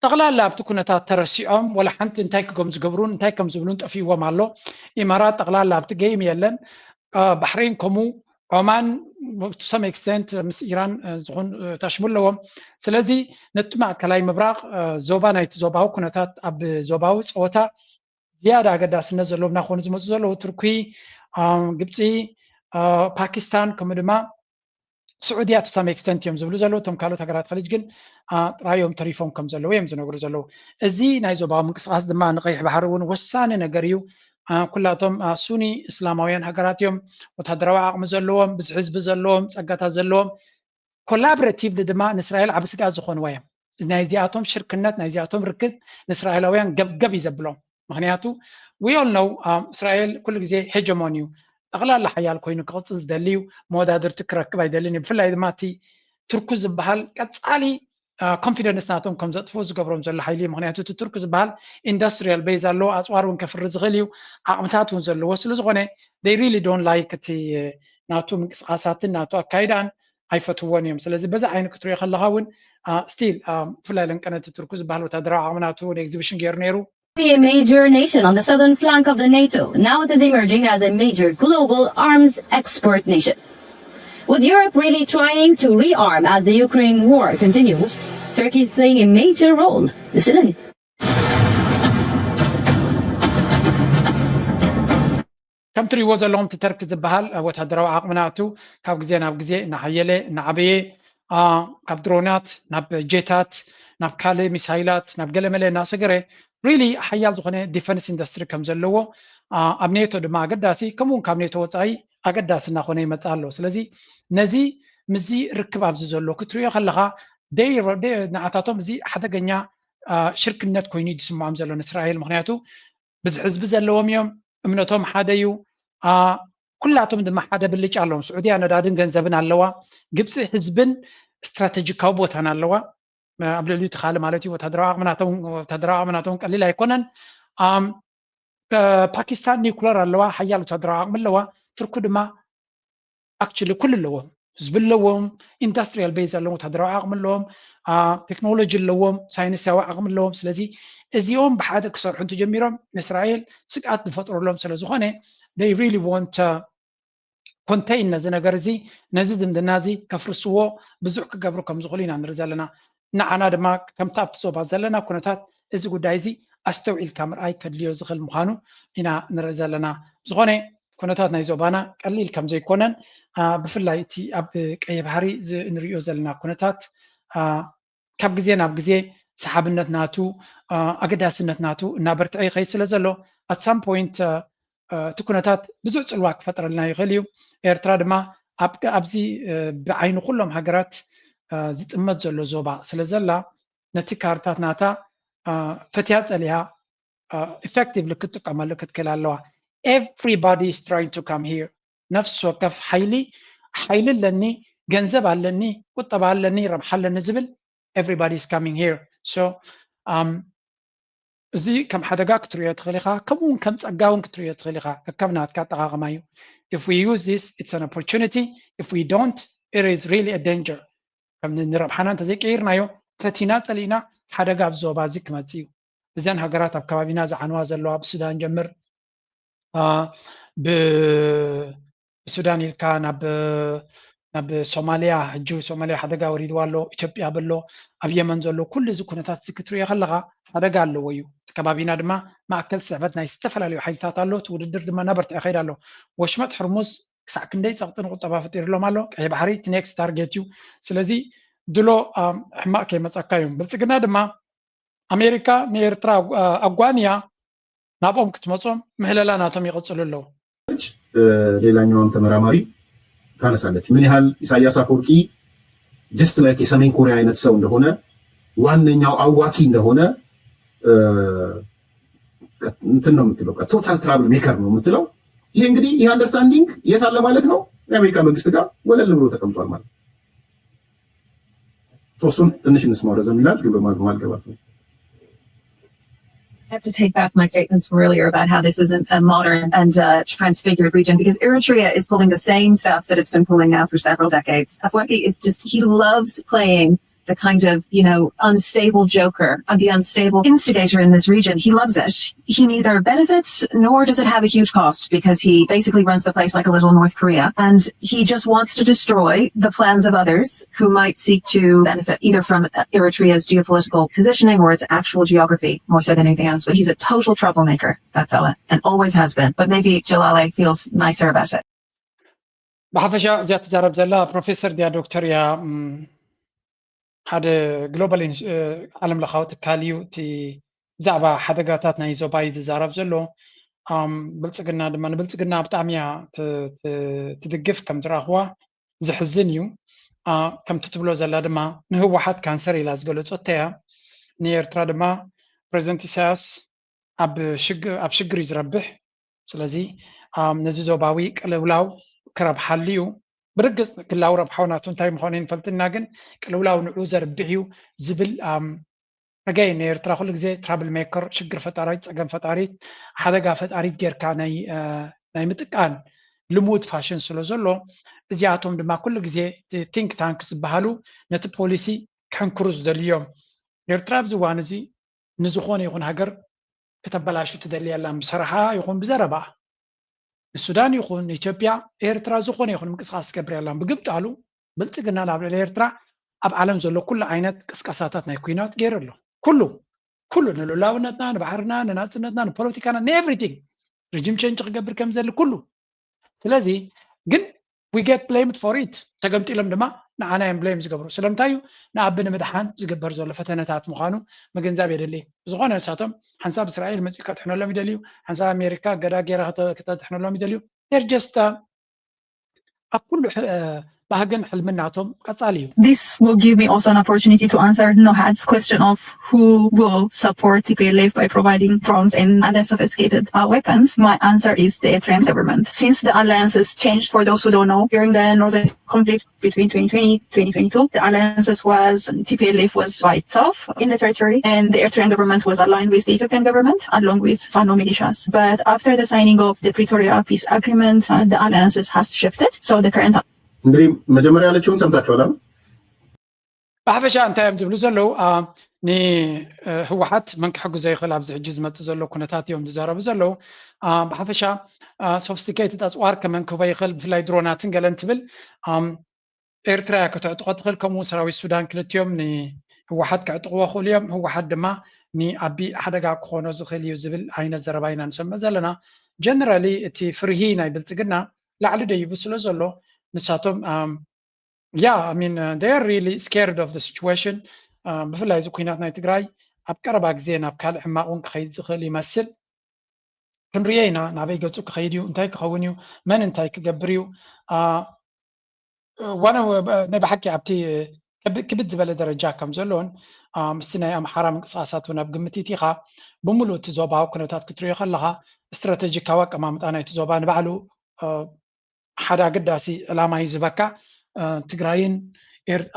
ጠቕላላ ኣብቲ ኩነታት ተረሲዖም ወላ ሓንቲ እንታይ ክገም ዝገብሩን እንታይ ከም ዝብሉን ጠፊእዎም ኣሎ። ኢማራት ጠቕላላ ኣብቲ ገይም የለን። ባሕሬን ከምኡ፣ ዖማን to some extent ምስ ኢራን ዝኹን ታሽሙ ኣለዎም። ስለዚ ነቲ ማእከላይ ምብራቕ ዞባ ናይቲ ዞባዊ ኩነታት ኣብ ዞባዊ ፀወታ ዝያዳ ኣገዳስነት ዘለዎም እናኾኑ ዝመፁ ዘለዉ ቱርኪ፣ ግብፂ፣ ፓኪስታን ከምኡ ድማ ስዑድያ to some extent እዮም ዝብሉ ዘለዉ። እቶም ካልኦት ሃገራት ኸሊጅ ግን ጥራዮም ተሪፎም ከም ዘለዉ እዮም ዝነግሩ ዘለዉ። እዚ ናይ ዞባዊ ምንቅስቃስ ድማ ንቀይሕ ባሕሪ እውን ወሳኒ ነገር እዩ። ኩላቶም ሱኒ እስላማውያን ሃገራት እዮም። ወታደራዊ ዓቕሚ ዘለዎም፣ ብዙሕ ህዝቢ ዘለዎም፣ ፀጋታት ዘለዎም፣ ኮላቦሬቲቭሊ ድማ ንእስራኤል ዓቢ ስግኣት ዝኾንዋ እዮም። ናይዚኣቶም ሽርክነት፣ ናይዚኣቶም ርክብ ንእስራኤላውያን ገብገብ እዩ ዘብሎም። ምክንያቱ we all know እስራኤል ኩሉ ግዜ ሄጀሞን እዩ፣ ጠቕላላ ሓያል ኮይኑ ክቕፅል ዝደሊ እዩ። መወዳድርቲ ክረክብ ኣይደልን እዩ። ብፍላይ ድማ እቲ ቱርኩ ዝበሃል ቀፃሊ ኮንፊደንስ ናቶም ከም ዘጥፍኡ ዝገብሮም ዘሎ ሓይሊ እዩ። ምክንያቱ እቲ ቱርክ ዝበሃል ኢንዱስትሪያል ቤዝ ኣለዎ፣ ኣፅዋር እውን ከፍሪ ዝኽእል እዩ፣ ዓቕምታት እውን ዘለዎ ስለዝኾነ they really don't like እቲ ናቱ ምንቅስቃሳትን ናቱ ኣካይዳን ኣይፈትዎን እዮም። ስለዚ በዚ ዓይኒ ክትሪኦ ከለካ እውን ስቲል ብፍላይ ለንቀነቲ ቱርኩ ዝበሃል ወታደራዊ ዓቕሚ ናቱ ንኤግዚቢሽን ገይሩ ነይሩ። A major nation on the southern flank of the NATO, now it is emerging as a major global arms export nation. With Europe really trying to rearm as the Ukraine war continues, Turkey is playing a major role. Listen in. ከም ትሪእዎ ዘለኹም እቲ ተርኪ ዝበሃል ወታደራዊ ዓቕሚ ናቱ ካብ ግዜ ናብ ግዜ እናሓየለ እናዓበየ፣ ካብ ድሮናት ናብ ጄታት ናብ ካልእ ሚሳይላት ናብ ገለመለ እናሰገረ፣ ሪሊ ሓያል ዝኾነ ዲፈንስ ኢንዱስትሪ ከም ዘለዎ፣ ኣብ ኔቶ ድማ ኣገዳሲ፣ ከምኡውን ካብ ኔቶ ወፃኢ ኣገዳሲ እናኾነ ይመፅእ ኣሎ። ስለዚ ነዚ ምስዚ ርክብ ኣብዚ ዘሎ ክትሪኦ ከለኻ፣ ንዓታቶም እዚ ሓደገኛ ሽርክነት ኮይኑ እዩ ዝስምዖም ዘሎ ንእስራኤል። ምክንያቱ ብዙሕ ህዝቢ ዘለዎም እዮም፣ እምነቶም ሓደ እዩ። ኩላቶም ድማ ሓደ ብልጫ ኣለዎም። ስዑድያ ነዳድን ገንዘብን ኣለዋ። ግብፂ ህዝብን ስትራተጂካዊ ቦታን ኣለዋ። ኣብ ልዕሊኡ እቲ ካልእ ማለት እዩ፣ ወታደራዊ ዓቕምናቶም ቀሊል ኣይኮነን። ፓኪስታን ኒኩለር ኣለዋ፣ ሓያል ወታደራዊ ዓቕሚ ኣለዋ። ትርኩ ድማ ኣክቹሊ ኩሉ ኣለዎም። ህዝቢ ኣለዎም፣ ኢንዱስትሪያል ቤዝ ኣለዎም፣ ወታደራዊ ዓቕሚ ኣለዎም፣ ቴክኖሎጂ ኣለዎም፣ ሳይንሳዊ ዓቕሚ ኣለዎም። ስለዚ እዚኦም ብሓደ ክሰርሑ እንተጀሚሮም ንእስራኤል ስግኣት ዝፈጥረሎም ስለዝኾነ they really want to contain ነዚ ነገር እዚ፣ ነዚ ዝምድና እዚ ከፍርስዎ ብዙሕ ክገብሩ ከም ዝኽእሉ ኢና ንርኢ ዘለና። ንዓና ድማ ከምቲ ኣብቲ ዞባ ዘለና ኩነታት እዚ ጉዳይ እዚ ኣስተውዒልካ ምርኣይ ከድልዮ ዝኽእል ምዃኑ ኢና ንርኢ ዘለና። ዝኾነ ኩነታት ናይ ዞባና ቀሊል ከም ዘይኮነን ብፍላይ እቲ ኣብ ቀይሕ ባሕሪ እንሪኦ ዘለና ኩነታት ካብ ግዜ ናብ ግዜ ሰሓብነት ናቱ ኣገዳስነት ናቱ እናበርትዐ ይኸይድ ስለ ዘሎ at some point እቲ ኩነታት ብዙሕ ፅልዋ ክፈጥረልና ይኽእል እዩ። ኤርትራ ድማ ኣብዚ ብዓይኒ ኩሎም ሃገራት ዝጥመት ዘሎ ዞባ ስለ ዘላ ነቲ ካርታት ናታ ፈትያ ፀሊኣ ኢፌክቲቭሊ ክትጥቀመሉ ክትክእል ኣለዋ። Everybody is trying to come here። ነፍሲ ወከፍ ሓይሊ ሓይሊ ኣለኒ፣ ገንዘብ ኣለኒ፣ ቁጠባ ኣለኒ፣ ረብሓ ኣለኒ ዝብል everybody is coming here። So እዚ ከም ሓደጋ ክትሪኦ ትኽእል ኢኻ፣ ከምኡ እውን ከም ፀጋ እውን ክትሪኦ ትኽእል ኢኻ። ከከም ናትካ ኣጠቓቕማ እዩ። If we use this, it's an opportunity. If we don't, it is really a danger። ከም ንረብሓና እንተዘይቀይርናዮ ፈቲና ፀሊእና ሓደጋ ኣብ ዞባ እዚ ክመፅእ እዩ። እዘን ሃገራት ኣብ ከባቢና ዝዓንዋ ዘለዋ ብሱዳን ጀምር ብሱዳን ኢልካ ናብ ናብ ሶማሊያ ሕጂ ሶማሊያ ሓደጋ ወሪድዋ ኣሎ፣ ኢትዮጵያ በሎ ኣብ የመን ዘሎ ኩሉ እዚ ኩነታት እዚ ክትሪኦ ከለካ ሓደጋ ኣለዎ እዩ። እቲ ከባቢና ድማ ማእከል ስዕበት ናይ ዝተፈላለዩ ሓይልታት ኣሎ። እቲ ውድድር ድማ እናበርትዐ ይኸይድ ኣሎ። ወሽመጥ ሕርሙዝ ክሳዕ ክንደይ ፀቕጢ ንቁጠባ ፈጢርሎም ኣሎ። ቀይሕ ባሕሪ እቲ ኔክስት ታርጌት እዩ። ስለዚ ድሎ ሕማቕ ከይመፀካ እዮም። ብልፅግና ድማ ኣሜሪካ ንኤርትራ ኣጓንያ ናብኦም ክትመጾም ምህለላ ናቶም ይቕጽሉ ኣለዉ። ሌላኛዋም ተመራማሪ ታነሳለች። ምን ያህል ኢሳያስ አፈወርቂ just like የሰሜን ኮሪያ አይነት ሰው እንደሆነ ዋነኛው አዋኪ እንደሆነ እንትን ነው የምትለው፣ total trouble maker ነው የምትለው። ይሄ እንግዲህ ይህ አንደርስታንዲንግ የት አለ ማለት ነው? የአሜሪካ መንግስት ጋር ወለል ብሎ ተቀምጧል ማለት ነው። እሱን ትንሽ እንስማው፣ ረዘም ይላል ግን በማልገባት ነው። I have to take back my statements from earlier about how this isn't a modern and uh, transfigured region, because Eritrea is pulling the same stuff that it's been pulling now for several decades. Afwerki is just, he loves playing the kind of, you know, unstable joker, uh, the unstable instigator in this region. He loves it. He neither benefits nor does it have a huge cost, because he basically runs the place like a little North Korea. And he just wants to destroy the plans of others who might seek to benefit either from Eritrea's geopolitical positioning or its actual geography, more so than anything else. But he's a total troublemaker, that fella, and always has been. But maybe Jalale feels nicer about it. ብሓፈሻ እዚኣ ትዛረብ ዘላ ፕሮፌሰር ድያ ዶክተር እያ? ሓደ ግሎባል ዓለም ለኻዊ ትካል እዩ። እቲ ብዛዕባ ሓደጋታት ናይ ዞባ እዩ ዝዛረብ ዘሎ። ብልፅግና ድማ ንብልፅግና ብጣዕሚ እያ ትድግፍ ከም ዝረኣኽዋ። ዘሕዝን እዩ። ከምቲ ትብሎ ዘላ ድማ ንህወሓት ካንሰር ኢላ ዝገለፆቶ እያ። ንኤርትራ ድማ ፕሬዚደንት ኢሳያስ ኣብ ሽግር እዩ ዝረብሕ። ስለዚ ነዚ ዞባዊ ቅልውላው ክረብሓሉ እዩ። ብርግፅ ግላዊ ረብሓው ናቱ እንታይ ምዃኑ ይንፈልጥና፣ ግን ቅልውላው ንዑ ዘርብሕ እዩ ዝብል ኣገይ ንኤርትራ ኩሉ ግዜ ትራብል ሜከር፣ ሽግር ፈጣሪት፣ ፀገም ፈጣሪት፣ ሓደጋ ፈጣሪት ጌርካ ናይ ምጥቃን ልሙድ ፋሽን ስለ ዘሎ፣ እዚኣቶም ድማ ኩሉ ግዜ ቲንክ ታንክ ዝበሃሉ ነቲ ፖሊሲ ክሕንክሩ ዝደልዩ እዮም። ኤርትራ ኣብዚ እዋን እዚ ንዝኾነ ይኹን ሃገር ክተበላሹ ትደሊ የላን፣ ብስራሓ ይኹን ብዘረባኣ። ንሱዳን ይኹን ንኢትዮጵያ ኤርትራ ዝኾነ ይኹን ምንቅስቃስ ትገብር የላን። ብግብጣሉ ብልፅግና ናብ ልዕሊ ኤርትራ ኣብ ዓለም ዘሎ ኩሉ ዓይነት ቅስቀሳታት ናይ ኩናት ገይሩ ኣሎ። ኩሉ ኩሉ ንልኡላውነትና፣ ንባሕርና፣ ንናፅነትና፣ ንፖለቲካና፣ ንኤቭሪቲንግ regime change ክገብር ከም ዘድሊ ኩሉ። ስለዚ ግን we get blamed for it። ተገምጢሎም ድማ ንዓና እዮም blame ዝገብሩ። ስለምንታይ እዩ? ንኣቢ ንምድሓን ዝግበር ዘሎ ፈተነታት ምዃኑ ምግንዛብ የድሊ። ብዝኾነ ንሳቶም ሓንሳብ እስራኤል መፂኡ ከድሕነሎም ይደልዩ፣ ሓንሳብ ኣሜሪካ ገዳ ገይራ ክተ- ክተድሕነሎም ይደልዩ። They're just uh, ኣብ ኩሉ ሕ- uh, ባህግን ሕልምናቶም ቀጻሊ እዩ። This will give me also an opportunity to answer Nohad's question of who will support T P L F by providing drones and other sophisticated uh, weapons. My answer is the Eritrean government. Since the alliances changed, for those who don't know, during the northern conflict between twenty twenty twenty twenty-two, the alliances was T P L F was by itself in the territory, and the Eritrean government was aligned with the Ethiopian government along with Fano militias. But after the signing of the Pretoria peace agreement, uh, the alliances has shifted. So the current እንግዲህ መጀመሪያ ያለችውን ሰምታችኋል። ብሓፈሻ እንታይ እዮም ዝብሉ ዘለዉ? ንህወሓት መን ክሕግዞ ይኽእል? ኣብዚ ሕጂ ዝመፅእ ዘሎ ኩነታት እዮም ዝዛረቡ ዘለዉ። ብሓፈሻ sophisticated ኣፅዋር ከመን ክህቦ ይኽእል? ብፍላይ ድሮናትን ገለን ትብል። ኤርትራ እያ ከተዕጥቆ ትኽእል። ከምኡ ሰራዊት ሱዳን ክልቲኦም ንህወሓት ከዕጥቅዎ ክኽእሉ እዮም። ህወሓት ድማ ንኣቢ ሓደጋ ክኾኖ ዝኽእል እዩ ዝብል ዓይነት ዘረባ ኢና ንሰምዕ ዘለና። Generally እቲ ፍርሂ ናይ ብልፅግና ላዕሊ ደይቡ ስለ ዘሎ ንሳቶም yeah I mean they are really scared of the situation። ብፍላይ እዚ ኩናት ናይ ትግራይ ኣብ ቀረባ ግዜ ናብ ካልእ ሕማቕ እውን ክኸይድ ዝኽእል ይመስል። ክንሪኦ ኢና ናበይ ገፁ ክኸይድ እዩ፣ እንታይ ክኸውን እዩ፣ መን እንታይ ክገብር እዩ። ዋነ ናይ ብሓቂ ኣብቲ ክብድ ዝበለ ደረጃ ከም ዘለዎን ምስቲ ናይ ኣምሓራ ምንቅስቃሳት እውን ኣብ ግምት ኢትኻ ብምሉእ እቲ ዞባዊ ኩነታት ክትሪኦ ከለኻ ስትራተጂካዊ ኣቀማምጣ ናይቲ ዞባ ንባዕሉ ሓደ ኣገዳሲ ዕላማ እዩ ዝበካ። ትግራይን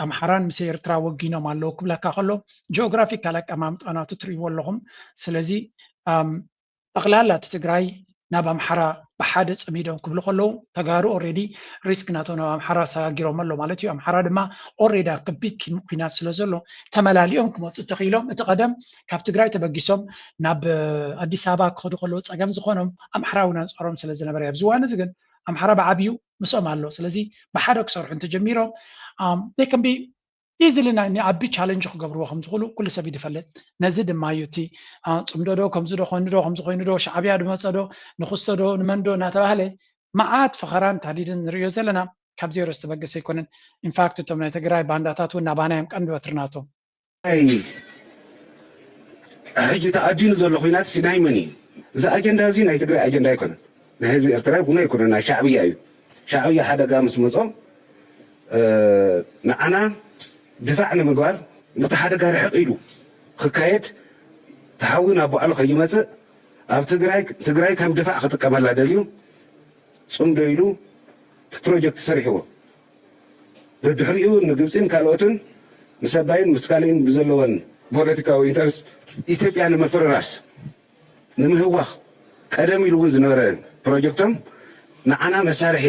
ኣምሓራን ምስ ኤርትራ ወጊኖም ኣለዉ ክብለካ ከሎ ጂኦግራፊካል ኣቀማምጣ ናቱ ትርእይዎ ኣለኹም። ስለዚ ጠቕላላ እቲ ትግራይ ናብ ኣምሓራ ብሓደ ፀሚዶም ክብሉ ከለዉ ተጋሩ already risk ናቶም ናብ ኣምሓራ ሰጋጊሮም ኣሎ ማለት እዩ። ኣምሓራ ድማ already ኣብ ከቢድ ኩናት ስለ ዘሎ ተመላሊኦም ክመፁ እንተኽኢሎም እቲ ቀደም ካብ ትግራይ ተበጊሶም ናብ ኣዲስ ኣበባ ክኸዱ ከለዉ ፀገም ዝኾኖም ኣምሓራ እውን ኣንፃሮም ስለ ዝነበረ ኣብዚ እዋን እዚ ግን ኣምሓራ ብዓብዩ ምስኦም ኣሎ። ስለዚ ብሓደ ክሰርሑ እንተጀሚሮም they can be easily ንኣቢ challenge ክገብርዎ ከም ዝኽእሉ ኩሉ ሰብ እዩ ዝፈልጥ። ነዚ ድማ እዩ እቲ ፅምዶ ዶ ከምዚ ዶ ኮይኑ ዶ ከምዚ ኮይኑ ዶ ሻዕብያ ድመፀ ዶ ንኽስቶ ዶ ንመን ዶ እናተባህለ መዓት ፈኸራን ታህዲድን ንሪኦ ዘለና ካብ ዜሮ ዝተበገሰ ኣይኮነን። In fact እቶም ናይ ትግራይ ባንዳታት እውን ናባና እዮም ቀንዲ በትሪ ናቶም። ናይ ሕጂ ተኣዲኑ ዘሎ ኩናት ሲ ናይ መን እዩ? እዚ ኣጀንዳ እዚ ናይ ትግራይ ኣጀንዳ ኣይኮነን፣ ናይ ህዝቢ ኤርትራ እውን ኣይኮነን፣ ናይ ሻዕብያ እዩ። ሻዕብያ ሓደጋ ምስ መጾም ንዓና ድፋዕ ንምግባር ነቲ ሓደጋ ርሕቕ ኢሉ ክካየድ ተሓዊ ናብ ባዕሉ ከይመጽእ ኣብ ትግራይ ትግራይ ከም ድፋዕ ክጥቀመላ ደልዩ ጽምዶ ኢሉ እቲ ፕሮጀክት ሰሪሕዎ። ደድሕሪኡ ንግብፂን ካልኦትን ምስ ኣባይን ምስ ካልእን ብዘለወን ፖለቲካዊ ኢንተረስት ኢትዮጵያ ንምፍርራስ ንምህዋኽ ቀደም ኢሉ እውን ዝነበረ ፕሮጀክቶም ንዓና መሳርሒ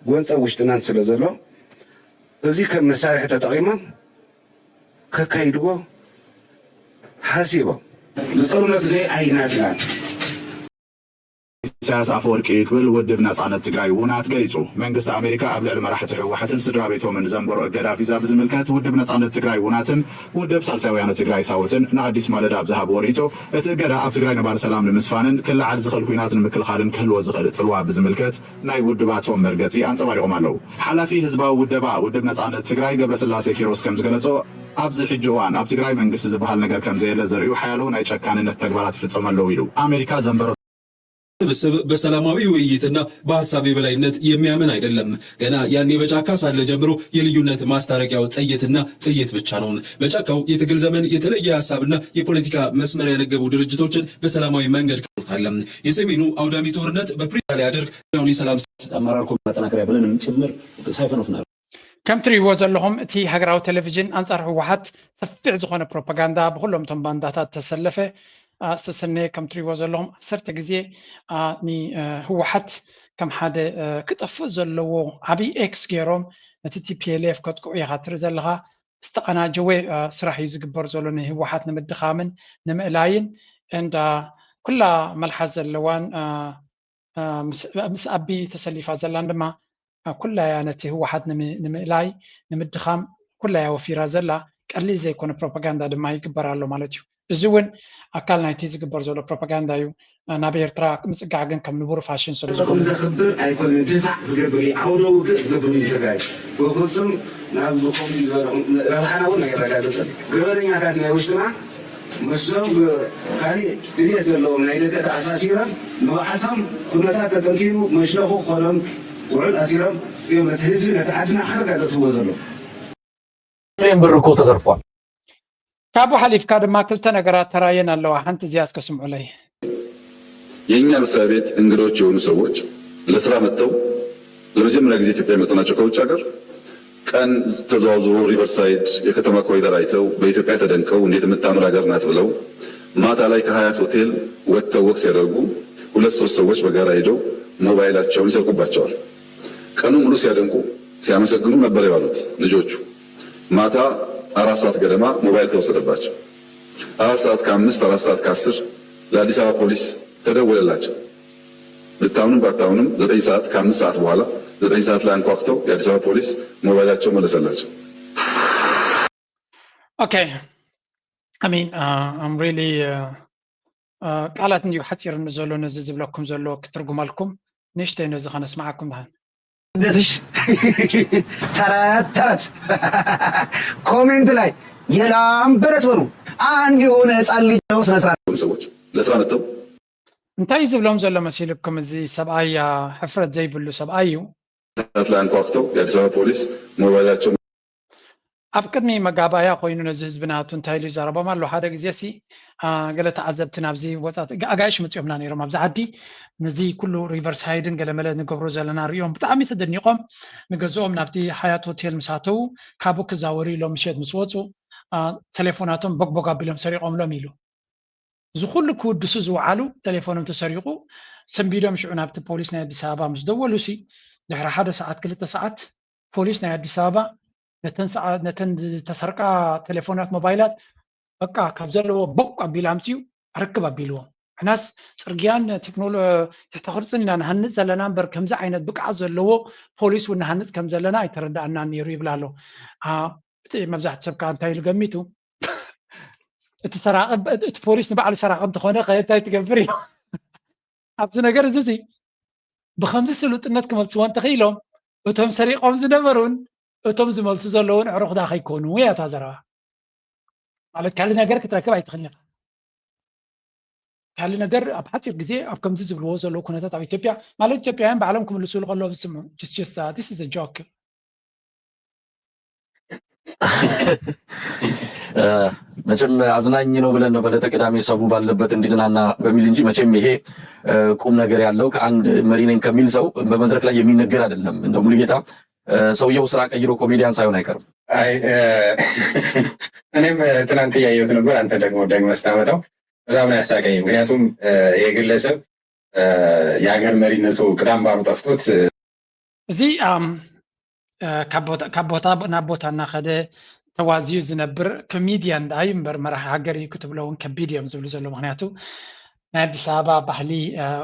ጎንፂ ውሽጥናን ስለ ዘሎ እዚ ከም መሳርሒ ተጠቒሞም ከካይድዎ ሓሲቦም ዝጠርመት ዘይ ኣይናትናን ኢሳያስ ኣፈወርቂ እዩ ክብል ውድብ ነጻነት ትግራይ ውናት ገሊጹ። መንግስቲ ኣሜሪካ ኣብ ልዕሊ መራሕቲ ህወሓትን ስድራ ቤቶምን ዘንበሮ እገዳ ቪዛ ብዝምልከት ውድብ ነጻነት ትግራይ ውናትን ውድብ ሳልሳይ ወያነ ትግራይ ሳውትን ንኣዲስ ማለዳ ኣብ ዝሃብዎ ርእይቶ እቲ እገዳ ኣብ ትግራይ ነባሪ ሰላም ንምስፋንን ክለዓል ዝኽእል ኲናት ንምክልኻልን ክህልዎ ዝኽእል ጽልዋ ብዝምልከት ናይ ውድባቶም መርገጺ ኣንጸባሪቖም ኣለዉ። ሓላፊ ህዝባዊ ውደባ ውድብ ነጻነት ትግራይ ገብረስላሴ ኪሮስ ከም ዝገለጾ ኣብዚ ሕጂ እዋን ኣብ ትግራይ መንግስቲ ዝበሃል ነገር ከም ዘየለ ዘርእዩ ሓያሎ ናይ ጨካንነት ተግባራት ይፍጸሙ ኣለዉ ኢሉ። ኣሜሪካ ዘንበሮ ስብስብ በሰላማዊ ውይይትና በሀሳብ የበላይነት የሚያምን አይደለም። ገና ያኔ በጫካ ሳለ ጀምሮ የልዩነት ማስታረቂያው ጥይትና ጥይት ብቻ ነው። በጫካው የትግል ዘመን የተለየ ሀሳብና የፖለቲካ መስመር ያነገቡ ድርጅቶችን በሰላማዊ መንገድ ከታለ። የሰሜኑ አውዳሚ ጦርነት በፕሪቶሪያ ሊያደርግ ያውን የሰላም አመራር ኮሚቴ ማጠናከሪያ ብለንም ጭምር ሳይፈኖፍና ከም ትሪእዎ ዘለኹም እቲ ሃገራዊ ቴሌቪዥን ኣንጻር ህወሓት ሰፊሕ ዝኾነ ፕሮፓጋንዳ ብኩሎም እቶም ባንዳታት ተሰለፈ ዝተሰነየ ከም ትሪእዎ ዘለኹም ዓሰርተ ግዜ ንህወሓት ከም ሓደ ክጠፍእ ዘለዎ ዓብዪ ኤክስ ገይሮም ነቲ ቲፒኤልኤፍ ከጥቅዑ ኢኻ ትርኢ ዘለኻ። ዝተቐናጀወ ስራሕ እዩ ዝግበር ዘሎ ንህወሓት ንምድኻምን ንምእላይን እንዳ ኩላ መልሓስ ዘለዋን ምስ ኣቢ ተሰሊፋ ዘላን ድማ ኩላያ ነቲ ህወሓት ንምእላይ ንምድኻም ኩላያ ወፊራ ዘላ ቀሊል ዘይኮነ ፕሮፓጋንዳ ድማ ይግበር ኣሎ ማለት እዩ። እዚ እውን ኣካል ናይቲ ዝግበር ዘሎ ፕሮፓጋንዳ እዩ። ናብ ኤርትራ ምጽጋዕ ግን ከም ንቡር ፋሽን ስለ ዝኾነ ዘኽብር ኣይኮነን፣ ድፋዕ ዝገብር እዩ፣ ዓውደ ውግእ ዝገብር እዩ ትግራይ። በፍጹም ናብ ዝኾኑ ዝበረ ረብሓና እውን ኣየረጋግጽን። ገበነኛታት ናይ ውሽጥና ምስዞም ካሊእ ድልየት ዘለዎም ናይ ደገ ተኣሳሲሮም ንባዕልቶም ኩነታት ተጠንኪኑ መሽለኹ ክኾኖም ውዕል ኣሲሮም እዮም ነቲ ህዝቢ ነቲ ዓድና ሓደጋ ዘእትዎ ዘለዉ። ሚሊዮን ብር እኮ ተዘርፏል። ካብኡ ሓሊፍካ ድማ ክልተ ነገራት ተራየን ኣለዋ። ሓንቲ እዚኣ እስከ ስምዑለይ። የእኛ መስሪያ ቤት እንግዶች የሆኑ ሰዎች ለስራ መጥተው ለመጀመሪያ ጊዜ ኢትዮጵያ የመጡ ናቸው ከውጭ ሀገር። ቀን ተዘዋውሮ ሪቨርሳይድ የከተማ ኮሪደር አይተው በኢትዮጵያ ተደንቀው እንዴት የምታምር ሀገር ናት ብለው ማታ ላይ ከሀያት ሆቴል ወጥተው ወክ ሲያደርጉ ሁለት ሶስት ሰዎች በጋራ ሄደው ሞባይላቸውን ይሰርቁባቸዋል። ቀኑን ሙሉ ሲያደንቁ ሲያመሰግኑ ነበር የዋሉት ልጆቹ። ማታ አራት ሰዓት ገደማ ሞባይል ተወሰደባቸው። አራት ሰዓት ከአምስት አራት ሰዓት ከአስር ለአዲስ አበባ ፖሊስ ተደወለላቸው። ብታምኑም ባታምኑም ዘጠኝ ሰዓት ከአምስት ሰዓት በኋላ ዘጠኝ ሰዓት ላይ አንኳኩተው የአዲስ አበባ ፖሊስ ሞባይላቸው መለሰላቸው። Okay. I mean, uh, I'm really uh, uh, ቃላት እንዲዩ ሓፂርኒ ዘሎ ነዚ ዝብለኩም ዘሎ ክትርጉመልኩም ንእሽተይ ነዚ ከነስማዓኩም ድሓን ደስሽ ተረት ተረት ኮሜንት ላይ የላም በረት በሉ። አንድ የሆነ ህፃን ልጅ ነው ስነ ስርዓት የሆኑ ሰዎች ለስራ መጥተው እንታይ እዩ ዝብሎም ዘሎ መሲልኩም? እዚ ሰብኣይ አ፣ ሕፍረት ዘይብሉ ሰብኣይ እዩ። ሰዓት ላይ አንኳኩተው የአዲስ አበባ ፖሊስ ሞባይላቸው ኣብ ቅድሚ መጋባእያ ኮይኑ ነዚ ህዝቢ ናቱ እንታይ ኢሉ ይዛረቦም ኣሎ? ሓደ ግዜ ሲ አ፣ ገለ ተዓዘብቲ ናብዚ ወፃት ጋ- ኣጋይሽ መፂኦምና ነይሮም ኣብዚ ዓዲ። ነዚ ኩሉ ሪቨርሳይድን ገለመለ ንገብሮ ዘለና ሪኦም ብጣዕሚ ተደኒቖም። ንገዝኦም ናብቲ ሓያት ሆቴል ምስ ኣተዉ ካብኡ ክዛወሩ ኢሎም ምሸት ምስ ወፁ አ፣ ቴሌፎናቶም ቦግቦግ ኣቢሎም ሰሪቖምሎም ኢሉ። እዚ ኩሉ ክውድሱ ዝወዓሉ ቴሌፎኖም ተሰሪቑ ሰንቢዶም ሽዑ ናብቲ ፖሊስ ናይ ኣዲስ ኣበባ ምስ ደወሉ ሲ ድሕሪ ሓደ ሰዓት ክልተ ሰዓት ፖሊስ ናይ ኣዲስ ኣበባ ነተን ሰዓ- ነተን ዝተሰርቃ ቴሌፎናት ሞባይላት በቃ ካብ ዘለዎ ቦቅ ኣቢሉ ኣምፅኡ ኣረክብ ኣቢልዎም። ሕናስ ፅርግያን ቴክኖሎ ትሕተ ቅርፅን ኢና ንሃንፅ ዘለና እምበር ከምዚ ዓይነት ብቅዓት ዘለዎ ፖሊስ እውን ንሃንፅ ከም ዘለና ኣይተረዳእናን ነይሩ ይብል ኣሎ። አ፣ እቲ መብዛሕቲ ሰብ ከዓ እንታይ ኢሉ ገሚቱ? እቲ ሰራቂ እቲ ፖሊስ ንባዕሉ ሰራቂ እንተኾነ ከ እንታይ ትገብር እዩ? ኣብዚ ነገር እዚ እዚ ብከምዚ ስሉጥነት ክመልስዎ እንተኽኢሎም እቶም ሰሪቆም ዝነበሩን እቶም ዝመልሱ ዘለውን ዕሩኽዳ ከይኮኑ እያ እታ ዘረባ። ማለት ካልእ ነገር ክትረክብ ኣይትኽእልን ኢኻ። ካልእ ነገር ኣብ ሓፂር ግዜ ኣብ ከምዚ ዝብልዎ ዘለዉ ኩነታት ኣብ ኢትዮጵያ ማለት ኢትዮጵያውያን ባዕሎም ክምልስሉ ከለዉ ዝስምዑ just just this is a joke። መቸም አዝናኝ ነው ብለን ነው በለተ ቅዳሜ ሰቡ ባለበት እንዲዝናና በሚል እንጂ መቼም ይሄ ቁም ነገር ያለው ከአንድ መሪ ነኝ ከሚል ሰው በመድረክ ላይ የሚነገር አይደለም። እንደ ሙሉጌታ ሰውየው ስራ ቀይሮ ኮሜዲያን ሳይሆን አይቀርም። አይ እኔም ትናንት እያየሁት ነበር። አንተ ደግሞ ደግመህ ስታመጣው በጣም ነው ያሳቀኝ። ምክንያቱም ይሄ ግለሰብ የሀገር መሪነቱ ቅጥ አምባሩ ጠፍቶት እዚ ካብ ቦታ ናብ ቦታ እናኸደ ተዋዝዩ ዝነብር ኮሜድያን ደኣ እዩ እምበር መራሒ ሃገር እዩ ክትብሎ እውን ከቢድ እዮም ዝብሉ ዘሎ። ምክንያቱ ናይ ኣዲስ ኣበባ ባህሊ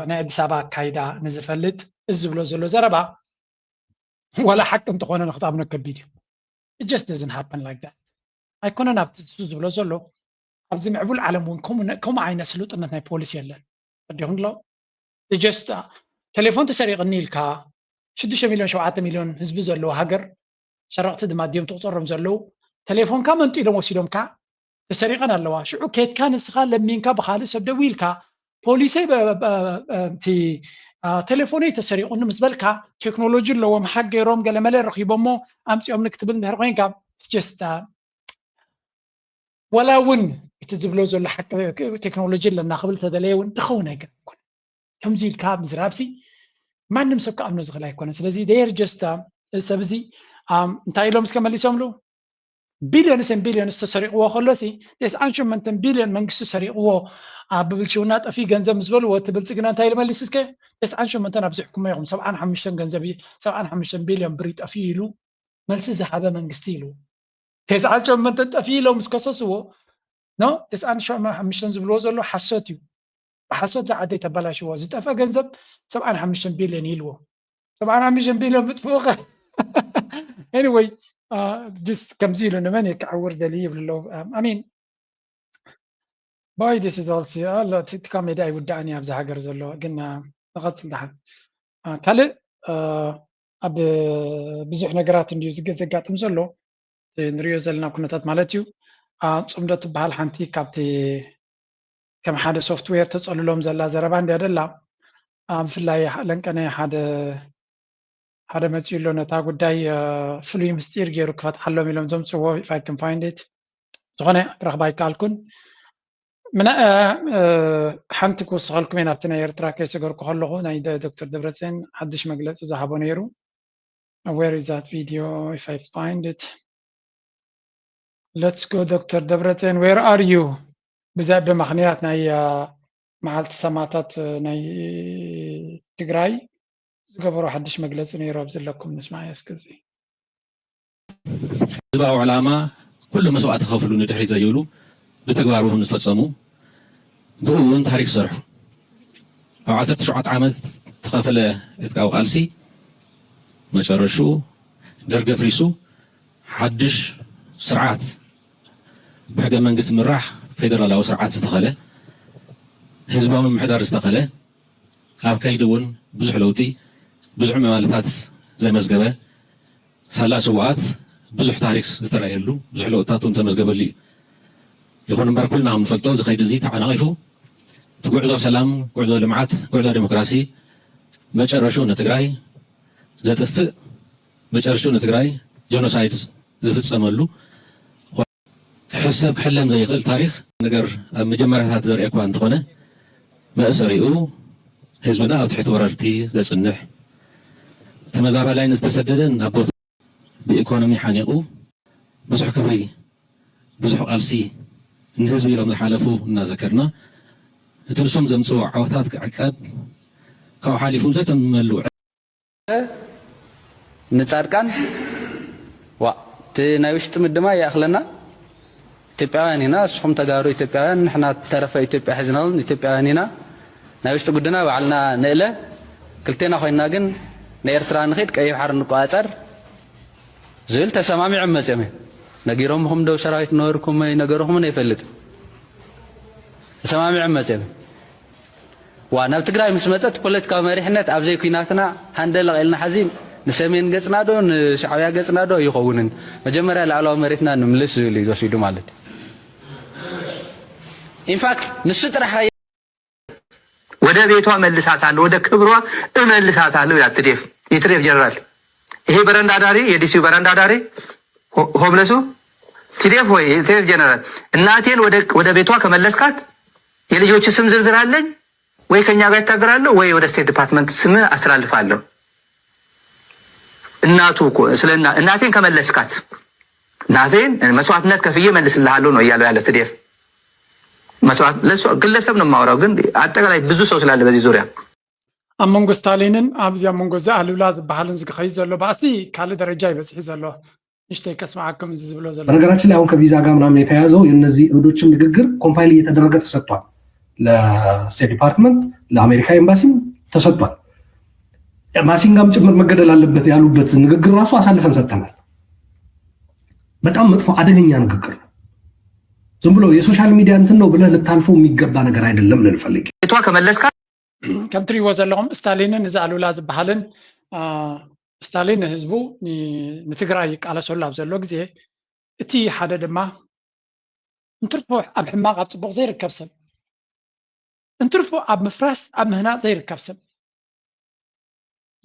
ናይ ኣዲስ ኣበባ ኣካይዳ ንዝፈልጥ እዚ ዝብሎ ዘሎ ዘረባ ዋላ ሓቂ እንተኾነ ንክትኣምኖ ከቢድ እዩ። It just doesn't happen like that። ኣይኮነን ኣብቲ እሱ ዝብሎ ዘሎ ኣብዚ ምዕቡል ዓለም እውን ከምኡ ዓይነት ስሉጥነት ናይ ፖሊስ የለን። ተረዲኹም ዶ? Just ቴሌፎን ተሰሪቕኒ ኢልካ ሽዱሽተ ሚልዮን ሸውዓተ ሚልዮን ህዝቢ ዘለዎ ሃገር ሰረቕቲ ድማ ድዮም ትቑፀሮም ዘለዉ ቴሌፎንካ መንጢሎም ወሲዶምካ ተሰሪቐን ኣለዋ ሽዑ ኬድካ ንስኻ ለሚንካ ብኻልእ ሰብ ደዊልካ ፖሊሰይ እቲ ቴሌፎነይ ተሰሪቑኒ ምስ በልካ ቴክኖሎጂ ኣለዎም ሓክ ገይሮም ገለመለ ረኺቦሞ ኣምፂኦምኒ ክትብል እንድሕር ኮይንካ just ዋላ እውን እቲ ዝብሎ ዘሎ ሓቂ ቴክኖሎጂ ኣለና ክብል ተደለየ እውን ዝኸውን ኣይገርምኩን። ከምዚ ኢልካ ምዝራብ ሲ ማንም ሰብ ክኣምኖ ዝኽእል ኣይኮነን። ስለዚ they are just ሰብ እዚ እንታይ ኢሎም እስከ መሊሶምሉ billions and billions ተሰሪቕዎ ከሎ ሲ ተስዓን ሸሞንተን ቢልዮን መንግስቲ ሰሪቕዎ ኣብ ብብልሽውና ጠፊ ገንዘብ ምስ በልዎ እቲ ብልፅግና እንታይ ኢሉ መሊሱ እስከ ተስዓን ሸሞንተን ኣብዚሕኩሞ ኢኹም ሰብዓን ሓሙሽተን ገንዘብ ሰብዓን ሓሙሽተን ቢልዮን ብር ይጠፊ ኢሉ መልሲ ዝሃበ መንግስቲ ኢሉ ተስዓን ሸሞንተን ጠፊ ኢሎም ምስ ከሰስዎ no ተስዓን ሓሙሽተን ዝብልዎ ዘሎ ሓሶት እዩ። ብሓሶት ዝዓደይ ተበላሽዎ ዝጠፈ ገንዘብ ሰብዓን ሓሙሽተን ቢልዮን ኢልዎ ሰብዓን ሓሙሽተን ቢልዮን ምጥፍኡ ከ anyway just ከምዚ ኢሉ ንመን ክዕውር ደሊ ይብሉ ኣለዉ። I mean Boy, this is also ኣሎ። እቲ እቲ ኮሜዲ ኣይውዳእን እዩ ኣብዚ ሃገር ዘሎ፣ ግን፣ አ፣ ንቐጽል ደሓን። አ፣ ካልእ፣ አ፣ ኣብ ብዙሕ ነገራት እንድዩ ዝገ-፣ ዘጋጥም ዘሎ፣ እቲ ንሪኦ ዘለና ኩነታት ማለት እዩ። አ፣ ጽምዶ ትበሃል ሓንቲ ካብቲ ከም ሓደ ሶፍትዌር ተጸልሎም ዘላ ዘረባ እንድያ ደላ። አ፣ ብፍላይ ለንቀነ ሓደ፣ ሓደ መጺኡ ኣሎ ነታ ጉዳይ፣ አ፣ ፍሉይ ምስጢር ገይሩ ክፈትሓሎም ኢሎም ዘምጽዎ፣ if I can find it። ዝኾነ ክረኽባ ኣይከኣልኩን። ምና-፣ አ፣ አ፣ ሓንቲ ክውስኸልኩም እየ ናብቲ ናይ ኤርትራ ከይሰገርኩ ከለኹ ናይ ደ-፣ ዶክተር ደብረጽዮን ሓድሽ መግለጺ ዝሃቦ ነይሩ። Where is that video? If I find it. Let's go, ዶክተር ደብረጽዮን, where are you? ብዛ-፣ ብምኽንያት ናይ፣ አ፣ መዓልቲ ሰማእታት፣ አ፣ ናይ ትግራይ ዝገበሮ ሓድሽ መግለጺ ነይሩ። ኣብ ዘለኩም ንስማዕ እስከ እዚ። ህዝባዊ ዕላማ ኩሉ መስዋእቲ ከፍሉ ንድሕሪት ዘይብሉ ብተግባር እውን ዝፈጸሙ፣ ብኡ እውን ታሪክ ዝሰርሑ። ኣብ ዓሰርተ ሸውዓተ ዓመት ዝተኸፈለ ዕጥቃዊ ቃልሲ መጨረሽኡ ደርጊ ኣፍሪሱ ሓድሽ ስርዓት ብሕገ መንግስቲ ምራሕ ፌደራላዊ ስርዓት ዝተኸለ፣ ህዝባዊ ምምሕዳር ዝተኸለ፣ ኣብ ከይዲ እውን ብዙሕ ለውጢ፣ ብዙሕ ምዕባለታት ዘመዝገበ፣ ሳላ ስውኣት ብዙሕ ታሪክ ዝተረኣየሉ፣ ብዙሕ ለውጥታት እውን ተመዝገበሉ እዩ። ይኹን እምበር ኩልና ከም ንፈልጦ እዚ ከይዲ እዚ ተዓናቒፉ እቲ ጉዕዞ ሰላም፣ ጉዕዞ ልምዓት፣ ጉዕዞ ዴሞክራሲ መጨረሽኡ ንትግራይ ዘጥፍእ፣ መጨረሽኡ ንትግራይ ጀኖሳይድ ዝፍጸመሉ ክሕሰብ ክሕለም ዘይኽእል ታሪኽ ነገር ኣብ መጀመርያታት ዘርኢ እኳ እንተኾነ፣ መእሰሪኡ ህዝብና ኣብ ትሕቲ ወረርቲ ዘጽንሕ፣ ተመዛባላይ ንዝተሰደደን ናብ ቦታ ብኢኮኖሚ ሓኒቑ ብዙሕ ክብሪ ብዙሕ ቃልሲ ንህዝቢ ኢሎም ዝሓለፉ እናዘከርና፣ እቲ ንሶም ዘምጽዎ ዓወታት ክዕቀብ፣ ካብኡ ሓሊፉ ዘይተመሉ ንጻድቃን፣ ዋ፣ እቲ ናይ ውሽጢ ምድማ ይኣኽለና። ኢትዮጵያውያን ኢና፣ ንስኹም ተጋሩ ኢትዮጵያውያን፣ ንሕና ተረፈ ኢትዮጵያ ሒዝና እውን ኢትዮጵያውያን ኢና። ናይ ውሽጢ ጉድና ባዕልና ንእለ። ክልቴና ኮይንና ግን ንኤርትራ ንኺድ፣ ቀይሕ ባሕሪ ንቆጻጸር ዝብል ተሰማሚዖም መጺኦም እዮም። ነጊሮምኹም ዶ ሰራዊት ነበርኩም? ኣይነገርኹምን ኣይፈልጥን። ተሰማሚዖም መጺኦም እዮም። ዋ፣ ናብ ትግራይ ምስ መጸት ፖለቲካዊ መሪሕነት ኣብ ዘይኲናትና ሃንደ ለቒልና ሓዚ ንሰሜን ገጽና ዶ ንሻዕብያ ገጽና ዶ ኣይኸውንን። መጀመርያ ላዕለዋዊ መሬትና ንምልስ ዝብል እዩ ወሲዱ ማለት እዩ። ኢንፋክት ንሱ ጥራሕ ወደ ቤቷ መልሳታለሁ፣ ወደ ክብሯ እመልሳታለሁ ይላል ትዴፍ፣ የትዴፍ ጀነራል። ይሄ በረንዳ ዳሪ፣ የዲሲው በረንዳ ዳሪ ሆ-፣ ሆምለሱ፣ ቲዴፍ ወይ የትዴፍ ጀነራል፣ እናቴን ወደ፣ ወደ ቤቷ ከመለስካት የልጆቹ ስም ዝርዝር አለኝ፣ ወይ ከኛ ጋር ይታገራለሁ ወይ ወደ ስቴት ዲፓርትመንት ስምህ አስተላልፋለሁ። እናቱ እኮ ስለ እና-፣ እናቴን ከመለስካት እናቴን መስዋዕትነት ከፍዬ መልስልሃለሁ ነው እያለው ያለ ትዴፍ። መስዋዕት ለእሱ ግለሰብ ነው የማወራው፣ ግን አጠቃላይ ብዙ ሰው ስላለ በዚህ ዙሪያ። ኣብ መንጎ ስታሊንን ኣብዚ ኣብ መንጎ እዚ ኣሉላ ዝበሃልን ዝኸይድ ዘሎ ባእሲ ካልእ ደረጃ ይበጽሒ ዘሎ። ንሽተይ ከስምዓኩም እዚ ዝብሎ ዘሎ። በነገራችን ላይ አሁን ከቪዛ ጋር ምናምን የተያያዘው የእነዚህ እብዶችም ንግግር ኮምፓይል እየተደረገ ተሰጥቷል። ለስቴት ዲፓርትመንት፣ ለአሜሪካ ኤምባሲም ተሰጥቷል። ማሲንጋም ጭምር መገደል አለበት ያሉበት ንግግር ራሱ አሳልፈን ሰጥተናል። በጣም መጥፎ አደገኛ ንግግር ነው። ዝም ብሎ የሶሻል ሚዲያ እንትን ነው ብለህ ልታልፈው የሚገባ ነገር አይደለም ልል ፈልጌ። ቤቷ ከመለስካ ከም ትሪእዎ ዘለኹም ስታሊንን እዚ ኣሉላ ዝበሃልን፣ አ፣ ስታሊን ንህዝቡ ን-፣ ንትግራይ ይቃለሰሉ ኣብ ዘሎ ግዜ፣ እቲ ሓደ ድማ እንትርፎ ኣብ ሕማቕ ኣብ ጽቡቕ ዘይርከብ ሰብ፣ እንትርፎ ኣብ ምፍራስ ኣብ ምህናጽ ዘይርከብ ሰብ፣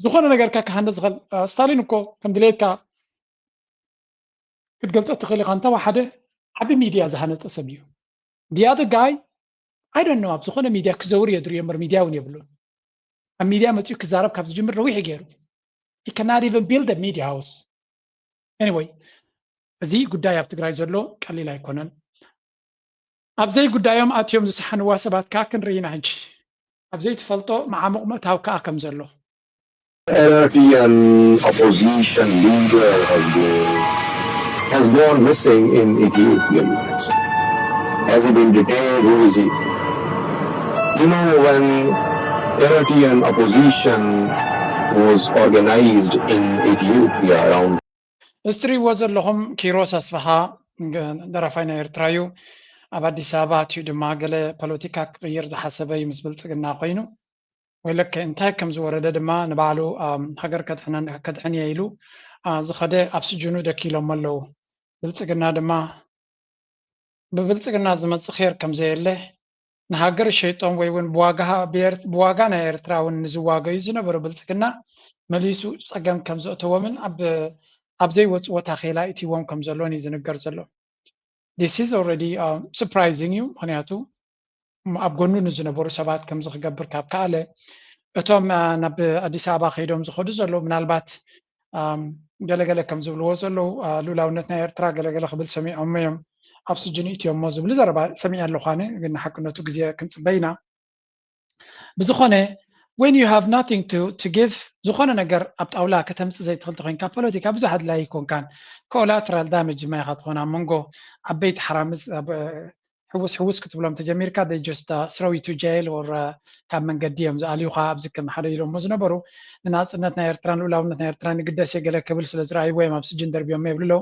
ዝኾነ ነገርካ ክሃንደ ዝኽእል፣ አ፣ ስታሊን እኮ ከም ድሌትካ ክትገልጾ ትኽእል ኢኻ። እንተወሓደ ዓቢ ሚድያ ዝሃነጸ ሰብ እዩ። The other guy, I don't know፣ ኣብ ዝኾነ ሚድያ ክዘውር እየ ዝርእዮ እምበር ሚድያ እውን የብሉን። ኣብ ሚድያ መጺኡ ክዛረብ ካብ ዝጅምር ነዊሕ እዩ ገይሩ። He cannot even build a media house. Anyway፣ እዚ ጉዳይ ኣብ ትግራይ ዘሎ ቀሊል ኣይኮነን። ኣብ ዘይጉዳዮም ኣትዮም ዝሰሓንዋ ሰባት ከኣ ክንርኢ ኢና ሕጂ። ኣብ ዘይትፈልጦ መዓሙቕ ምእታው ከኣ ከም ዘሎ። N R T N opposition leader has been, has gone missing in Ethiopia, you can say. Has he been detained? Who is he? You know, when N R T N opposition was organized in Ethiopia around እዚ ትሪእዎ ዘለኹም ኪሮስ ኣስፍሃ፣ ገ-፣ ደራፋይ ናይ ኤርትራ እዩ። ኣብ ኣዲስ ኣበባ ኣትዩ ድማ ገለ ፖለቲካ ክቕይር ዝሓሰበ እዩ ምስ ብልጽግና ኮይኑ። ወይለከ እንታይ ከም ዝወረደ ድማ ንባዕሉ ሃገር ከድሕን እየ ኢሉ ዝኸደ ኣብ ስጅኑ ደኪሎሞ ኣለዉ። ብልጽግና ድማ ብብልጽግና ዝመጽእ ር ከም ዘየለ ንሃገር ሸይጦም ወይ እውን ብዋጋ ናይ ኤርትራ እውን ንዝዋገዩ ዝነበሩ ብልጽግና መሊሱ ጸገም ከም ዘእተዎምን ኣብ ዘይወጽዎ ታኼላ ኢትዎም ከም ዘሎን እዩ ዝንገር ዘሎ። This is already surprising እዩ። ምክንያቱ ኣብ ጎኑ ንዝነበሩ ሰባት ከምዚ ክገብር ካብ ከኣለ እቶም ናብ ኣዲስ ኣበባ ከይዶም ዝኸዱ ዘለዉ ምናልባት ገለገለ ከም ዝብልዎ ዘለዉ ልኡላውነት ናይ ኤርትራ ገለገለ ክብል ሰሚዖሞ እዮም ኣብ ስጅን እትዮሞ ዝብሉ ዘረባ ሰሚዐ ኣለኹ ኣነ። ግን ንሓቅነቱ ግዜ ክንፅበ ኢና። ብዝኾነ when you have nothing to give ዝኾነ ነገር ኣብ ጣውላ ከተምፅእ ዘይትኽእል ተኮይንካ ፖለቲካ ብዙሕ ኣድላይ ኣይኮንካን። Collateral damage ድማ ኢኻ ትኾን ኣብ መንጎ ዓበይቲ ሓራምዝ ሕውስ ሕውስ ክትብሎም ተጀሚርካ they just throw you to jail or ካብ መንገዲ እዮም ዝኣልዩኻ። ኣብዚ ከም ሓደ ኢሎሞ ዝነበሩ ንናፅነት ናይ ኤርትራን ልኡላውነት ናይ ኤርትራን ይግደስ እየ ገለ ክብል ስለ ዝረኣይዎ እዮም ኣብ ስጅን ደርብዮም ይብሉ ኣለዉ።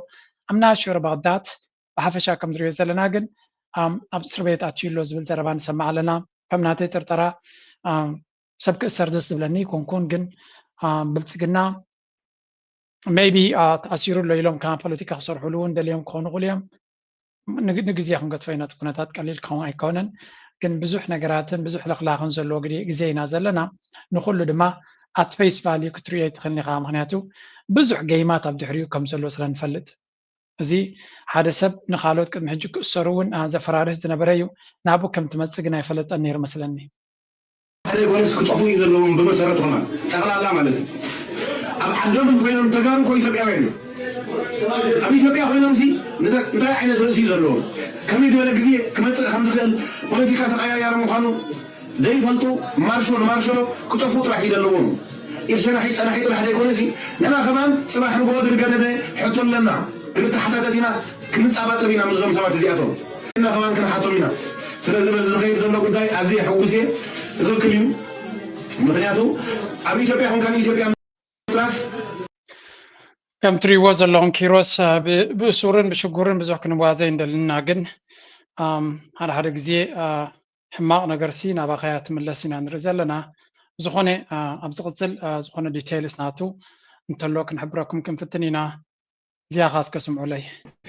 I'm not sure about that። ብሓፈሻ ከም ዝሪኦ ዘለና ግን ኣብ እስር ቤት ኣትዩ ኣሎ ዝብል ዘረባ ንሰማዕ ኣለና። ከም ናተይ ጥርጠራ ሰብ ክእሰር ደስ ዝብለኒ ኣይኮንኩን፣ ግን ብልፅግና maybe ተኣሲሩ ኣሎ ኢሎም ከ ፖለቲካ ክሰርሕሉ እውን ደልዮም ክኾኑ ይኽእሉ እዮም። ንግዜ ክንገድፎ ኢና። እቲ ኩነታት ቀሊል ክኸውን ኣይኮነን፣ ግን ብዙሕ ነገራትን ብዙሕ ለኽላኽን ዘለዎ ግዜ ኢና ዘለና። ንኩሉ ድማ at face value ክትርእዮ ኣይትኽእልን ኢኻ። ምክንያቱ ብዙሕ ገይማት ኣብ ድሕሪኡ ከም ዘሎ ስለ ንፈልጥ። እዚ ሓደ ሰብ ንኻልኦት ቅድሚ ሕጂ ክእሰሩ እውን ዘፈራርህ ዝነበረ እዩ። ናብኡ ከም ትመጽእ ግን ኣይፈለጠን ነይሩ መስለኒ። ሓደ ጎነስ ክጠፉ እዩ ዘለዎም ብመሰረቱ ከማን ጠቕላላ ማለት እዩ። ኣብ ዓዶም ኮይኖም ተጋሩ እኮ ኢትዮጵያውያን እዮም። ኣብ ኢትዮጵያ ኮይኖም ሲ እንታይ ዓይነት ርእሲ እዩ ዘለዎም? ከመይ ዝበለ ግዜ ክመፅእ ከም ዝኽእል ፖለቲካ ተቐያያሪ ምዃኑ ዘይፈልጡ ማርሾ ንማርሾ ክጠፉ ጥራሕ እዩ ዘለዎም። ኢድ ሸናሒ ፀናሒ ጥራሕ ዘይኮነ ሲ ንሕና ከማን ፅባሕ ንግሆ ድርገደደ ሕቶ ኣለና። ክንተሓታተት ኢና፣ ክንፃባፀብ ኢና ምስዞም ሰባት እዚኣቶም። እና ከማን ክንሓቶም ኢና። ስለዚ በዚ ዝኸይድ ዘሎ ጉዳይ ኣዝየ ሕጉስ እየ። ትኽክል እዩ። ምክንያቱ ኣብ ኢትዮጵያ ኮንካ ንኢትዮጵያ ምፅራፍ ከም ትሪእዎ ዘለኹም ኪሮስ ብእሱርን ብሽጉርን ብዙሕ ክንዋዘ እንደልና ግን ሓደ ሓደ ግዜ ሕማቕ ነገር ሲ ናባኻ እያ ትምለስ ኢና ንርኢ ዘለና። ዝኾነ ኣብ ዝቕፅል ዝኾነ details ናቱ እንተሎ ክንሕብረኩም ክንፍትን ኢና። እዚኣ ኸ እስከ ስምዑለይ።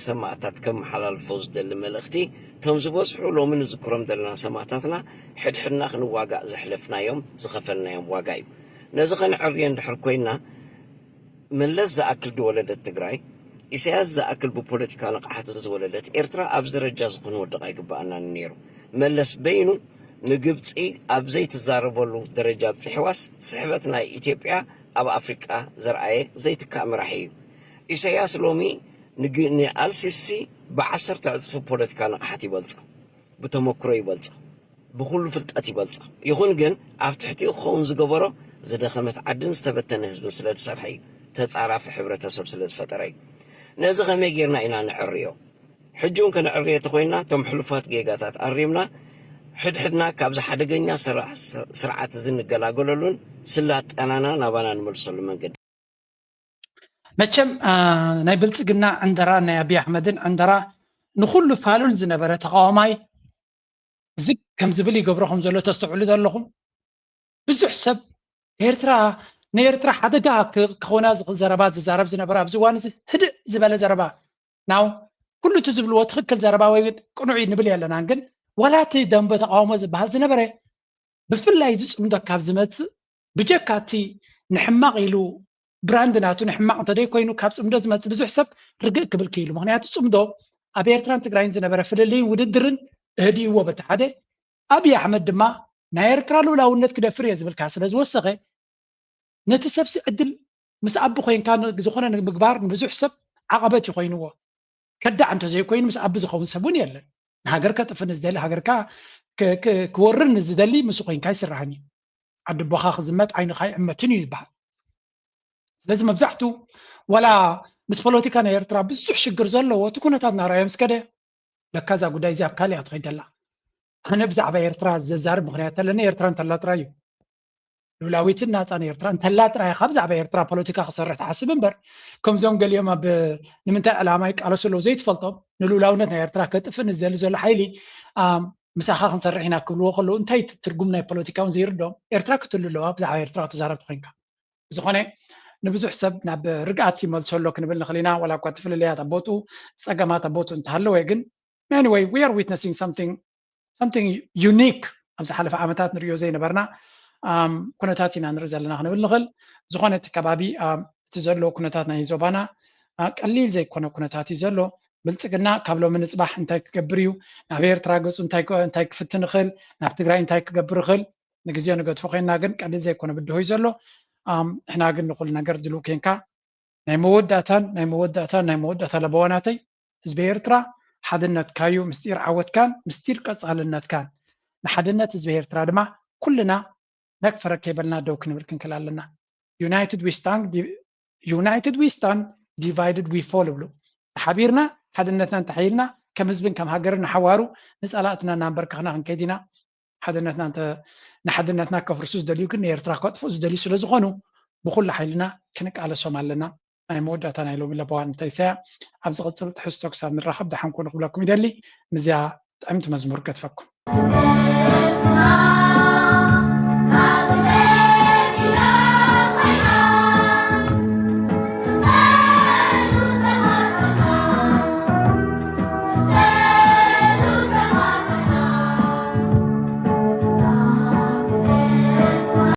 ሰማእታት ከመሓላልፎ ዝደሊ መልእኽቲ፣ እቶም ዝበዝሑ ሎሚ ንዝክሮም ዘለና ሰማእታትና ሕድሕድና ክንዋጋእ ዘሕለፍናዮም ዝኸፈልናዮም ዋጋ እዩ። ነዚ ከነዕርዮ እንድሕር ኮይንና መለስ ዝኣክል ዝወለደት ትግራይ፣ ኢሳያስ ዝኣክል ብፖለቲካ ንቕሓት ዝወለደት ኤርትራ ኣብዚ ደረጃ እዚ ክንወድቕ ኣይግበኣናን ነይሩ። መለስ በይኑ ንግብፂ ኣብ ዘይትዛረበሉ ደረጃ ኣብፂሕዋስ ስሕበት ናይ ኢትዮጵያ ኣብ ኣፍሪቃ ዘርኣየ ዘይትካእ መራሒ እዩ። ኢሳያስ ሎሚ ንኣልሲሲ ብዓሰርተ ዕፅፊ ፖለቲካ ንቕሓት ይበልፆ፣ ብተመክሮ ይበልፆ፣ ብኩሉ ፍልጠት ይበልፆ። ይኹን ግን ኣብ ትሕቲኡ ክኸውን ዝገበሮ ዝደኸመት ዓድን ዝተበተነ ህዝብን ስለ ዝሰርሐ እዩ። ተፃራፊ ሕብረተሰብ ስለ ዝፈጠረ እዩ። ነዚ ከመይ ጌርና ኢና ንዕርዮ? ሕጂ እውን ከነዕርዮ ተኾይንና እቶም ሕሉፋት ጌጋታት ኣሪምና ሕድሕድና ካብዚ ሓደገኛ ስርዓት እዚ ንገላገለሉን ስልጣናና ናባና ንመልሰሉ መንገዲ። መቸም ናይ ብልፅግና ዕንደራ ናይ ኣብይ ኣሕመድን ዕንደራ ንኩሉ ፋሉል ዝነበረ ተቃዋማይ ዝግ ከም ዝብል ይገብሮ ከም ዘሎ ተስተውዕሉ ዶ ኣለኹም? ብዙሕ ሰብ ኤርትራ ንኤርትራ ሓደጋ ክኾና ዝኽእል ዘረባ ዝዛረብ ዝነበረ ኣብዚ እዋን እዚ ህድእ ዝበለ ዘረባ ናው ኩሉ እቲ ዝብልዎ ትኽክል ዘረባ ወይ ቅኑዕ ንብል የለናን፣ ግን ዋላ እቲ ደንበ ተቃውሞ ዝበሃል ዝነበረ ብፍላይ እዚ ፅምዶ ካብ ዝመፅእ ብጀካ እቲ ንሕማቕ ኢሉ ብራንድ ናቱ ንሕማቕ እንተደይ ኮይኑ ካብ ፅምዶ ዝመፅእ ብዙሕ ሰብ ርግእ ክብል ክኢሉ። ምክንያቱ ፅምዶ ኣብ ኤርትራን ትግራይን ዝነበረ ፍልልይን ውድድርን እህድእዎ በቲ ሓደ ኣብይ ኣሕመድ ድማ ናይ ኤርትራ ልኡላውነት ክደፍር እየ ዝብል ከኣ ስለ ዝወሰኸ ነቲ ሰብሲ ዕድል ምስ ኣቢ ኮይንካ ዝኾነ ንምግባር ንብዙሕ ሰብ ዓቐበት እዩ ኮይንዎ። ከዳዕ እንተዘይኮይኑ ምስ ኣቢ ዝኸውን ሰብ እውን የለን። ንሃገር ከጥፍ ንዝደሊ ሃገርካ ክወርን ንዝደሊ ምስ ኮይንካ ይስራሕን እዩ። ዓዲ ኣቦኻ ክዝመት ዓይንኻ ይዕመትን እዩ ዝበሃል። ስለዚ መብዛሕቱ ዋላ ምስ ፖለቲካ ናይ ኤርትራ ብዙሕ ሽግር ዘለዎ እቲ ኩነታት ናርኣዮ ምስ ከደ ለካ እዛ ጉዳይ እዚኣ ኣብ ካልእ እያ ትኸይድ ዘላ። ኣነ ብዛዕባ ኤርትራ ዘዛርብ ምኽንያት ኣለኒ። ኤርትራ እንተላ ጥራይ እዩ ልኡላዊትን ናፃን ኤርትራ እንተላ ጥራይ ኢኻ ብዛዕባ ኤርትራ ፖለቲካ ክሰርሕ ትሓስብ እምበር ከምዚኦም ገሊኦም ኣብ ንምንታይ ዕላማ ይቃለሱ ኣለዉ ዘይትፈልጦም ንልኡላውነት ናይ ኤርትራ ከጥፍእ ንዝደሊ ዘሎ ሓይሊ ምሳኻ ክንሰርሕ ኢና ክብልዎ ከለዉ እንታይ ትርጉም ናይ ፖለቲካውን ዘይርድኦም ኤርትራ ክትህሉ ኣለዋ ብዛዕባ ኤርትራ ክትዛረብ ኮይንካ። ብዝኾነ ንብዙሕ ሰብ ናብ ርግኣት ይመልሶ ኣሎ ክንብል ንኽእል ኢና። ዋላ እኳ እቲ ፍልልያት ኣብ ቦትኡ ጸገማት ኣብ ቦትኡ እንተሃለወ ግን anyway we are witnessing something something unique ኣብ ዝሓለፈ ዓመታት ንሪኦ ዘይነበርና ኩነታት ኢና ንርኢ ዘለና ክንብል ንኽእል። ዝኾነ እቲ ከባቢ እቲ ዘሎ ኩነታት ናይ ዞባና ቀሊል ዘይኮነ ኩነታት እዩ ዘሎ። ብልፅግና ካብ ሎሚ ንፅባሕ እንታይ ክገብር እዩ፣ ናብ ኤርትራ ገፁ እንታይ ክፍትን ይኽእል፣ ናብ ትግራይ እንታይ ክገብር ይኽእል፣ ንግዜኡ ንገድፎ ኮይንና ግን ቀሊል ዘይኮነ ብድሆ እዩ ዘሎ። ንሕና ግን ንኩሉ ነገር ድልው ኮይንካ ናይ መወዳእታን ናይ መወዳእታን ናይ መወዳእታ ለበዋናተይ ህዝቢ ኤርትራ ሓድነትካዩ ምስጢር ዓወትካን ምስጢር ቀጻልነትካን። ንሓድነት ህዝቢ ኤርትራ ድማ ኩልና ነክፈረክ ከይበልና ደው ክንብል ክንክል ኣለና። United we stand, divided we fall እብሉ። ተሓቢርና ሓድነትና እንተሓይልና ከም ህዝብን ከም ሃገርን ንሓዋሩ ንጸላእትና እናንበርከኽና ክንከይድ ኢና። ሓድነትና ንሓድነትና ከፍርሱ ዝደልዩ ግን ንኤርትራ ከጥፍኡ ዝደልዩ ስለ ዝኾኑ ብኩሉ ሓይልና ክንቃለሶም ኣለና። ናይ መወዳእታ ናይ ሎሚ ለበዋን እንታይ ሰያ ኣብ ዝቕጽል ትሕዝቶ ክሳብ ንራኸብ ደሓን ኩኑ ክብለኩም ይደሊ። ምስዚኣ ጥዕምቲ መዝሙር ገድፈኩም።